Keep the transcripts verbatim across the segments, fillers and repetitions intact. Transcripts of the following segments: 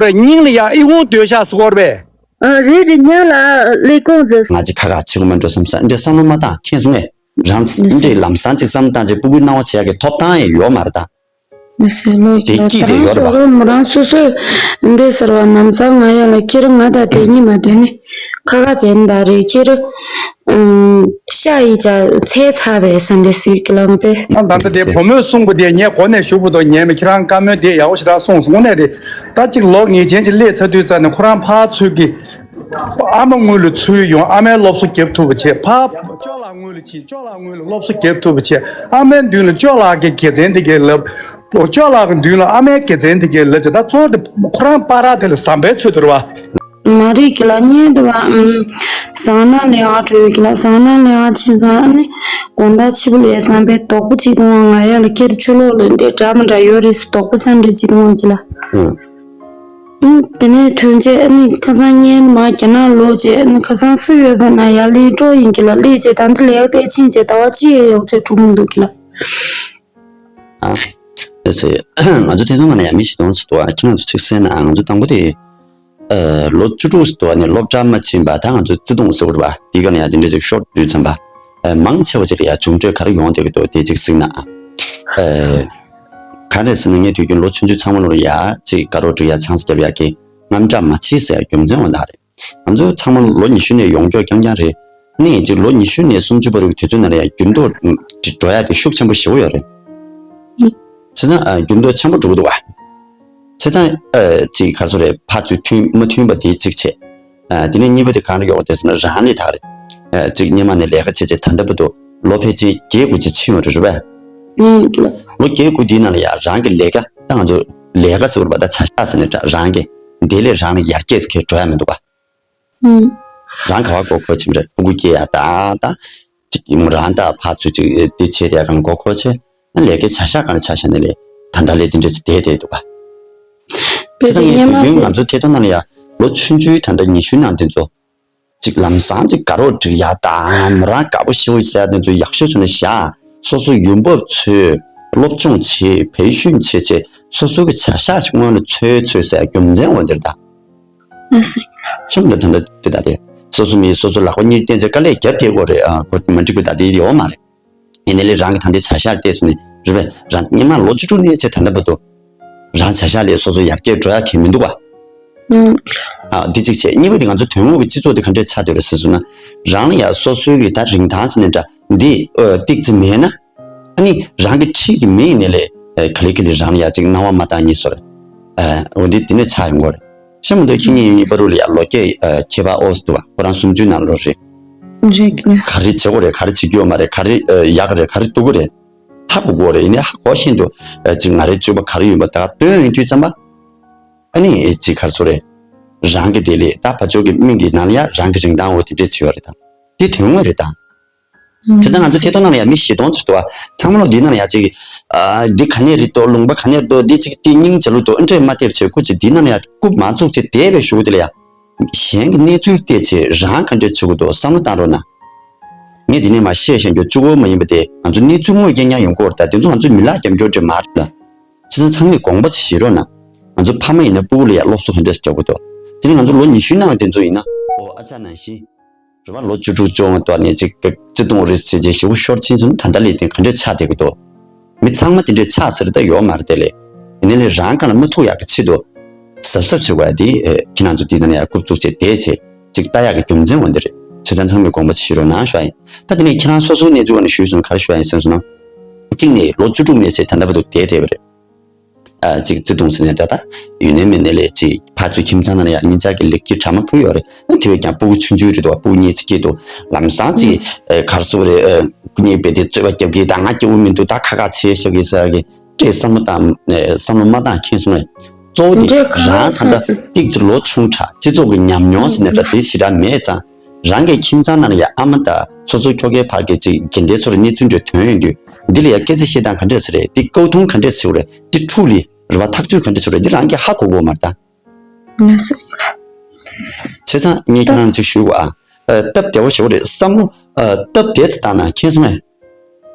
རེད། སྙིང་ལ་ཡ་ཨི་ཁུང་སྡོད་ཤག་ཟེར་གོ་རེད་པས། ཨ་རེད་རེད། སྙིང་ལ་ཀླད་ཀོར་ཟེར། ང་ཅིག་ཁ་ཁ་བྱེད་དགོས་མ་འགྲོ་བསམ་ས་འདྲེ་བསམ་བློ་མ་བཏང་མཁྱེན་སོང་ངས། རང་འདྲེ་ལམ་སང་ཅིག་བསམ་བློ་བཏང་ཅིག་སྤུ་གུའི་སྣང་བ་བྱེད་ཡག་གི་ཐོབ་ཐང་ཡང་ཡོད་མ་རེད་ད། ང་ཟེར་ལོ་དེ་ཀྱི་ད་སྐྱིད་དེ་རང་ཡོད་རེད་པ། སོ་རོ་མོ་རང་སོ་སོས་འདི་ཟེར་བ་ནམ་སང་ང་ཡ་ལ་ཁྱེད་རང་ང་དང་དེ་གཉིས་མ་འདོད་ནི་ཁ་ཁ་བྱས་ནི་ད་རེད་ཁྱེད་རང་ཤ་ཡི་ཅག་ཚེ་ཚ་བའི་བསམ་པའི་སྲིད་ཀྱི་ལམ་པས། ཨ་ད་ལྟ་དེ་བུ་མོས་གསུངས་པ་དེ་ངས་གོ་ནས་ཞུ་བུ་དོ་ཉན་མི་ཁྱེད་རང་བཀའ་མོལ་དེ་ཡག་པོ་ཞེ་དྲག་གསུངས་སོང་ནས་རེད། ད་ཅིག་ལོ་ངེས་ཅན་ཅིག་སླེབས་ཚར་དུས་ཙ་ནས་ཁོ་རང་ཕར་ཚུར་གྱི་ཨ་མ་སྔུན་ལ་ཚུར་ཡོང་ཨ་མའི་སློབ་གསོ་རྒྱབ་ཐུབ་པ་བྱས། ཕར་ཅོ་ལགས་སྔུན་ལ་ཕྱིན་ཅོ་ལགས་སྔུན་ལ་སློབ་གསོ་རྒྱབ་ཐུབ་པ་བྱས། ཨ་མའི་མདུན་ལ་ཅོ་ལགས་ཀྱི་དགེ་མཚན་དེ་གས་ལབ། ཅོ་ལགས་ཀྱི་མདུན་ལ་ཨ་མའི་དགེ་མཚན་དེ་གས་ལབ་བྱས། ད་གཙོ་བོ་དེ་ཁོ་རང་པ་ར་དེ་ལ་ཟམ་པའི་ཚོད་དུ་རེད་བ། མ་རིག་གི་ལ་ཉན་དུ་བ་ཨམ། ཟང་ན་ལེ་ཨ་བྲོས་གི་ལ་ཟང་ན་ལེ་ཨ་ཆེ་ཟང་ཨ་ནི་དགོང་དག་ཕྱི་པོ་ལས་བསམ་པའི་དོག་པོ་ཅིག་དུང་བ་ང་ཡ་ལ་ཁྱེར་ཆུ་ལོག་ལ་འདི་འདྲ་མི་འདྲ་ཡོད་རེད་ཟེར་དོག་པོ་ས་འདྲ་ཅིག་དུང་བ་གི་ལ། ཨུ། ཨུ། དེ་ནས་ཐོན་རྗེས་ཨ་ནི་ཁ་སང་ཉན་མ་རྒྱ་ནག་ལོག་རྗེས་ཨ་ནི་ཁ་སང་སུ་ཡོད་པ་ན་ཡ་ལི་འགྲོ་ཡིན་གི་ལ་ལི་རྗེས་ད་འདི་ལས་ཀ་ཏེ་ཕྱིན་རྗེས་ཟླ་བ་གཅིག་ཡས་ཡོག་ཚད་གྲུབ་མི་འདུག་གི་ལ། ཨ། ཨེ་ཚེ། ང་ཚོ་ཐད་གཏོང་ནང་ལ་ཡང་མི་ཞིག་གཏོང་ཚུལ་དུ་ཨ་ཁྱེད་རང་ཚོ་ཚིག་གསན་ན་ང་ཚོ་དང་པོ་དེ། ཨ། ལོ་བཅུ་དྲུག་ཙམ་དུ་ཨ་ནི་སློབ་གྲྭ་མ་ཕྱིན་པ་ད་ང་ཚོ་བརྩེ་དུང་ཟེར་བ་རེད་པ། དེའི་སྒང་ལ་ཡང་དེ་འདྲ་ཅིག་ཤོར་དུས་ཙམ་པ། ཨ། མང་ཆེ་བ་ཅིག་ལ་ཡང་མཇུག་འབྲས་ག་རེ་ཡོང་བསྡད་ཀྱི་འདུག་དེ་ཅིག་གཟིགས་ན་ཨ། ཨ། ག་རེ་ཟེར་ན་ངས་དུས་རྒྱུན་ལོ་ཆུང་ཆུང་ཚང་མ་ལོ་ལ་ཡ་ཅིག་དགའ་རོགས་སྒྲིག་ཡ་ཆང་ས་བརྒྱབ་ཡ་གི་རྔམ་སྐྲག་མ་བྱེད་ཟེར་ཡ་རྒྱུ་མཚན་འོ་ན་རེད། ང་ཚོ་ཚང་མ་ལོ་ཉི་ཤུ་ནས་ཡོངས་རྫོགས་རྐྱང་རྐྱང་རེད། ཨ་ནི་ཅིག་ལོ་ཉི་ཤུ་ནས་སུམ་ཅུ་བར་གྱི་དུས་ཚོད་ནང་ལ་ཡང་འགྱུར་ལྡོག་འགྲོ་ཡ་དེ་ཤུགས་ཆེན་པོ་ཞེ་པོ་ཡོད་རེད། ཨུ། བྱས་ཙང་ཨ་འགྱུར་ལྡོག་ཆེན་པོ་འགྲོ་གི་འདུག་བ། བྱས་ཙང་ཨ་ཅིག་ག་རེ་ཟེར་རེད་ཕར་ཚུར་མཐུན་མ་མཐུན་པ་དེ་གཅིག་བྱས། ཨ་དེ་ནས་གཉིས་པ་དེ་གང་རེད་ཡོད་དེ་ཟེར་ན་རང་ནས་ད་རེད། ཨ་ཅིག་སྔོན་མ་ནས་ལས་ཀ་བྱས་བྱས་ད་ལྟ་བར་དུ་ལོ་ཕལ་ཆེར་བརྒྱད་དགུ་ཅིག་ཕྱིན་ཡོད་རེད་རེད་པས། ཨུ། ལོ་བརྒྱད་དགུ་དེའི་ནང་ལ་ཡང་རང་གི་ལས་ཀ་ད་ང་ཚོ་ལས་ཀ་ཟེར་བ་ད་བྱ་གཞག་ཟེར་ནས་འདྲ་རང་གི་འདི་ལས་རང་ལ་ཡར་རྒྱས་ཟེར་མཁན་འགྲོ་ཡ་མི་འདུག་ག་ཨུ། རང་ག་བ་མགོ་འཁོར་བྱེད་མི་རེད། སྤུ་གུ་སྐྱེ་ཡ་ད་ད་ཅིག་ཡིན་རང་ད་ཕར་ཚུར་ཅིག་འདི་བྱེད་ཡ་གང་མགོ་འཁོར་བྱེད་ཨ་ལས་ཀའི་བྱ་གཞག་གང་ལ་ཆ་བཞག་ནས་ལས་ད་ལྟ་ལས་འདི་འདྲ་ཅིག་བསྡད་བསྡད་འདུག་ག་བྱས་ཙང་ངས་དུས་རྒྱུན་ང་ཚོ་ཐད་གཏོང་ནང་ལ་ཡ་ལོ་ཆུང་ཆུང་ད་ལྟ་ཉི་ཤུའི་ནང་འདི་ཚོ་ཅིག་ལམ་སང་ཅིག་དགའ་རོགས་སྒྲིག་ཡ་དང་མོ་རང་དགའ་པོ་ཞེ་པོ་ཟེར་ཡ་དེ་ཚོ་ཡག་ཤོས་བྱུང་ན་བཞག་སོ་སོ་ཡོང་འབབ་འཚོལ། སློབ་སྦྱོང་བྱེད། བེད་ཤུན་བྱེད་བྱེད། སོ་སོ་གི་བྱ་གཞག་ཅིག་སྔོན་ལ་འཚོལ་འཚོལ་ཟེར་ཡ་རྒྱུ་མཚན་འོ་འདིར་ད། ཨ་སེ། ཤམ་ད་ད་ད་དེ་ད་དེ། སོ་སོ་མི་སོ་སོ་ལག་པ་གཉིས་བསྟན་ཚེ་དཀའ་ལས་རྒྱབ་བསྡད་དགོས་རེད་ཨ། ཁོ་མ་འགྲིག་པ་ད་དེ་ཡོད་མ་རེད། ཡིན་ནའི་ལས་རང་གི་ད་ལྟའི་བྱ་གཞག་བལྟས་སོང་ནས་རེད་པས་རང་སྔོན་མ་ལོ་བཅུ་དྲུག་ནས་བྱས་ད་ལྟ་བར་དུ། རང་བྱ་གཞག་ལས་སོ་སོ་ཡར་རྒྱས་འགྲོ་ཡ་གང་མི་འདུག་བ། ཨུམ། ཨ་འདི་གཅིག་བྱས་གཉིས་པ་དེ་ང་ཚོ་དོན་དངོས་ཀྱི་སྤྱི་ཚོགས་དེ་ག་འདྲས་ཆགས་བསྡད་རེད་ཟེར་སོང་ན། རང་ལ་ཡ་སོ་སོའི་གི་ད་རིན་ཐང་ཟེར་ནས་འདྲ་འདི་ཨ་ཏིག་ཙི་མེད་ན། ཨ་ནི་རང་གི་འཁྲིས་ཀྱི་མི་ཡིན་ནའི་ལས་ཨ་ག་ལེ་ག་ལེ་རང་ལ་ཡ་ཅིག་སྣང་བ་མ་བཏང་ཉེས་སོ་རེད། ཨ་འོ་འདི་དེ་ནས་ཆགས་ཡོང་གི་རེད། ཤ་མི་འདུག་ཁྱེད་གཉིས་པ་རུ་ལ་ཡ་ལོ་སྐྱེས་ཨ་ཁྱད་པར་ཨོ་སི་འདུག་བ་ཁོ་རང་སུམ་ཅུའི་ནང་ལོ་རེད། རེད་གི་ལ། ག་རེ་བྱེད་དགོས་རེད་ག་རེ་བྱེད་རྒྱུ་ཡོད་མ་རེད་ག་རེ་ཨ་ཡག་རེད་ག་རེ་སྡུག་གི་རེད། ཧ་གོ་གོ་རེད་ཡིན་ནའི་ཧ་གོ་ཤེས་འདུག་ཨ་ཅིག་ང་རའི་སྤྱོད་པ་ག་རེ་ཡོད་པ་ད་ག་སྟོན་ཡོང་དུས་ཙམ་པ། ཨ་ནི་ཅིག་ག་རེ་ཟེར་རེད། རང་གི་དེ་ལས་ད་ཕ་ཕྱོགས་ཀྱི་མིང་གི་ནང་ལ་ཡ་རང་གི་རིན་ཐང་འོ་དེ་འདྲས་བྱེད་ཡོད་རེད་ད། དེ་དོན་དངོས་རེད་ད། ཨུམ། བྱས་ཙང་ང་ཚོ་ཐད་གཏོང་ནང་ལ་ཡ་མི་བཞི་སྟོང་ཙམ་འདུག་བ། ཚང་མ་ལོ་འདི་ནང་ལ་ཡ་ཅིག་ཨ་འདི་ག་ནས་རེད་དོ་ལུང་པ་ག་ནས་རེད་དོ་འདི་ཅིག་དེ་སྙིང་རྗེ་ལུགས་དོ་ཨ་འདྲས་མ་བལྟས་བྱས་སྐུ་ཅིག་འདི་ནང་ལ་ཡ་རྐུབ་མ་བཙུགས་བྱས་བསྡད་པའི་གཞུག་གུ་དེ་ལ་ཡ། གཞན་གྱི་གནས་ཚུལ་བལྟས་བྱས་རང་ག་འདྲས་བྱེད་དགོས་འདུག་བསམ་བློ་བཏང་རོགས་གནང་། ངས་འདི་ནས་མར་བཤད་བཞིན་རྒྱུ་གཅིག་པོ་མ་ཡིན་པ་དེ་ང་ཚོ་གནས་ཚུལ་དངོས་རྐྱང་རྐྱང་ཡོང་གི་ཡོད་རེད་ད་དེ་ཚོ་ང་ཚོ་མི་ལག་རྒྱབ་སྐྱོར་འདྲ་མ་རེད་ལ། བྱས་ཙང་ཚང་མས་དགོངས་པ་ཅིག་བཞེས་རོགས་གནང་། ང་ཚོ་ཕ་མ་ཡིན་ན་སྤུ་གུ་ལ་ཡ་སློབ་གསོ་ག་འདྲས་རྒྱག་དགོས་འདུག་དེ་ནས་ང་ཚོ་ལོ་ཉི་ཤུའི་ནང་དེ་ཚོ་ཡིན་ན་ཨོ་ཨ་ཅག་ནང་བཞིན། རེད་བ་ལོ་བཅུ་དྲུག་བཅོ་ལྔ་ཐོག་ནས་ཅིག་བརྩེ་དུང་རེད་ཟེར་བྱས་ཞེ་པོ་ཤོར་ཕྱིན་སོང་ན་ད་ལྟ་ལས་དོན་ག་འདྲས་ཆགས་བསྡད་ཀྱི་འདུག་མི་ཚང་མ་དེ་འདྲས་ཆགས་ཟེར་ད་ཡོད་མ་རེད་དེ་ལས། ཡིན་ནའི་ལས་རང་གང་ལ་མི་ཐུག་ཡག་གི་ཆེད་དུ། གཟབ་གཟབ་བྱེད་དགོས་ཡ་དེ་ཨེ་ཁྱེད་རང་ཚོ་དེ་ནང་ཡ་རྐུབ་བཙུགས་བྱས་བསྡད་བྱས་ཅིག་ལྟ་ཡག་གི་རྒྱུ་མཚན་འོ་འདི་རེད། བྱས་ཙང་ཚང་མས་དགོངས་པ་ཅིག་བཞེས་རོགས་གནང་ཞུ་ཡ་ཡིན། ད་དེ་ནས་ཁྱེད་རང་སོ་སོའི་གནས་ཚུལ་བ་ནས་ཞུས་སོང་ན་ག་རེ་ཞུ་ཡ་ཡིན་ཟེར་སོང་ན། གཅིག་ནས་ལོ་བཅུ་དྲུག་ནས་བྱས་ད་ལྟ་བར་དུ་བསྡད་བསྡད་པ་རེད། ཨ་ཅིག་བརྩེ་དུང་ཟེར་ནས་འདྲ་ད། ཡུན་ནན་མིན་ནས་ལས་ཅིག་ཕར་ཚུར་ཁྱིམ་ཚང་ནང་ལ་ཡང་གཉིས་ཆར་གྱི་ལེགས་སྐྱེས་གྲ་མ་ཕུལ་ཡོད་རེད། ཨ་དེ་བས་ཀྱང་སྤུ་གུ་ཆུང་ཆུང་རེད་འདུག་བ་སྤུ་གུ་གཉིས་ཅིག་སྐྱེས་འདུག་ལམ་སང་ཅིག་ཨ་གར་སོ་རེད་ཨ་སྐུ་ཉིད་བས་དེ་རྩོད་པ་རྒྱབ་ཀྱི་ད་ང་སྐྱེ་བོ་མི་འདུག་ད་ཁ་ཁ་བྱས་ཤག་གི་ཟེར་གི་སྤྲད་བསམ་བློ་བཏང་ཨ་བསམ་བློ་མ་བཏང་མཁན་སོང་ངས་གཙོ་བོ་དེ་འདྲ་ག་རང་ད་ལྟ་ལ་ཏིག་ཙི་ལོ་ཆུང་དྲགས་སྤྱི་ཚོགས་ཀྱི་ཉམས་མྱོང་ཟེར་ནས་འདྲ་དེ་ཞེ་དྲག་མེད་ཙང་། རང་གི་ཁྱིམ་ཚང་ནང་ལ་ཡང་ཨ་མ་དང་སོ་སོ་ཁྱོ་གའི་བར་གྱི་ཅིག་དགེ་འདུན་ཚོར་གནས་ཚུལ་འདྲ་ཐོན་ཡོང་དུས་འདི་ལ་ཡང་སྐད་ཆ་བཤད་སྟངས་ག་འདྲས་ཟེར་རེད། འདི་ཀའུ་ཐུང་ག་འདྲས་ཟེར་རེད། འདི་ཕྲུ་གུ་ལ་རེ་བ་ཐག་གཅོད་ག་འདྲས་ཟེར་རེད། འདི་རང་གིས་ཧ་གོ་གོ་མ་རེད་ད། ལགས་སོ། བྱས་ཙང་ངས་ཁྱེད་རང་ལ་ཅིག་ཞུ་དགོས་ཨ། ཨ་སྟབས་བདེ་བོ་ཞེ་པོ་རེད་བསམ་བློ་ཨ་སྟབས་བདེ་ཙམ་བཏང་ན་མཁྱེན་སོང་ངས།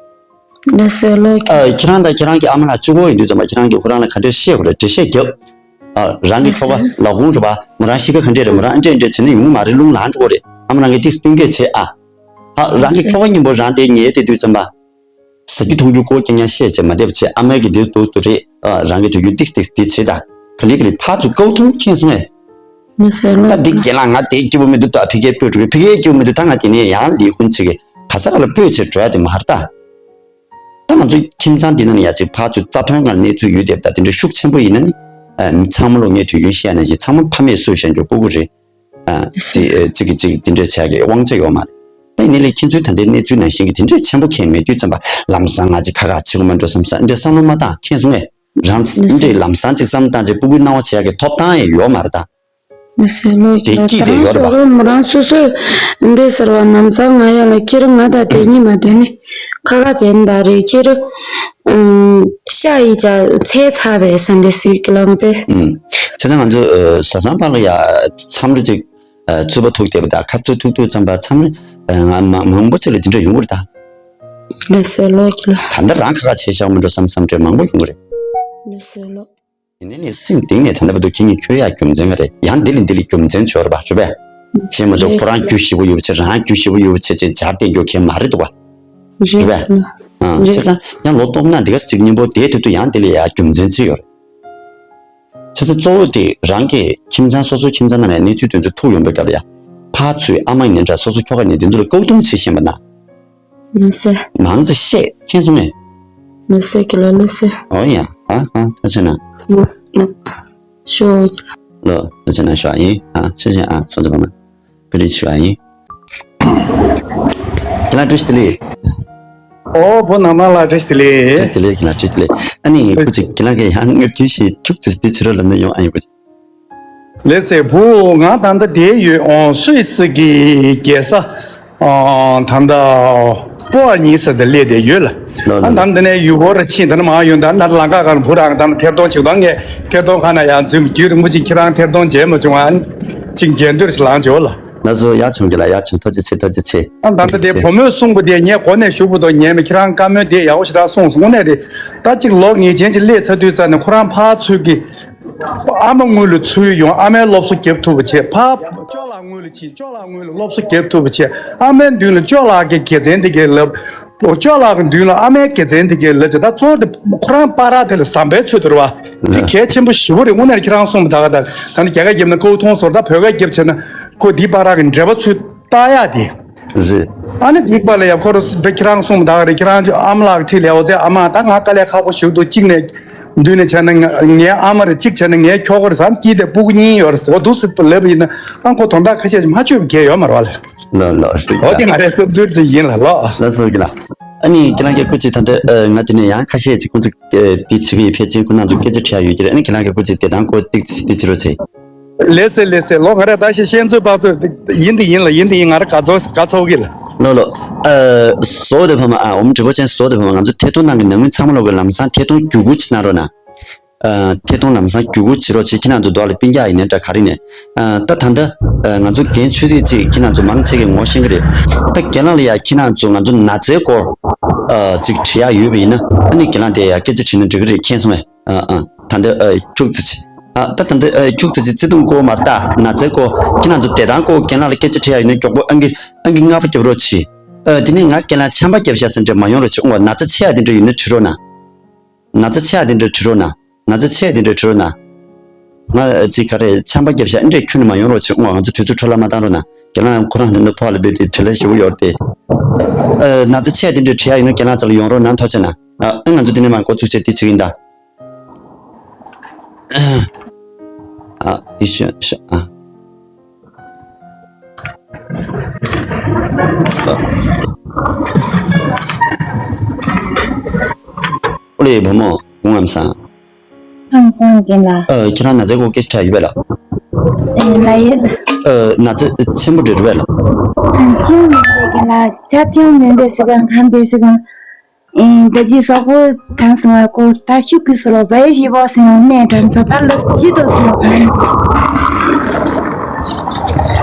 ལགས་སོ་ལོ། ཨ་ཁྱེད་རང་དང་ཁྱེད་རང་གི་ཨ་མ་ལགས་གཅིག་པོ་ཡིན་དུས་ཙམ་པ་ཁྱེད་རང་གིས་ཁོ་རང་ལ་ག་འདྲས་བཤད་དགོས་རེད་འགྲེལ་བཤད་རྒྱབ། ཨ། རང་གི་ཁྱོ་ག་ལ་དགོངས་རུ་བ། མོ་རང་གཤིས་ཀ་ག་འདྲས་རེད། མོ་རང་ཨ་འདྲས་འདྲས་བྱས་ན་ཡོང་གི་མ་རེད། རླུང་ལངས་འགྲོ་གི་རེད། ཨ་མ་རང་གིས་ཏིས་སྟོན་སྐད་བྱེད་ཨ། ཨ། རང་གི་ཁྱོ་ག་མཉམ་པོ་རང་དེ་ཉལ་དེ་དུས་ཙམ་པ། ཟ་རྒྱུ་འཐུང་རྒྱུ་ཀོ་རྐྱང་རྐྱང་བཤད་བྱས་མ་བསྡད་པ་བྱས། ཨ་མའི་གི་དེ་དུས་དུ་རེད། ཨ། རང་གི་དུས་རྒྱུན་ཏིག་ཏིག་དེ་བྱེད་ད། ག་ལེ་ག་ལེ་ཕར་ཚུར་ཀའུ་ཐུང་མཁྱེན་སོང་ངས། མི་ཟེར་ལོ། ད་འདི་རྒན་ལགས་ང་དེ་སྐྱིད་པོ་མི་འདུག་ད་ཕི་གེ་སྤོས་འགྲོ་གི། ཕི་གེ་སྐྱིད་པོ་མི་འདུག་ད་ང་དེ་ནས་ཡང་ལས་ཁུངས་ཆེ་གི་ག་ས་ག་ལ་སྤོས་བྱས་འགྲོ་ཡ་དེ་མ་རེད་ད། ད་ང་ཚོའི་ཁྱིམ་ཚང་འདི་ནང་ཡ་གཅིག་ཕར་ཚུར་རྩ་དོན་ངང་གནས་ཚུལ་ཡོད་བསྡད་པ་ད་དེ་འདྲ་ཤུགས་ཆེན་པོ་ཡིན་ན་ནི། ཨ། མི་ཚང་མ་ལོ་ངས་དུས་རྒྱུན་བཤད་ན་ཡི་ཚང་མ་ཕ་མས་གསོས་བཞག་རྒྱུ་སྤུ་གུ་རེད། ཨ། ཅི་ཨ། ཅིག་གིས་ཅིག་དེ་འདྲས་བྱ་གི་དབང་ཆ་ཡོད་མ་རེད། ད་ཡིན་ནའི་ལས་ཁྱེད་ཚོའི་ད་ལྟའི་གནས་ཚུལ་ནང་བཞིན་གྱི་དེ་འདྲས་ཆེན་པོ་གང་མེད་དུས་ཙམ་པ། ལམ་སང་ང་ཅིག་ཁ་ཁ་བྱེད་དགོས་མ་འགྲོ་བསམ་བསམ་འདྲས་བསམ་བློ་མ་བཏང་མཁྱེན་སོང་ངས། རང་འདྲས་ལམ་སང་ཅིག་བསམ་བློ་བཏང་ཅིག་སྤུ་གུའི་སྣང་བ་བྱེད་ཡག་གི་ཐོབ་ཐང་ཡང་ཡོད་མ་རེད་ད། མི་ཟེར་ལོ། དེ་ཁྱེད་སྐྱིད་དེ་ཡོད་རེད་པ། རང་སོ་སོས་འདི་ཟེར་བ་ནམ་སང་ང་ཡ་ལ་ཁྱེད་མ་ད་དེ་གཉིས་མ་དོན་ནི་ཁ་ཁ་བྱས་ནི་ད་རེད། ཁྱེད་ཨུམ། ཤ་ཡི་ཅག་ཚེ་ཚ་བའི་སང་གི་སྲིད་ཀྱི་ལམ་པས། ཨུམ། བྱས་ཙང་ང་ཚོ་ཨ། བཟའ་ཚང་བར་ལ་ཡ་མཚམས་རེ་ཅིག་ཨ། རྩུབ་པ་ཐུག་བསྡད་པ་དང་ཁ་རྩོད་ཐུག་དུས་ཙམ་པ་མཚམས་རེ་ཨ། ང་མ་མང་པོ་ཅིག་ལ་དེ་འདྲ་ཡོང་གི་རེད་ད། ལགས་སེ་ལོ། ཁྱེད་ལ། ད་ལྟ་རང་ཁ་ཁ་བྱས་བཞག་མི་འགྲོ་བསམ་བསམ་འདྲ་མང་པོ་ཡོང་གི་རེད། ལགས་སེ་ལོ། ཡིན་ནའི་སེམས་གཏིང་ནས་ད་ལྟ་བར་དུ་ཁྱེད་གཉིས་འཁྱོལ་ཡག་རྒྱུ་མཚན་ག་རེ། ཡང་འདི་ལ་འདི་ལ་རྒྱུ་མཚན་འབྱོར་བ་རེད་པས། བྱས་མ་གཏོགས་ཁོ་རང་རྒྱུ་ཞེ་པོ་ཡོད་པ་བྱས་རང་རྒྱུ་ཞེ་པོ་ཡོད་པ་བྱས་བྱས་སྦྱར་བསྡད་རྒྱུ་གང་མ་རེད་འདུག་པ། རེད་པས། ཨ། བྱས་ཙང་ཡང་ལོ་སྟོང་ན་འདི་ག་ཅིག་མཉམ་པོ་བསྡད་ཐུབ་དུས་ཡང་འདི་ལ་ཡང་རྒྱུ་མཚན་ཅིག་ཡོད་རེད། བྱས་ཙང་གཙོ་བོ་དེ་རང་གི་ཁྱིམ་ཚང་སོ་སོའི་ཁྱིམ་ཚང་ནང་ནས་གནས་ཚུལ་དེ་ཚོ་ཐུག་ཡོང་པའི་སྐབས་ལ་ཡ། ཕར་ཚུར་ཨ་མ་ཡིན་ནའི་འདྲ་སོ་སོ་ཁྱོ་ག་ཡིན་ནའི་འདི་ཚོ་ལ་ཀའུ་ཐུང་བྱེད་ཤེས་པ་ན། ལགས་སེ། མང་ཙམ་བཤད་མཁྱེན་སོང་ངས། ལགས་སེ་ཁྱེད་ལ་ལགས་སེ། ཨོ་ཡ། ཨ་ཨ་ཐུགས་རྗེ་གནང་། ལགས་སེ། ལགས་ལགས་ཐུགས་རྗེ་གནང་ཞུ་བ་ཡིན། ཨ་ཐུགས་རྗེ་ཆེ། ཨ་སོ་ཐུ་བ་མ། བཀའ་དྲིན་ཆེ་བ་ཡིན། ཁྱེད་ལ་བཀྲ་ཤིས་བདེ་ལེགས། ཨོ་བུ་ནང་མ་ལ་བཀྲ་ཤིས་བདེ་ལེགས། བཀྲ་ཤིས་བདེ་ལེགས། ཁྱེད་ལ་བཀྲ་ཤིས་བདེ་ལེགས། ཨ་ནི་སྐུ་མཁྱེན་ཁྱེད་ལ་ག་ཡང་ངར་རྒྱུན་ཞིག་ཁྱུག་ཙམ་འདི་ཕྱི་རོལ་ལ་མི་ཡོང་ཨ་ཡོང་སྐུ་མཁྱེན། ལགས་སེ་བུ། ང་ད་ལྟ་བསྡད་ཡོད། ཨོ་སུད་སི་གི་རྒྱལ་ས་ཨ་ད་ལྟ་པོ་ཨ་ཉི་ས་དེ་སླེབས་བསྡད་ཡོད་ལ། ལོ་ཨ་ལོ་ད་ལོ། ལྟ་ནས་ཡུལ་སྐོར་ཕྱིན་ད་ནི་མ་ཡོང་། ད་ནི་ལམ་ཁ་སྒང་བུ་རང་ད་ནི་ཐེར་གཏོང་བྱེད་དང་། ངས་ཐེར་གཏོང་ཁང་ན་ཡང་འཛུལ་རྒྱུན་རིང་པོ་ཅིག་ཁྱེད་རང་ཐེར་གཏོང་བྱས་མ་བྱུང་། ཨ་ཅིག་མཇལ་འདོད་ལངས་བྱོས་ལ། ལགས་སོ། ཡག་བྱུང་། ཁྱེད་ལ་ཡག་བྱུང་། ཐུགས་རྗེ་ཆེ། ཐུགས་རྗེ་ཆེ། ཨ་ད་ལྟ་དེ་བུ་མོས་གསུངས་པ་དེ་ངས་གོ་ནས་ཞུ་བུ་དང་ཉན་མི་ཁྱེད་རང་བཀའ་མོལ་དེ་ཡག་པོ་ཞེ་དྲག་གསུངས་སོང་ནས་རེད། ད་ཅིག་ལོ་ངེས་ཅན་ཅིག་སླེབས་ཚར་དུས་ཙ་ནས་ཁོ་རང་ཕར་ཚུར་གི་ཨ་མ་དངུལ་ལ་ཚུར་ཡོང་། ཨ་མའི་སློབ་གསོ་རྒྱབ་ཐུབ་པ་བྱས། ཕར་ཅོ་ལགས་དངུལ་ལ་ཕྱིན། ཅོ་ལགས་དངུལ་ལ་སློབ་གསོ་རྒྱབ་ཐུབ་པ་བྱས། ཨ་མའི་མདུན་ལ་ཅོ་ལགས་ཀྱི་དགེ་མཚན་དེ་གའི་ལབ། ཅོ་ལགས་ཀྱི་མདུན་ལ་ཨ་མའི་དགེ་མཚན་དེ་གའི་ལབ་བྱས། ད་གཙོ་བོ་དེ་ཁོ་རང་པ་ར་དེ་ལ་ཟམ་པའི་ཚུལ་དུ་རེད་བ། དེ་གལ་ཆེན་པོ་ཞེ་པོ་རེད། དངོས་གནས་ཁྱེད་རང་གསུངས་པ་ད་ག་ད་ད་ནི་རྒྱ་སྐད་རྒྱབ་ན་ཀའུ་ཐུང་ཟེར། ད་བོད་སྐད་རྒྱབ་བྱས་ན་ཁོ་འདི་པ་ར་གི་འབྲེལ་བ་ཚུར་བཏགས་ཡག་དེ། རེད། ཨ་ནི་འདི་པ་ལ་ཡ་ཁོ་རང་ཁྱེད་རང་གསུངས་པ་ད་ག་རེད། ཁྱེད་རང་ཨ་མ་ལགས་ཁྲིད་ལས་འོ་ཙེ་ཨ་མ་ད་ང་དཀའ་ལས་ཁག་པོ་ཞིག་འདུག་གཅིག་ནས་མདུན་ནས་བྱས་ན་ང་ངའི་ཨ་མ་རེད། གཅིག་བྱས་ན་ངའི་ཁྱོ་ག་རེད་ཟེར། སྐྱིད་དེ་སྤུ་གུ་གཉིས་ཡོད་རེད་ཟེར་བ་འདུག་ཟེར་ལབ་པ་ཡིན་ན་ཨ་ཁོ་དོན་དག་ཁ་ཤས་ཤིག་མ་ཆོད་པ་གལ་ཡོད་མ་རེད་བ་ལ། ལགས་ལགས་སོ། འོ་དེ་ང་རའི་བསམ་ཚུལ་ཅིག་ཡིན་ལ་ལོ། ལགས་སོ་གི་ལ། ཨ་ནི་ཁྱེད་རང་གི་སྐུ་མཁྱེན་ད་ལྟ་ང་དེ་ནས་ཡང་ཁ་ཤས་ཅིག་ཁོང་ཚོ་འདི་བྱེད་ཀྱི་ཡོད། ཕལ་ཆེར་ཁོང་རྣམ་ཚོ་སྐད་ཆ་དྲི་ཡག་ཡོད་ཀྱི་རེད། ཨ་ནི་ཁྱེད་རང་གི་སྐུ་མཁྱེན་བདེ་ཐང་སྐོར་ཏིག་ཙམ་འདི་བྱེད་རོགས་བྱེད། ལགས་སེ་ལགས་སེ། ལོ་ང་ར་ད་ཤེས་ཤེས་ཚོད་དཔག་ཚོད་ཡིན་དེ་ཡིན་ལ་ཡིན་དེ་ཡིན། ང་ར་དགའ་ཚོར་དགའ་ཚོར་གི་ལ། ལོ་ལོ། ཨ་བཟོ་བོ་དེ་ཕ་མ། ཨ་འོམ་དྲི་བོ་ཅན་བཟོ་བོ་དེ་ཕ་མ། ང་ཚོ་ཐད་གཏོང་ནང་གི་ནང་མི་ཚང་མ་ལོག་གི་ལམ་སང་ཐད་གཏོང་བརྒྱུད་སྐུར་ཅིག་གནང་རོགས་གནང་། ཨ་ཐད་གཏོང་ལམ་སང་བརྒྱུད་སྐུར་བྱེད་རོགས་བྱེད། ཁྱེད་རང་ཚོ་འདུག་ལ་སྤུན་ཀྱག་ཡིན་ནའི་འདྲ་ག་རེ་ནས། ཨ་ད་ད་ལྟ་ཨ་ང་ཚོ་རྒན་ཚོད་ཐིག་ཅིག་ཁྱེད་རང་ཚོ་མང་ཆེ་གི་ངོ་ཤེས་ཀྱི་རེད། ད་རྒན་ལགས་ལ་ཡ་ཁྱེད་རང་ཚོ་ང་ཚོ་ན་ཚའི་སྐོར་ཨ་ཅིག་དྲི་ཡག་ཡོད་པ་ཡིན་ན་ཨ་ནི་རྒན་ལགས་དེ་ཡ་སྐད་ཆ་དྲིས་ན་འགྲིག་གི་རེད། མཁྱེན་སོང་ངས། ཨ་ཨ་ད་ལྟ་ཨ་ཁྱུག་ཙམ་ཅིག་ཨ་ད་ད་ལྟ་ཨ་ཁྱུག་ཙམ་ཅིག་བརྩེ་དུང་སྐོར་མ་རེད་ད། ན་ཚའི་སྐོར་ཁྱེད་རང་ཚོ་བདེ་ཐང་སྐོར་རྒན་ལགས་ལ་སྐད་ཆ་དྲི་ཡག་ཡོད་ན་མགྱོགས་པོ་ཨང་ཀི་ཨང་ཀི་ལྔ་པ་རྒྱབ་རོགས་བྱེད། ཨ་དེ་ནས་ང་རྒན་ལགས་ཆམ་པ་བརྒྱབ་ཤག་ཟེར་འདྲ་མ་ཡོང་རོགས་བྱེད། ཨོ་ན་ཚ་ཆེ་ཡག་དེ་འདྲ་ཡོད་ན་དྲི་རོགས་གནང་། ན་ཚ་ཆེ་ཡག་དེ་འདྲ་དྲི་རོགས་གནང་། ན་ཚ་ཆེ་ཡག་དེ་འདྲ་དྲི་རོགས་གནང་། ང་ཅིག་ག་རེ་ཆམ་པ་བརྒྱབ་ཤག་འདྲ་ཁྱོན་ནས་མ་ཡོང་རོགས་བྱེད། ཨོ་ང་ཚོ་དུས་ཚོད་འཕྲོ་བརླག་མ་བཏང་རོགས་གནང་། རྒན་ལགས་ཁོ་རང་འདི་འདྲ་ཕོག་ལ་བུད་དེ་དྲི་ལན་ཞུ་གི་ཡོད་རེད་དེ། ཨ་ན་ཚ་ཆེ་ཡག་དེ་འདྲ་དྲི་ཡག་ཡོད་ན་རྒན་ལགས་རྩ་ལ་ཡོང་རོགས་གནང་། ཐུགས་རྗེ་གནང་། ཨ་ཨ་ང་ཚོ་དེ་ནས་མར་འགོ་ཚུགས་བྱས་དེ་བྱེད་ཀྱི་ཡིན་ད། ཨ་དེ་ཤ་ཤ་ཨ། ཨོ་ལེ་བུ་མོ་སྐུ་ངམ་སང་། ཁམས་བཟང་རྒན་ལགས། ཨ་ཁྱེད་རང་ན་ཚའི་སྐོར་སྐད་ཆ་དྲི་ཡག་ཡོད་པས་ལགས། ཨེ་ལགས་ཡོད། ཨ་ན་ཚ་ཆེན་པོ་འདྲ་རེད་པས་ལགས། ཨ་ཆེན་པོ་མིན་པས་རྒན་ལགས། ད་ཆེན་པོ་མིན་པས་ཟེར་གང་གང་འདྲ་ཟེར་གང་། ཨེ་ད་ཅི་གཟུགས་པོ་གང་སོང་བ་ཀོ་ད་ཤུགས་ཀྱིས་སོ་ལོ་བའི་བཞི་པོ་སེང་ནས་དྲན་ས་ད་ལོ་ཅི་ཏོ་སོང་བ་གང་།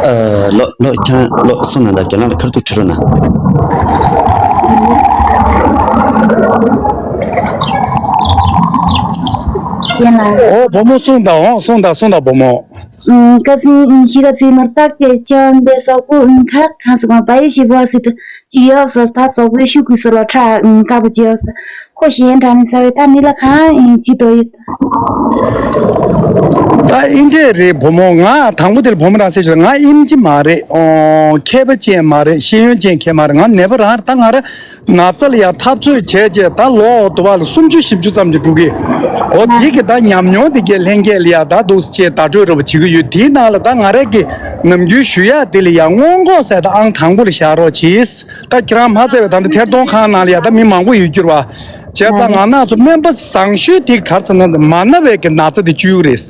ཨ་ལོ་ལོ་ཁྱེད་ལོ་སོང་ན་ད་རྒན་ལགས་ལ་ཁ་ཐུག་དྲི་རོགས་གནང་། རྒན་ལགས། ཨོ་བུ་མོ་གསུངས་དང་། ཨོ་གསུངས་དང་གསུངས་དང་བུ་མོ། ཨུམ་ཀ་ཟིན་ཨུམ་ཤི་ཀ་ཟིན་མར་བརྟག་དཔྱད་བྱས་པའི་སོག་པོ་ཨུམ་ཁ་གང་སོང་བ་ཡི་ཞི་བོ་སི་ཏུ་ཅི་ཡོད་སོ་ད་སོག་པོའི་ཤུ་གུ་སོ་ལོ་ཁྲ་ཨུམ་ཀ་བུ་ཅི་ཡོད་སོ་ཁོ་ཞེན་དྲ་ནི་ས་བའི་ད་མི་ལ་གང་ཨུམ་ཅི་དོ་ཡོད། ད་ཨིན་འདྲས་རེད་བུ་མོ། ང་དང་པོ་དེ་ལ་བུ་མོ་རང་སེ་ཞིག་ང་ཨིན་ཅི་མ་རེད། ཨོ་མཁས་པ་ཅན་མ་རེད། ཤེས་ཡོན་ཅན་མཁས་མ་རེད། ང་ནད་པ་རང་རེད། ད་ང་ར་ན་ཚ་ལ་ཡ་འཐབ་རྩོད་བྱས་རྗེས་ད་ལོ་དུ་བ་ལ་སུམ་ཅུ་བཞི་བཅུ་ཙམ་གྱི་འགྲོ་གི། འོ་དེ་གི་ད་ཉམས་མྱོང་དེ་གའི་ལྷན་རྒྱས་ལ་ཡ་ད་འདུག་སེ་བྱས་བརྡ་སྤྲོད་རོགས་པ་བྱེད་ཀྱི་ཡོད། དེའི་ནང་ལ་ད་ང་རང་གི་ནམ་རྒྱུན་ཞུ་ཡག་དེ་ལ་ཡ་སྔོན་འགོག་ཟེར་ད་ཨང་དང་པོ་ལ་བཞག་རོགས་གྱིས། ད་ཁྱེད་རང་མ་ཚད་པའི་ད་ལྟ་ཐད་གཏོང་ཁང་ནང་ལ་ཡ་ད་མི་མང་པོ་ཡོད་རྒྱུ་རེད་བ། བྱས་ཙང་ང་རང་ཚོ་སྨན་པ་བཟང་ཤོས་དེ་ག་རེ་ཟེར་ན་མ་ན་བའི་གི་ན་ཚ་དེ་བཅོས་ཀྱི་རེད།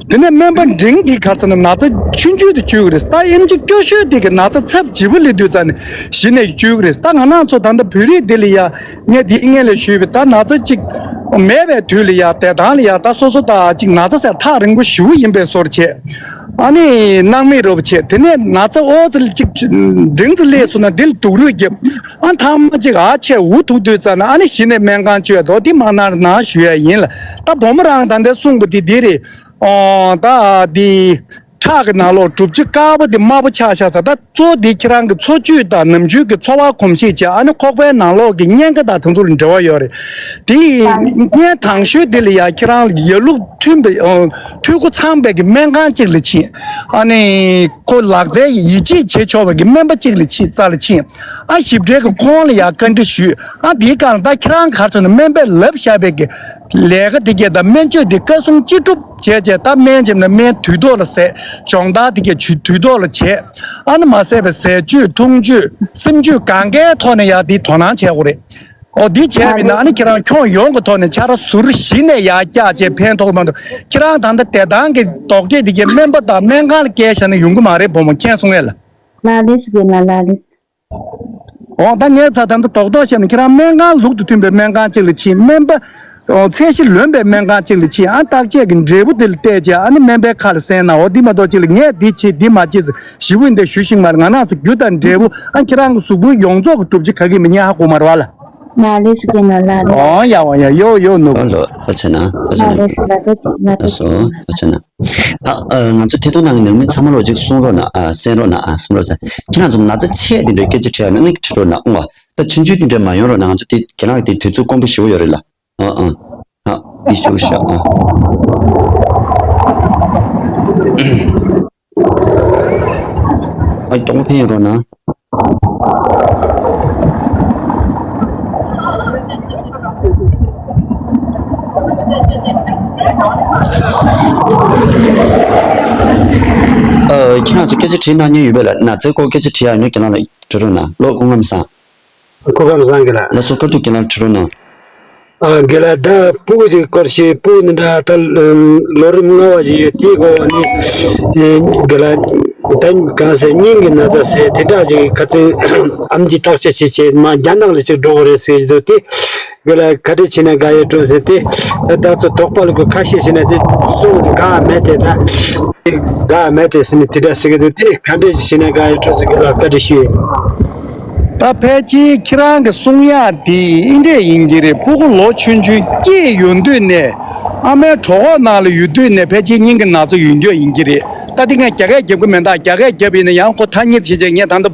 དེ་ནས་སྨན་པ་འབྲིང་དེ་ག་རེ་ཟེར་ན་ན་ཚ་ཆུང་ཆུང་དེ་བཅོས་ཀྱི་རེད། ད་ཨེམ་ཆི་སྐྱོ་ཤོས་དེ་གི་ན་ཚ་ཚབས་ཆེ་བ་སླེབས་དུས་ཙང་ནས་གཞི་ནས་བཅོས་ཀྱི་རེད། ད་ང་རང་ཚོ་ད་ལྟ་བོད་རིགས་དེ་ལ་ཡ་ངས་དེ་སྔོན་ལ་ཞུས་པའི་ད་ན་ཚ་གཅིག་མེད་པའི་དུས་ལ་ཡ་བདེ་ཐང་ལ་ཡ་ད་སོ་སོ་ད་གཅིག་ན་ཚ་ཟེར་ཐག་རིང་པོ་ཞེ་པོ་ཡིན་པའི་བཟོ་འདྲ་བྱས། ཨ་ནི་སྣང་མེད་རོབ་བྱས། དེ་ནས་ན་ཚ་ཨོ་ཙི་གཅིག་འབྲིང་ཙི་སླེབས་སོང་ན་དེ་ལ་སྡུག་རུས་རྒྱབ། ཨ་ཐ་མ་གཅིག་ཨ་ཆད་འུ་ཐུག་དུས་ཙ་ན་ཨ་ནི་གཞི་ནས་སྨན་ཁང་བཅོས་དོ། དེ་མ་ན་ན་ཞུ་ཡ་ཡིན་ལ། ད་བུ་མོ་རང་ད་ལྟ་གསུངས་པ་དེ་དེ་རེད། ཨོ་ད་དེ་ཁྲག་གི་ནང་ལོགས་གྲུབ་ཆ་དཀར་པོ་དེ་དམར་པོ་ཆགས་ཤག་ཟེར། ད་གཙོ་བོ་དེ་ཁྱེད་རང་གི་འཚོ་བཅུད་དང་ནམ་རྒྱུན་གྱི་འཚོ་བ་གོམས་གཤིས་བྱས། ཨ་ནི་ཁོག་པའི་ནང་ལོགས་ཀྱི་གཉན་ཁ་དང་དེ་ཚོ་ལ་འབྲེལ་བ་ཡོད་རེད། དེ་ཡིན་གཉན་དང་ཤོས་དེ་ལ་ཡ་ཁྱེད་རང་ལ་ཡ་ལུགས་མཐུན་པའི་ཨོ་འཐུས་སྒོ་ཚང་བའི་གི་སྨན་ཁང་གཅིག་ལ་ཕྱིན། ཨ་ནི་ཁོ་ལག་རྩལ་ཡིད་ཆེས་བྱེད་ཆོག་པའི་གི་སྨན་པ་གཅིག་ལ་ཕྱིན། རྩ་ལ་ཕྱིན། ཨ་ཞིབ་ཕྲའི་གི་ཁོང་ལ་ཡ་བཀའ་འདྲི་ཞུས། ཨ་དེའི་སྒང་ལ་ད་ཁྱེད་རང་ག་རེ་ཟེར་ན་སྨན་པས་ལབ་བཞག་པའི་གི་ལས་ཀ་དེ་གས་དང་སྨན་བཅོས་དེ་བཀའ་གསུང་ཅི་སྒྲུབ་བྱས་བྱས། ད་སྨན་བྱས་ན་སྨན་དུས་ཐོག་ལ་ཟས། སྦྱོང་བརྡར་དེ་གས་ཇུས་དུས་ཐོག་ལ་བྱས། ཨ་ནི་མ་ཟད་པའི་ཟས་བཅུད་འཐུང་བཅུད་སེམས་བཅུད་གང་གའི་ཐོག་ནས་ཡ་དེ་དོ་སྣང་བྱེད་དགོས་རེད། ཨོ་འདི་བྱས་པ་ཡིན་ན་ཨ་ནི་ཁྱེད་རང་ཁྱོན་ཡོངས་ཀྱི་ཐོག་ནས་ཆ་ར་ཟུར་གཞི་ནས་ཡར་བཀྱག་བྱས་ཕན་ཐོགས་མ་ཐོགས། ཁྱེད་རང་ད་ལྟ་བདེ་ཐང་གི་དོགས་འདྲི་དེ་གའི་སྨན་པ་དང་སྨན་ཁང་ལ་བསྐྱལ་བཞག་ན་ཡོང་གི་མ་རེད་བུ་མོ། མཁྱེན་སོང་ངས་ལ། ལགས་ལེས་རྒན་ལགས། ལགས་ལེས། ཨོ་ད་ངས་ད་ད་ལྟ་རྡོག་རྡོག་བཤད་ན་ཁྱེད་རང་སྨན་ཁང་ལུགས་དང་མཐུན་པའི་སྨན་ཁང་གཅིག་ལ་ཕྱིན། སྨན་པ་ཨོ་ཚད་གཞི་ལོན་པའི་སྨན་ཁང་གཅིག་ལ་ཕྱིན། ཨ་བརྟག་དཔྱད་ཀྱི་འབྲས་བུ་དེ་ལ་བལྟས་བྱས་ཨ་ནི་སྨན་པའི་ཁ་ལ་གསན་ན། ཨོ་འདི་མ་གཏོགས་གཅིག་ལ་ངས་འདི་བྱེད་འདི་མ་བྱེད་ཟེར་ཞིབ་པོ་འདི་ཞུ་ཤེས་མ་རེད། ང་རང་ཚོ་རྒྱུ་དང་འབྲས་བུ། ཨ་ཁྱེད་རང་གི་གཟུགས་པོའི་ཡོངས་རྫོགས་ཀྱི་གྲུབ་ཆ་ག་གི་མི་ཉན་ཧ་གོ་མ་རེད་བ་ལ། ལགས་ལེས་རྒན་ལགས། ལགས་ལེས། ཨོ་ཡ་ཨོ་ཡ་ཡོ་ཡོ་ནུ། ཨ་ལོ་ད་ཚེ་ན་ད་ཚེ་ན། ལགས་ལེས་ལགས། ད་ཅི་ང་ད་ད་ཚེ་སོ་ན། ད་ཚེ་ན། ཨ་ཨ་ང་ཚོ་ཐད་གཏོང་ནང་གི་ནང་མི་ཚང་མ་ལོ་གཅིག་གསུང་རོགས་གནང་། ཨ་གསན་རོགས་གནང་། ཨ་གསུང་རོགས་གནང་། ཁྱེད་རང་ཚོ་ན་ཚ་ཆེ་དེ་འདྲའི་སྐད་ཆ་དྲིས་ཡ་ན་ངས་དྲི་རོགས་གནང་། ཨོ་ད་ཆུང་ཆུང་དེ་འདྲ་མ་ཡོང་རོགས་གནང་། ང་ཚོ་དེ་ཁྱེད་རང་གི་དེ་དུས་ཚོད་དཀོན་པོ་ཞེ་པོ་ཡོད་རེད་ལ། ཨ་ཨ་ཨ་ཨི་ཤུ་ཤ་ཨ། ཨ་གྱོང་ཕན་ཡོད་རོགས་གནང་། ཨ་ཁྱེད་རང་ཚོ་སྐད་ཆ་དྲིས་གནང་མཁན་ཡོད་པས་ལ། ན་ཚའི་སྐོར་སྐད་ཆ་དྲིས་ཡ་ཡིན་ན་ཁྱེད་རང་ལ་དྲི་རོགས་གནང་། ལོ་སྐུ་ཁམས་བཟང་། སྐུ་ཁམས་བཟང་། དགེ་ལགས། ལགས་སོ། ཁ་ཐུག་ཁྱེད་རང་དྲི་རོགས་གནང་། ཨ་དགེ་ལགས། ད་སྤུ་གུ་ཅིག་སྐོར་ཞིག་སྤུ་གུ་འདི་འདྲ་ད་ལོ་རིམ་ལྔ་བ་ཞིག་ཡོད། དེའི་སྐོར་ནི་དགེ་ལགས་ད་གང་ཟེར་སྙིང་གི་ན་ཚ་ཟེར་དེ་འདྲ་ཅིག་ཁ་ཚིག་ཨེམ་ཆི་བརྟག་དཔྱད་བྱེད་བྱེད་མ་རྒྱ་ནག་ལ་ཅིག་འགྲོ་དགོས་རེད་ཟེར་གྱི་འདུག་དེ་དགེ་ལགས་ག་འདྲ་བྱས་ན་དགའ་ཡོད་འགྲོ་ཟེར། དེ་ད་ད་ཚོ་དོགས་པ་ལ་གོ་ཁ་ཤས་ཤིག་ན་ཚེ་གསུང་དགའ་མེད་དེ་ད་དགའ་མེད་དེ་ཟེར་ནས་དེ་འདྲ་ཟེར་གྱི་འདུག་དེ་ག་འདྲ་བྱས་ན་དགའ་ཡོད་འགྲོ་ཟེར་དགེ་ལགས་བཀའ་འདྲི་ཞུ་ཡིན། ད་ཕལ་ཆེར་ཁྱེད་རང་གི་གསུང་ཡག་དེ་ཨིན་འདྲས་ཡིན་གྱི་རེད། སྤུ་གུ་ལོ་ཆུང་ཆུང་སྐྱེས་ཡོང་དུས་ནས་ཨ་མའི་གྲོད་ཁོག་ནང་ལ་ཡོད་དུས་ནས་ཕལ་ཆེར་སྙིང་གི་ན་ཚ་ཡོད་རྒྱུ་ཡིན་གྱི་རེད། ད་དེ་ངས་རྒྱ་སྐད་རྒྱབ་ཀྱི་མེད། ད་རྒྱ་སྐད་རྒྱབ་ཡིན་ན་ཡང་ཁོ་ཐ་སྙད་བྱེད་བྱེད། ངས་ད་ལྟ་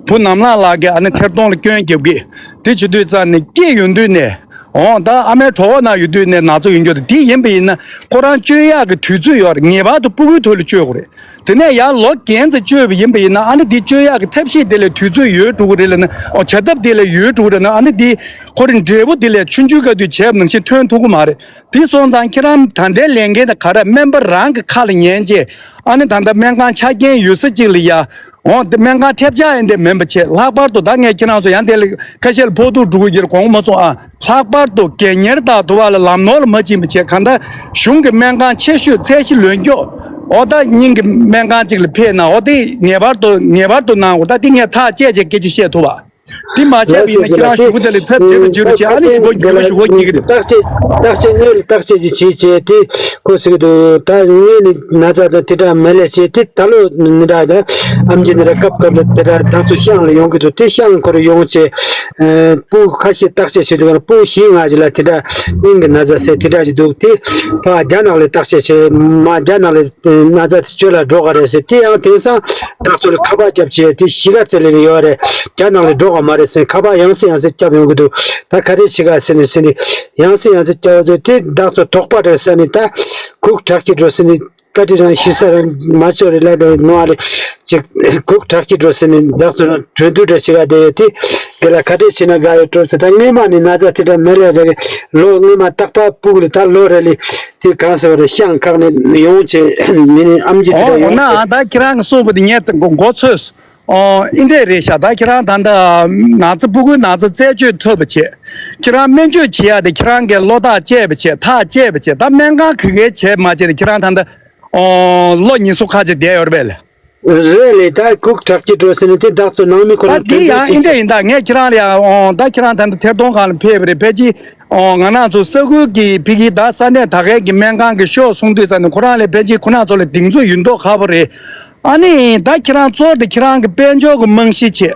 བུ་ནམ་ལངས་ལགས་ཀྱི་ཨ་ནི་ཐད་གཏོང་ལ་སྐྱོན་རྒྱབ་ཀྱི། དེ་བྱེད་དུས་ཙང་ནས་སྐྱེས་ཡོང་དུས་ནས། འོ་ད་ཨ་མའི་གྲོད་ཁོག་ནང་ཡོད་དུས་ནས་ན་ཚ་ཡོང་རྒྱུ་རེད། དེ་ཡིན་པ་ཡིན་ན་ཁོ་རང་བཅོས་ཡག་གི་དུས་ཚོད་ཡོད་རེད། ངེས་པར་དུ་སྤུ་གུའི་ཐོག་ལ་བཅོས་དགོས་རེད། དེ་ནས་ཡང་ལོ་རྒན་ཙམ་བཅོས་པ་ཡིན་པ་ཡིན་ན་ཨ་ནི་དེ་བཅོས་ཡག་གི་ཐབས་ཤེས་དེ་ལ་དུས་ཚོད་ཡོལ་འགྲོ་གི་རེད་ལབ་ན། འོ་བྱ་ཐབས་དེ་ལ་ཡོལ་འགྲོ་གི་རེད་ན་ཨ་ནི་དེ་ཁོ་རང་འབྲས་བུ་དེ་ལས་ཆུང་ཆུང་སྐབས་དུས་བྱས་པ་ནང་བཞིན་ཐོན་ཐུབ་ཀྱི་མ་རེད། དེ་སོང་ཙང་ཁྱེད་རང་ད་ལྟའི་ལས་འགན་དེ་ག་རེ། སྨན་པ་རང་གི་ཁ་ལ་ཉན་བྱས་ཨ་ནི་ད་ལྟ་སྨན་ཁང་ཆ་རྐྱེན་ཡོད་ས་གཅིག་ལ་ཡ། འོ་དེ་སྨན་ཁང་ཐེབས་ཆག་ཡིན་དེ་མིན་པ་བྱས། ལྷག་པར་དུ་ད་ངས་ཁྱེད་རང་ཚོ་ཡང་དེ་ལ་ཁ་ཤས་ལ་ཕོག་ཐུག་འགྲོ་གི་ཡོད་རེད། དགོངས་པ་མ་ཚོམ་ཨ། ལྷག་པར་དུ་དགོས་གཉེར་དང་དུ་བ་ལ་ལམ་ནོར་ལ་མ་ཕྱིན་པ་བྱས། གང་ལྟར་གཞུང་གི་སྨན་ཁང་ཆེ་ཤོས་ཚད་གཞི་ལོན་ཀྱོག་འོ་ད་སྙིང་གི་སྨན་ཁང་ཅིག་ལ་ཕེབས་ན་འོ་དེ་ངེས་པར་དུ་ངེས་པར་དུ་གནང་དགོས། ད་དེ་ངས་ཐག་བཅད་བྱས་སྐད་ཆ་བཤད་ཐུབ་པ། དེ་མ་བྱས་པ་ཡིན་ན་ཁྱེད་རང་ཞུ་གི་དེ་ལ་ཚད་བྱེད་པ་བྱེད་རོགས་བྱེད། ཨ་ནི་ཞུ་གོ་ཉིད་ཀྱི་ཞུ་གོ་ཉིད་ཀྱི་རེད། བརྟག་དཔྱད་བརྟག་དཔྱད་དངོས་ལ་བརྟག་དཔྱད་ཅིག་བྱེད་བྱེད་དེ་ཁོ་ཟེར་གི་འདུག་ད་དངོས་ནས་ན་ཚ་དང་དེ་འདྲ་མེད་ལས་བྱེད་དེ། ད་ལོ་ནི་འདྲ་ད་ཨམ་ཆི་ནི་ར་སྐབས་སྐབས་ལ་དེ་འདྲ་ད་ཚོ་ཤང་ལ་ཡོང་གི་འདུག་དེ་ཤང་ཁོ་ར་ཡོང་བྱས་སྤུ་གུ་ཁ་ཤས་བརྟག་དཔྱད་བྱེད་དུས་སྐབས་ལ་སྤུ་གུ་བཞི་ལྔ་ཅིག་ལ་དེ་འདྲ་སྙིང་གི་ན་ཚ་ཟེར་དེ་འདྲ་ཅིག་འདུག་དེ་ཕར་རྒྱ་ནག་ལ་བརྟག་དཔྱད་བྱས་མ་རྒྱ་ནག་ལ་ན་ཚ་དེ་བཅོས་ལ་འགྲོ་ག་རེད་ཟེར། དེ་ཡང་དེང་སང་བདག་ཚོ་ལ་ཁ་པར་རྒྱབ་བྱས་དེ་གཞིས་ཀ་རྩེ་ལ་ཡོད་རེད། རྒྱ་ནག་ལ་འགྲོ་ག་མ་རེད་ཟེར་ཁ་པར་ཡང་སེ་ཡང་སེ་རྒྱབ་ཡོང་གི་འདུག་ད་ག་རེ་བྱེད་ག་ཟེར་ནས་ཟེར་ནས་ཡང་སེ་ཡང་སེ་རྒྱབ་ཚོད་དེ་བདག་ཚོ་དོགས་པ་རེད་ཟེར་ནས་ད་སྒུག་དྲག་གི་འགྲོ་ཟེར་ནས་བཀའ་ཁྲི་རང་ཞུ་ས་རང་མ་ཆོག་རེད་ལ་དེ་ནོ་ཨ་རེད་ཅིག་སྒུག་དྲག་གི་འགྲོ་ཟེར་ནས་བདག་ཚོ་རང་གྲོས་བསྡུར་འདྲ་བྱེད་ག་དེ་ཡོད་དེ་དེ་ལ་ག་རེ་བྱེད་ན་དགའ་ཡོད་འགྲོ་ཟེར། ད་སྔོན་མ་ནས་ན་ཚ་དེ་འདྲ་མེད་ལས་རེད། ལོ་སྔོན་མ་རྟག་པར་སྤུ་གུ་ལ་ད་ལོ་རེ་ལས་དེ་གང་ཟེར་བ་རེད། ཤང་ཁག་ནས་ཡོང་བྱས་མི་ནི་ཨམ་ཆི་དེ་འདྲ་ཡོང་བྱས། ད་ཁྱེད་རང་གི་གསུངས་པ་དེ་ངས་མགོ་ཚོས། ཨོ། ཨི་འདྲས་རེད་ཤག་ད་ཁྱེད་རང་ད་ལྟ་ན་ཚ་སྤུ་གུའི་ན་ཚ་རྩད་གཅོད་ཐུབ་པ་བྱེད། ཁྱེད་རང་སྨན་བཅོས་བྱེད་ཡ་དེ་ཁྱེད་རང་གིས་བློ་ཐག་བཅད་པ་བྱེད། ཐག་བཅད་པ་བྱེད། ད་སྨན་ཁང་ག་གས་བྱས་མ་བྱས་ཏེ་ཁྱེད་རང་ད་ལྟ་ཨོ་ལོ་ཉི་ཤུ་ཁ་ཅིག་བསྡད་ཡོད་རེད་པས་ལ། རེད་ལས་ད་སྒུག་དྲག་གི་འགྲོ་ཟེར་ནས་དེ་བདག་ཚོ་ནང་མི་ཁོ་ད་རང་དེ་གྲོས་ཡང་བསྡུར་ཨི་འདྲས་བྱེད། ཡིན། ད་ངས་ཁྱེད་རང་ལ་ཡང་ཨོ་ད་ཁྱེད་རང་ད་ལྟ་ཐད་གཏོང་ཁང་ལ་ཕེབས་པ་རེད། ཕལ་ཆེར་ཨོ་ང་རང་ཚོ་ས་ཁུལ་གྱི་ཕ་གི་ད་ས་གནས་ད་གས་ཀྱི་སྨན་ཁང་གི་ཤོག་གསུང་དུས་ཙམ་ནས་ཁོ་རང་ལ་ཕལ་ཆེར་ཁོ་རང་ཚོ་ལ་གདེང་ཚོད་ཡོད་མདོག་ཁ་པོ་རེད། ཨ་ནི་ད་ཁྱེད་རང་གཙོ་བོ་དེ་ཁྱེད་རང་གི་དཔལ་འབྱོར་གྱི་རྨང་གཞི་བྱས།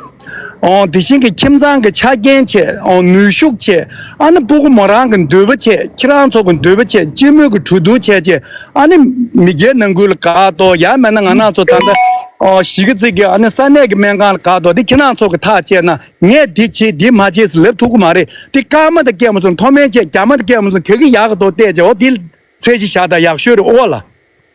ཨོ་དེ་བཞིན་གྱི་ཁྱིམ་ཚང་གི་ཆ་རྐྱེན་བྱས། ཨོ་ནུས་ཤུགས་བྱས། ཨ་ནི་སྤུ་གུ་མོ་རང་གི་འདོད་པ་བྱས། ཁྱེད་རང་ཚོ་གི་འདོད་པ་བྱས། སྤྱི་མོས་ཀྱི་གྲོས་བསྡུར་བྱས་བྱས། ཨ་ནི་མི་སྒེར་ནང་ཁུལ་ལ་དགའ་ཏོ་ཡང་མེད་ན་ང་རང་ཚོ་ད་ལྟ་ཨོ་གཞིས་ཀ་རྩེ་གི་ཨ་ནི་ས་གནས་ཀྱི་སྨན་ཁང་ལ་དགའ་ཏོ་དེ་ཁྱེད་རང་ཚོ་གི་ཐག་བཅད་ན་ངས་འདི་བྱེད་འདི་མ་བྱེད་ཟེར་ལབ་ཐུབ་ཀྱི་མ་རེད། དེ་སྐར་མ་དང་སྐྱེལ་མ་སོང་། མཐོ་དམན་བྱས་རྒྱ་མ་དང་སྐྱེལ་མ་སོང་། ག་གི་ཡག་གི་འདུག་བལྟས་བྱས། ཨོ་དེ་ཚད་གཞི་བཞག་ད་ཡག་ཤོས་རེད་ཨོ་ལ།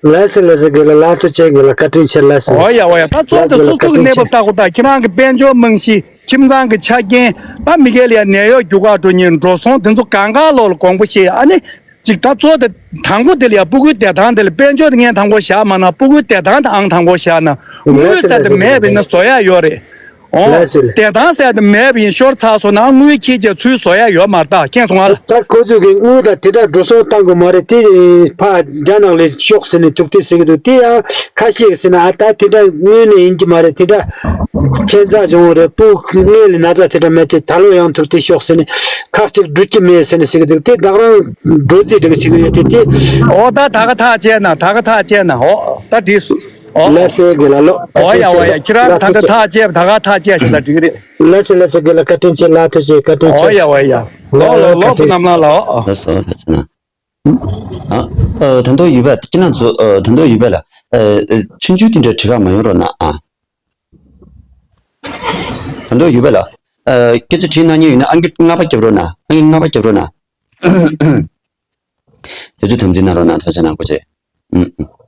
ལགས་སོ་ལགས་སོ། དགེ་ལགས་ལགས་ཐུགས་རྗེ་ཆེ། དགེ་ལགས་བཀའ་དྲིན་ཆེ། ལགས་སོ་ལགས་སོ། ཨོ་ཡ་ཨོ་ཡ། ད་གཙོ་བོ་དེ་སོ་སོ་གི་གནས་བབ་ལྟ་དགོས། ད་ཁྱེད་རང་གི་དཔལ་འབྱོར་རྨང་གཞི། ཁྱིམ་ཚང་གི་ཆ་རྐྱེན། ད་མི་སྒེར་ལ་ཡ་ནད་གཡོག་རྒྱུག་གར་འགྲོ་མཁན་འགྲོ་སོང་དེ་ཚོ་གང་ག་ལོག་ལ་དགོངས་པ་བཞེས། ཨ་ནི་ཅིག་ད་གཙོ་བོ་དེ་དང་པོ་དེ་ལ་ཡ་སྤུ་གུའི་བདེ་ཐང་དེ་ལ་དཔལ་འབྱོར་དེ་ངས་དང་པོ་བཞག་མ་གནང་། སྤུ་གུའི་བདེ་ཐང་དེ་ཨང་དང་པོ་བཞག་ན། དངུལ་ཟེར་དེ་མེད་པ་ཡིན་ན་བཟོ་ཡ་ཡོད་རེད། ཨོ། ལགས་སེ་ལགས། བདེ་ཐང་ཟེར་དེ་མེད་པ་ཡིན་ཤོར་ཚར་སོང་ན་དངུལ་ཁྱེད་ཀྱིས་ཚུར་བཟོ་ཡ་ཡོད་མ་རེད། ད་མཁྱེན་སོང་ང་ལ། ད་ཁོ་ཚོས་ཀྱི་དངུལ་དང་དེ་འདྲ་འགྲོ་སོང་བཏང་དགོས་མ་རེད། དེ་ཕར་རྒྱ་ནག་ལ་ཤོག་ཟེར་ནས་ཐུག་དེ་ཟེར་གྱི་འདུག་དེ་ཡང་ཁ་ཤས་ཀྱིས་ཟེར་ན་ཨ་ད་དེ་འདྲ་དངོས་གནས་ཡིན་གྱི་མ་རེད། དེ་འདྲ་ཁྱད་མཚར་བྱུང་བ་རེད། སྤུ་གུ་དངོས་ལ་ན་ཚ་དེ་འདྲ་མེད་དེ་ད་ལོ་ཡང་ཐུག་དེ་ཤོག་ཟེར་ནས་ཁག་ཅིག་འགྲོ་གི་མེད་ཟེར་ནས་ཟེར་གྱི་འདུག་དེ་བདག་རང་འགྲོ་རྩིས་འགྲིག་ཟེར་གྱི་ཡོད་དེ་དེ། ཨོ་ད་ད་ག་ཐག་བཅད་ན། ད་ག་ཐག་བཅད་ན། ཨོ་ད་འགྲིག་སོང་། ཨོ། ལགས་སེ་དགེ་ལགས་ལོ། ཨོ་ཡ་ཨོ་ཡ། ཁྱེད་རང་ད་ལྟ་ཐག་བཅད་པ་ད་ག་ཐག་བཅད་ཞིག་ལ་འགྲིག་རེད། ལགས་སེ་ལགས་སེ་དགེ་ལགས་བཀའ་དྲིན་ཆེ། ལགས་ཐུགས་རྗེ་ཆེ། བཀའ་དྲིན་ཆེ། ཨོ་ཡ་ཨོ་ཡ། ལོ་ལོ་ལོ་བཀའ་དྲིན་ཆེ། རྣམ་ལགས་ལ་ཨོ། ལགས་སོ་ལགས་སོ། ཨ་ཨ་ད་དུང་ཡོད་པས་ཁྱེད་རང་ཚོ། ཨ་ད་དུང་ཡོད་པས་ལ། ཨ་ཨ་ཆུང་ཆུང་དེ་འདྲ་དྲི་ག་མ་ཡོང་རོགས་གནང་ཨ། ད་དུང་ཡོད་པས་ལ། ཨ་སྐད་ཆ་དྲིས་གནང་མཁན་ཡོད་ན་ཨང་ཀི་ལྔ་པ་རྒྱབ་རོགས་གནང་། ཨང་ཀི་ལྔ་པ་རྒྱབ་རོགས་གནང་། དེ་ཚོ་དམ་འཛིན་གནང་རོགས་གནང་། ཐུགས་རྗེ་གནང་། སྐུ་མཁྱེན། ཨུམ་ཨུམ།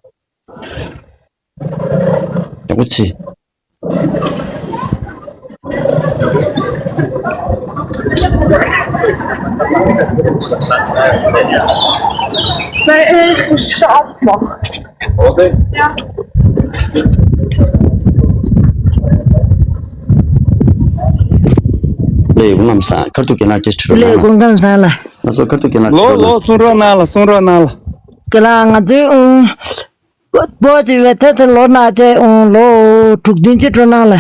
ཡག་པོ་བྱེད། ལས་སྐུ་ཁམས་བཟང་། ཁ་ཐུག་རྒན་ལགས་སྐད་ཆ་དྲི་རོགས་གནང་། ལས་སྐུ་ཁམས་བཟང་ལགས། ལགས་སོ། ཁ་ཐུག་རྒན་ལགས་ལོ་དྲི་རོགས་ལོ། གནང་། གསུང་རོགས་གནང་ལ། གསུང་རོགས་གནང་ལ། རྒན་ལགས་ང་ཚོའི་ཨུམ། བོད་ཀྱི་བའི་ཐད་དུ་ལོ་ན་ཚ་ཨང་ལོ་དྲུག་བདུན་ཅིག་འགྲོ་གནང་ལ།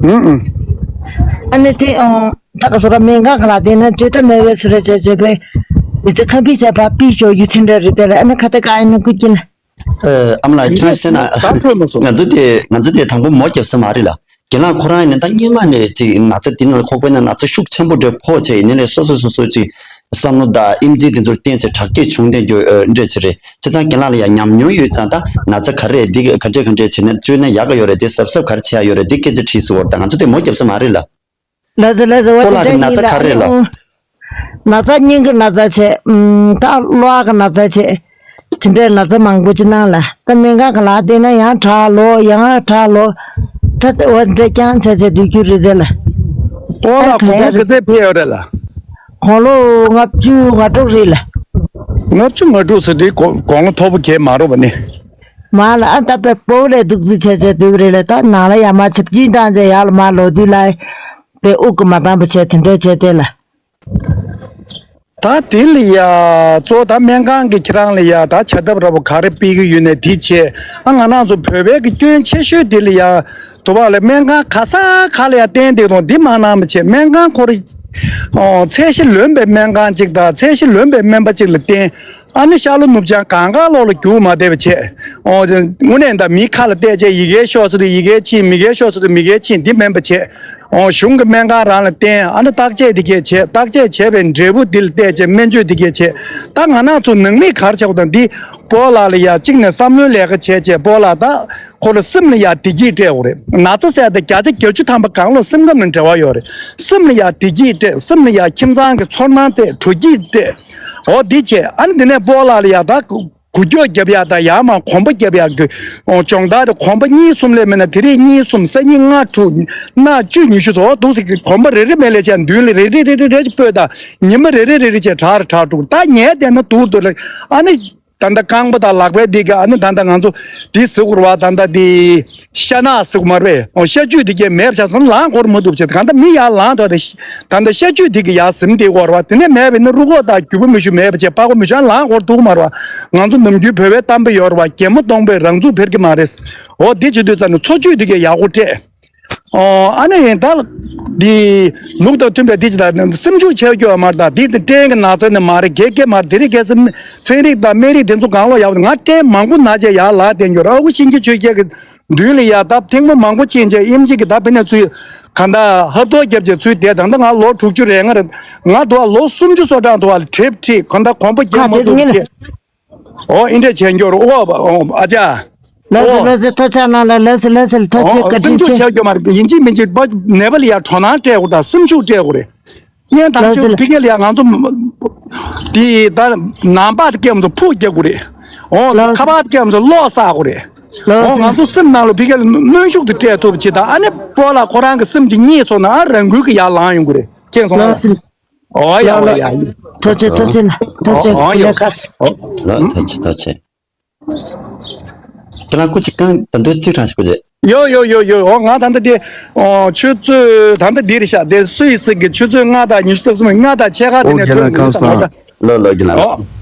ཨང་ཨང་། ཨ་ནི་དེ་ཨང་ད་ག་སོ་ར་སྨན་ཁང་ག་ལ་བསྡད་ན་བཅོས་ཐབས་མེད་པའི་སུ་རེ་བྱས་བྱས་པས་མི་ཚེ་ཁ་འབིགས་བྱས་ཕར་ཕུད་ཤོག་ཡུལ་ཚན་འདྲ་རེད་དེ་ལ། ཨ་ནི་ཁ་ཏ་ག་ཨ་ནི་སྐུ་སྐྱིད་ལ། ཨ་མ་ལགས་ཁྱེད་རང་གསན་ན། ད་ཐོས་མ་སོང་། ང་ཚོ་དེ་ང་ཚོ་དེ་དང་པོ་མོ་རྒྱབ་ས་མ་རེད་ལ། རྒན་ལགས་ཁོ་རང་ཡིན་ན་ད་སྔོན་མ་ནས་ཅིག་ན་ཚ་འདི་ནང་ལ་ཁོག་པའི་ནང་ན་ཚ་ཤུགས་ཆེན་པོ་འདྲ་ཕོག་བྱས་ཡིན་ནའི་ལས་སོ་སོ་སོ་སོ་ཅིག་བསམ་བློ་དང་ཨིམ་ཆི་འདི་ཚོར་བརྟེན་བྱས་དྲག་སྐྱེད་བྱུང་བསྡད་རྒྱུ་འདྲ་ཅིག་རེད། བྱས་ཙང་རྒན་ལགས་ལ་ཡང་ཉམས་མྱོང་ཡོད་ཙང་ད་ན་ཚ་ག་རེ་འདི་ག་འདྲས་ག་འདྲས་བྱས་ནས་བཅོས་ན་ཡག་ག་ཡོད་རེད། དེ་གཟབ་གཟབ་ག་རེ་བྱེད་ཡ་ཡོད་རེད། དེ་སྐད་ཆ་དྲིས་སོང་བར་ད་ང་ཚོ་དེ་མོ་རྒྱབ་ས་མ་རེད་ལ། ལགས་སོ་ལགས་སོ། འོ་ཁོ་ལགས་ཀྱི་ན་ཚ་ག་རེ་ལ། ན་ཚ་སྙིང་གི་ན་ཚ་བྱས། ཨུམ། ད་གློ་བ་གི་ན་ཚ་བྱས། དེ་འདྲའི་ན་ཚ་མང་པོ་ཅིག་གནང་ལ། ད་སྨན་ཁང་ག་ལ་བསྡད་ན་ཡང་དྲག་ལོ་ཡང་དྲག་ལོ། ད་འོ་འདྲ་རྐྱང་བྱས་བྱས་སྡོད་རྒྱུ་རེད་དེ་ལ། ཨོ་ལ་དགུང་ལོ་ག་ཚད་ཕེབས་ཡོད་རེད་ལ། དགུང་ལོ་ལྔ་བཅུ་ང་དྲུག་རེད་ལ། ལྔ་བཅུ་ང་དྲུག་ཟེར་དུས་དགུང་ལོ་མཐོ་པོ་གས་མ་རེད་པ་ནི། མ་ལ་ཨ་ད་པའི་སྤོ་ལས་འདུག་རྩིས་བྱས་བྱས་སྡོད་རེད་ལ། ད་ནང་ལ་ཡར་མར་ཆབ་ཅིན་བཏང་བྱས་ཡར་ལ་མར་ལོག་དུས་ལ། པའི་དབུགས་ཀྱི་མ་བཏང་པ་བྱས་དེ་འདྲ་བྱས་དེ་ལ། ད་དེ་ལ་ཡ། གཙོ་བོ་ད་སྨན་ཁང་གི་ཁྱེད་རང་ལ་ཡ་ད་བྱ་ཐབས་འདྲ་པོ་ག་རེ་སྤེལ་གི་ཡོད་ནས་དེ་བྱས། ཨ་ང་རང་ཚོ་བོད་པའི་གི་སྐྱོན་ཆེ་ཤོས་དེ་ལ་ཡ། དུ་བ་ལ་སྨན་ཁང་ག་ས་ག་ལ་ཡ་བསྟན་བསྡད་དང་འདི་མ་གནང་བ་བྱས། སྨན་ཁང་ཁོ་རེ་ཚད་གཞི་ལོན་པའི་སྨན་ཁང་གཅིག་དང་ཚད་གཞི་ལོན་པའི་སྨན་པ་གཅིག་ལ་བསྟེན། ཨ་ནི་ཤར་ལྷོ་ནུབ་བྱང་གང་ག་ལོག་ལ་རྒྱུག་མ་བསྡད་པ་བྱས། ཨོ། དངོས་གནས་ད་མི་ཁ་ལ་བལྟས་བྱས་ཡི་གེ་ཤོག་ཟེར་དུས་ཡི་གེ་ཕྱིན། མི་གེ་ཤོག་ཟེར་དུས་མི་གེ་ཕྱིན། འདི་མིན་པ་བྱས། ཨོ། གཞུང་གི་སྨན་ཁང་རང་ལ་བསྟེན། ཨ་ནི་བརྟག་དཔྱད་འདི་གས་བྱས། བརྟག་དཔྱད་བྱས་པའི་འབྲས་བུ་འདི་ལ་བལྟས་བྱས་སྨན་བཅོས་འདི་གས་བྱས། ད་ང་རང་ཚོ་ནང་མི་ག་རེ་བྱེད་དགོས་དང་འདི་སྤོ་ལགས་ལ་ཡ་གཅིག་ནས་བསམ་བློའི་ལས་ཀ་བྱས་བྱས་སྤོ་ལགས་ད། ཁོ་ལ་སེམས་ལ་ཡ་བདེ་སྐྱིད་སྤྲད་དགོས་རེད། ན་ཚ་ཟེར་ཡ་དེ་བརྒྱ་ཆ་བརྒྱད་ཅུ་ཐམ་པ་གང་ལོག་སེམས་ཁམས་ནང་འབྲེལ་བ་ཡོད་རེད། སེམས་ལ་ཡ་བདེ་སྐྱིད་སྤྲད། སེམས་ལ་ཡ་ཁྱིམ་ཚང་གི་ཚོར་སྣང་བསྩལ། དྲོ་སྐྱིད་སྤྲད། འོ་འདི་བྱས། ཨ་ནི་དེ་ནས་སྤོ་ལགས་ལ་ཡ་ད་འགུལ་སྐྱོད་རྒྱབ་ཡ་དང་ཡར་མར་གོམ་པ་རྒྱབ་ཡ་གི། འོ་སྦྱོང་བརྡར་དེ་གོམ་པ་གཉིས་གསུམ་ལས་མེད་ན་དེ་རིང་གཉིས་གསུམ། སང་ཉིན་ལྔ་དྲུག་གནངས་བཅུ་ཉི་ཤུ་ཚོ་འདུག་སེ་གི་གོམ་པ་རེ་རེ་མེད་ལས་བྱས། མདུན་ལ་རེ་རེ་རེ་རེ་རེ་ཅིག་སྤོས་དང་ཉི་མ་རེ་རེ་རེ་རེ་བྱས་དྲག་རེ་དྲག་འགྲོ། ད་ཉལ་བསྡད་ན་སྡུག་འདུག་ལ། ཨ་ནི། ད་ལྟ་རྐང་པ་དང་ལག་པའི་འདི་ག་ཨ་ནི་ད་ལྟ་ང་ཚོ་འདི་ཟེར་དགོས་རེད་པ། ད་ལྟ་འདི་ཤ་ནག་ཟེར་དགོས་མ་རེད་པས། ཨོ་ཤ་བཅུད་འདི་གས་མེད་པ་ཆགས་སོང་ན་ལངས་དགོས་རེད་མི་འདུག་བྱས། གང་ལྟར་མི་ཡར་ལངས་ཐོག་དེ་ད་ལྟ་ཤ་བཅུད་འདི་གས་ཡར་ཟིན་བསྡད་དགོས་རེད་པ། དེ་ནས་མེད་པ་ཡིན་ན་རུས་ཁོག་དང་རྒྱུ་བ་མིག་ཆུ་མེད་པ་བྱས། པགས་པ་མིག་ཆུ་ལངས་དགོས་འདུག་མ་རེད་པ། ང་ཚོ་ནམ་རྒྱུན་བོད་པའི་གཏམ་དཔེ་ཡོད་རེད་པ། རྒན་མོ་སྟོང་པས་རང་ཚུགས་འཕེར་གྱི་མ་རེད། ཨོ་འདི་བྱེད་དུས་ཙམ་ནས་འཚོ་བཅུད་འདི་གས་ཡག་པོ་སྤྲད། ཨོ། ཨ་ནི་ཡིན་ད། འདི། ལུགས་དང་མཐུན་པའི་འདི་ཅི་ལྟར་སེམས་ཤུགས་ཆེ་སྐྱོ་བ་མར་དང་འདི་སྐྲན་གྱི་ན་ཚ་ནི་མ་རེད། གེ་གེ་མར་དེ་རིགས་གལ་སྲིད་ཚན་རིག་དང་སྨན་རིགས་དེ་ཚོ་གང་ལོག་ཡག་པོ། ང་སྐྲན་མང་པོ་ན་བྱས་ཡར་ལངས་བསྡད་ཡོད་རེད། ཨ་ཁུ་གཤིན་རྗེ་ཆོས་རྒྱལ་གྱི་མདུན་ལ་ཡར་ད་ཐེངས་མ་མང་པོ་ཕྱིན་བྱས་ཨེམ་ཆི་གི་ད་ཕི་ནས་ཚུར་གང་ལྟར་ཧབ་ཐོབ་བརྒྱབ་བྱས་ཚུར་བསྡད། ད་ལྟ་ང་ལོ་དྲུག་ཅུ་རེ་ལྔ་རེད། ང་དུ་བ་ལོ་སུམ་ཅུ་སོ་གྲངས་དུ་བ་ལ་གྲིབ་ཁྲིད་གང་ལྟར་གོམ་པ་རྒྱག་མ་ཐུབ་བྱས། ཨོ་ཨིན་འདྲས་བྱས་འགྱོ་རོགས། ཨོ་ཨོ་ཨ་ཅག་ལགས་སོ། ཨོ། ལགས་སོ། ཐུགས་རྗེ་གནང་ལགས། ལགས་སོ། ལགས་སོ། ཐུགས་རྗེ་ཨོ་བཀའ་དྲིན་ཆེ། སེམས་ཤུགས་ཆེ་སྐྱོ་མ་རེད། ཡིན་གཅིག་མིན་གཅིག་པ་ནད་པ་ལ་ཡ་དོ་སྣང་སྤྲད་དགོས་དང་སེམས་ཤུགས་སྤྲད་དགོས་རེད། ངས་ད་ལགས་ཆུ་སོ། ཕི་གེ་ལ་ཡ་ང་ཚོ་དེ་ད་ནང་པ་དེ་སྐད་མ་ཚོ་ཕུག་རྒྱག་དགོས་རེད། ཨོ་ལགས་ཁ་པར་སྐད་མ་ཚོ་གློག་བསག་དགོས་རེད། ལགས་ཨོ་ང་ཚོ་སེམས་ནང་ལ་ཕི་གེ་ལ་གནོན་ཤུགས་དེ་སྤྲད་ཐུབ་ཅིག་དང་། ཨ་ནི་སྤོ་ལགས་ཁོ་རང་གི་སེམས་ཀྱི་རྙེད་སོང་ན་ཨ་རང་འགུལ་གྱི་ཡར་ལངས་ཡོང་གི་རེད། མཁྱེན་སོང་ལགས། ལགས་སོ། ཨོ་ཡ་ལགས་ཨོ་ཡ། ལགས། ཐུགས་རྗེ་ཐུགས་རྗེ་ལགས། ཐུགས་རྗེ། ཨོ་ཨོ་ཡ། ལས་ཁ་སོ། ལགས་ཐུགས་རྗེ་ཐུགས་རྗེ། ཁྱེད་རང་སྐུ་མཁྱེན་གང་ད་དུང་གཅིག་རང་ཞིག་སྐུ་མཁྱེན། ཡོ་ཡོ་ཡོ་ཡོ། ཨོ་ང་ད་ལྟ་དེ་ཨོ་ཆུ་ཚོད་ད་ལྟ་འདིར་ཤག་དེ་སུད་སི་གི་ཆུ་ཚོད་ལྔ་དང་ཉི་ཤུ་རྩ་གསུམ། ལྔ་དང་ཕྱེད་ཀ་དེ་ཨོ་ནས་རྒན་ཐོན་ལགས་དགོས་ས་ཁམས་བཟང་། ལོ་ལོ་རྒན་ལགས། ཨོ་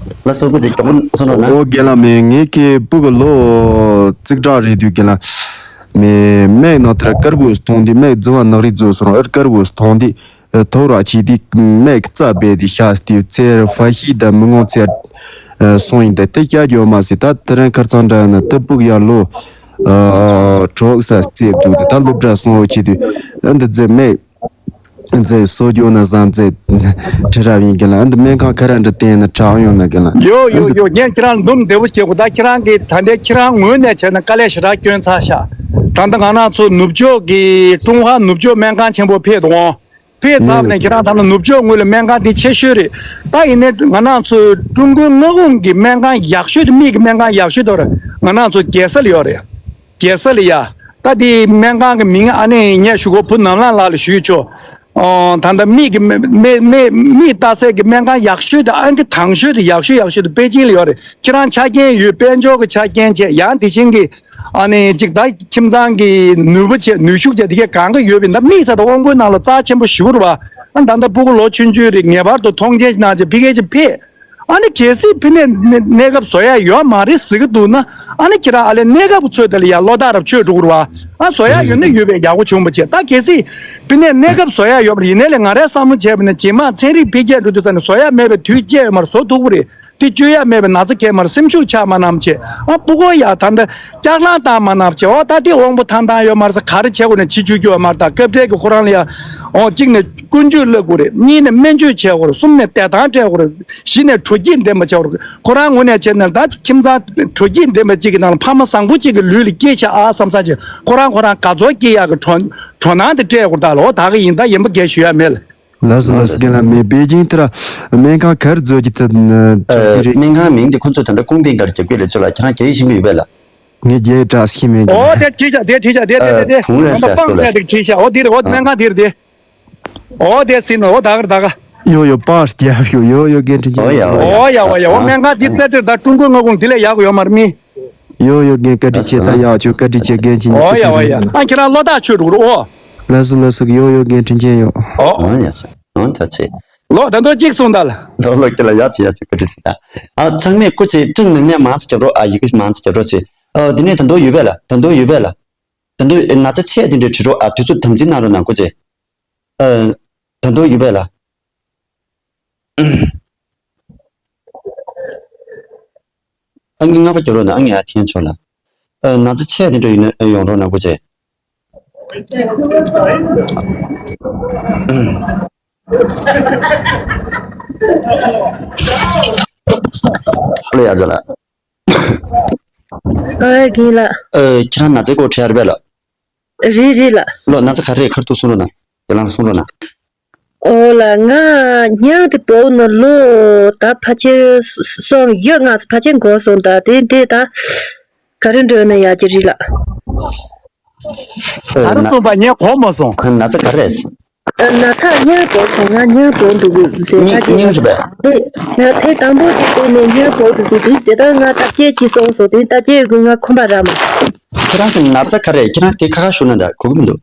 ལགས་སོ། སྐུ་མཁྱེན་མགྱོགས་པོ་གསུང་རོགས་གནང་། ཨོ་རྒན་ལགས། མེ་ངེད་ཀྱི་སྤུ་གུ་ལོ་གཅིག་གྲངས་རེད་དུས་རྒན་ལགས། མེ་མིག་ནང་དེར་དཀར་པོ་མཐོང་དུས་མིག་རྫི་བ་ནག་རིལ་རྫི་བ་སོང་ར་དཀར་པོ་མཐོང་དུས། ཐོག་ར་ཆེ་དུས་མིག་རྩ་བེ་དེ་ཤ་སྟེ་ཚེར་ཧྥ་ཤི་དང་མི་ངོ་ཚེར་སོང་ཡིན་ད་དེ་སྐྱ་རྒྱོ་མ་སི་ད་དེ་རིང་ཁར་ཚང་འདྲ་ཡིན་ན་དེ་སྤུ་གུ་ཡར་ལོ་དྲུག་ས་རྩེབ་འདུག་དེ་ད་སློབ་གྲྭ་སོང་བ་ཆེ་དུས་ཨ་འདི་རྫི་མིག་རྫི་སོ་རྒྱོ་ན་བཟང་རྫི་ཁྲི་རབ་ཡིན་གྱི་ལ་ཨ་འདི་སྨན་ཁང་ཁ་ར་འདྲ་བསྟན་ན་དྲག་ཡོང་ན་གི་ལ་ཡོ་ཡོ་ཡོ། ངས་ཁྱེད་རང་འདུམ་བདེ་བོ་བྱེད་དགོས། ད་ཁྱེད་རང་གི་ད་ལྟའི་ཁྱེད་རང་ངོས་ནས་བྱས་ན་དཀའ་ལས་ཞེ་དྲག་བསྐྱོན་ཚར་ཤག་ད་ལྟ་ང་རང་ཚོ་ནུབ་ཕྱོགས་ཀྱི་ཀྲུང་ཧྭ་ནུབ་ཕྱོགས་སྨན་ཁང་ཆེན་པོ་ཕེབས་འདུག་ཕེབས་ཚར་ནས་ཁྱེད་རང་ད་ལྟ་ནུབ་ཕྱོགས་ངོས་ལ་སྨན་ཁང་འདི་ཆེ་ཤོས་རེད། ད་ཡིན་ནའི་ང་རང་ཚོའི་ཀྲུང་གོའི་མངའ་ཁོངས་ཀྱི་སྨན་ཁང་ཡག་ཤོས་དེ་མིག་གི་སྨན་ཁང་ཡག་ཤོས་དེ་ང་རང་ཚོ་རྒྱལ་ས་ལ་ཡོད་རེད། རྒྱལ་ས་ལ་ཡ། ད་དེའི་སྨན་ཁང་གི་མིང་ཨ་ནི་ངས་ཞུ་གོ་བུ་ནམ་ལངས་ལགས་ལ་ཞུས་ཆོག་ཨོ་ད་ལྟ་མིག་གི་མི་མི་མི་མིག་ལྟ་སའི་གི་སྨན་ཁང་ཡག་ཤོས་དེ་ཨང་ཀི་དང་ཤོས་དེ་ཡག་ཤོས་ཡག་ཤོས་དེ་པེ་ཅིང་ལ་ཡོད་རེད། ཁྱེད་རང་ཆ་རྐྱེན་ཡོད། དཔལ་འབྱོར་གྱི་ཆ་རྐྱེན་བྱས་ཡང་དེ་བཞིན་གྱི་ཨ་ནི་གཅིག་ད་ཁྱིམ་ཚང་གི་ནུས་པ་བྱས་ནུས་ཤུགས་བྱས་དེ་གས་གང་ག་ཡོད་པ་ཡིན་ད་མིག་ཟེར་ད་དབང་པོའི་ནང་ལ་རྩ་ཆེན་པོ་ཞེ་པོ་རེད་བ། ཨ་ད་ལྟ་སྤུ་གུ་ལོ་ཆུང་ཆུང་རེད། ངེས་པར་དུ་མཐོང་ཆེན་གནང་བྱས་ཕ་གི་ཅིག་ཕེབས། ཨ་ནི་གལ་སྲིད་ཕ་གིར་གནས་གནས་སྐབས་བཟོ་ཡ་ཡོད་མ་རེད་ཟེར་གི་འདུག་ན་ཨ་ནི་ཁྱེད་རང་ཨ་ལས་གནས་སྐབས་ཚོད་དེ་ལ་ཡ་བློ་ཐག་རབ་ཆོད་འགྲོ་གི་རེད་བ། ཨ་བཟོ་ཡ་ཡོད་ན་ཡོད་པའི་ཡག་པོ་བྱུང་བ་བྱས། ད་གལ་སྲིད་ཕ་གིར་གནས་སྐབས་བཟོ་ཡ་ཡོད་པ་ཡིན་ནའི་ལས་ང་རའི་བསམ་བློ་བྱས་པ་ན་རྗེས་མ་ཚན་རིག་འཕེལ་རྒྱས་འགྲོ་དུས་ཙམ་ནས་བཟོ་ཡ་མེད་པའི་དུས་བཅད་ཡོད་མ་རེད། བཟོ་ཐུབ་ཀྱི་རེད། དེ་བཅོས་ཡ་མེད་པའི་ན་ཚ་གས་མར་སེམས་ཤུགས་ཆག་མ་གནང་བྱས། ཨ་སྤུ་གུ་ཡ་ད་ལྟ་སྐྱག་ལང་བཏང་མ་གནང་བྱས། འོ་ད་དེ་དབང་པོ་ཐང་ཐང་ཡོད་མ་རེད་ཟེར་ག་རེ་བྱེད་དགོས་ནས་བྱེད་བཅུག་རྒྱུ་ཡོད་མ་རེད། ད་སྐབས་འཕྲལ་གྱི་ཁོ་རང་ལ་ཡ་འོ་གཅིག་ནས་ཀུན་སྤྱོད་བསླབ་དགོས་རེད། གཉིས་ནས་སྨན་བཅོས་བྱེད་དགོས་རེད། གསུམ་ནས་བདེ་ཐང་སྤྲད་དགོས་རེད། བཞི་ནས་དྲོ་སྐྱིད་ལྡན་པ་བྱེད་དགོས་རེད། ཁོ་རང་ངོས་ནས་བྱས་ན་ད་ཁྱིམ་ཚང་དྲོ་སྐྱིད་ལྡན་པ་གཅིག་གི་ནང་ལ་ཕ་མ་བཟང་པོ་གཅིག་གི་ལུས་ལ་སྐྱེས་ཤག་ཨ་བསམ་བསམ་བྱས་ཁོ་རང་ཁོ་རང་དགའ་ཚོར་སྐྱེ་ཡག་གི་དྲོ་དྲོ་སྣང་དེ་སྤྲད་དགོས། ད་ལོ་ད་ག་ཡིན་ད་ཡིན་པ་འགས་ཞུ་ཡ་མེད་ལ། ལགས་སོ་ལགས་སོ། རྒན་ལགས་མེ་པེ་ཅིང་དེ་ར་སྨན་ཁང་ག་རེ་བཟོ་རྒྱུ་དེ་ཨ་རེད། སྨན་ཁང་མིང་དེ་ཁོ་ཚོས་ད་ལྟ་ཀུང་པིང་གར་རྒྱབ་ཀྱི་ལས་ཚོད་ལ་ཁྱེད་རང་རྒྱ་ཡིག་ཤེས་ཀྱི་ཡོད་པས་ལ། ངས་རྒྱ་ཡིག་དྲག་ཤེས་མེད་ཀྱི། ཨོ་དེ་བྲིས་ཤག་དེ་བྲིས་ཤག་དེ་དེ་དེ་དེ་ཨ་ཁུང་རེ་ང་ཚོ་ཟེར་པང་ཚད་དེ་བྲིས་ཤག་ཨོ་དེ་རེད། ཨོ་སྨན་ཁང་དེ་རེད་དེ། ཨོ་དེ་སྲིད་ནོ་ཨོ་ད་གར་ད་ག་ཡོ་ཡོ་པར་རྒྱབ་ཤོག་ཡོ་ཡོ་རྒན་དྲིན་ཆེན། ཨོ་ཡ་ཨོ་ཡ་ཨོ་ཡ་ཨོ་སྨན་ཁང་དེ་རྩེ་སྤྲེལ་ད་ཀྲུང་གོའི་མངའ་ཁོངས་དེ་ལས་ཡག་གི་ཡོད་མ་རེད་མི། ཡོ་ཡོ་རྒན་བཀའ་དྲིན་ཆེ། ད་ཡག་ཆོག་བཀའ་དྲིན་ཆེ་རྒན་ཁྱེད་ཉིད་ཨོ་ཡ་ཨོ་ཡ་ཨ་ཁྱེད་རང་བློ་ཐག་ཆོད་འགྲོ་གི་རེད་ཨོ། ལགས་སོ་ལགས་སོ་ཡོ་ཡོ་རྒན་དྲིན་ཆེན་ཡོ། ཨོ་ཡ་སོ་ཨོ་ཐ་ཆེ། ལོ་ད་དུང་གཅིག་གསུངས་ད་ལ། ལོ་ལོ་ཀྱི་ལ་ཡ་ཆེ་ཡ་ཆེ་བཀའ་དྲིན་ཆེ་ད། ཨ་ཚང་མས་སྐུ་ཚེ་སྤྲིན་ནང་ནས་མང་ཙམ་རྒྱབ་རོགས། ཨ་ཡི་གེ་མང་ཙམ་རྒྱབ་རོགས་ཆེ། ཨ་དེ་ནས་ད་དུང་ཡོད་པས་ལ། ད་དུང་ཡོད་པས་ལ། ད་དུང་ན་ཚ་ཆེ་དེ་འདྲའི་བྲིས་རོགས། ཨ་དུས་ཚོད་དམ་འཛིན་གནང་རོགས་གནང་། སྐུ་ཚེ། ཨ་ད་དུང་ཡོད་པས་ལ། ཨ་ངའི་ལྔ་པ་རྒྱབ་རོགས་གནང་། ཨ་ངའི་ཨ་འཐེན་ཆོག་ལ། ཨ་ན་ཚ་ཆེ་དེ་འདྲ་ཡོད་ན་ཡོང་རོགས་གནང་། སྐུ་ཚེ། ཧ་ལོ་ཡ་ཛ་ལ། ཨ་རྒན་ལགས། ཨ་ཁྱེད་རང་ན་ཚའི་སྐོར་དྲི་ཡ་རེད་པས་ལ། རེད་རེད་ལགས། ལོ་ན་ཚ་ག་རེ་ཁར་ཐུག་གསུང་རོགས་གནང་། ཁྱེད་རང་གསུང་རོགས་གནང་། ཨོ་ལགས། ང་སྙིང་དེ་པོ་ན་ལོ་ད་ཕལ་ཆེར་སོང་ཡོད། ང་ཚོ་ཕལ་ཆེར་འགོར་སོང་། ད་དེ་དེ་ད་ག་རེ་འགྲོ་ན་ཡག་གི་རེད་ལགས། ཨ་ག་རེ་ན་གསུངས་པ་ངས་གོ་མ་སོང་། ན་ཚ་ག་རེ་རེད། ཨ་ན་ཚ་སྙིང་པོ་སོང་། ང་སྙིང་པོ་འདུག་ཟེར། སྙིང་སྙིང་རེད་པས། ང་དེ་དང་པོ་དེ་དེ་ནས་སྙིང་པོ་འདུག་ཟེར། དེ་དེ་ལྟར་ང་བརྟག་དཔྱད་ཅིག་སོང་སོང་། དེ་བརྟག་དཔྱད་དགོས། ང་ཁོམ་པ་རག་མ། ཁྱེད་རང་གི་ན་ཚ་ག་རེ། ཁྱེད་རང་དེ་ཁ་ཁ་ཞུ་ན་ད་གོ་གི་མི་འདུག།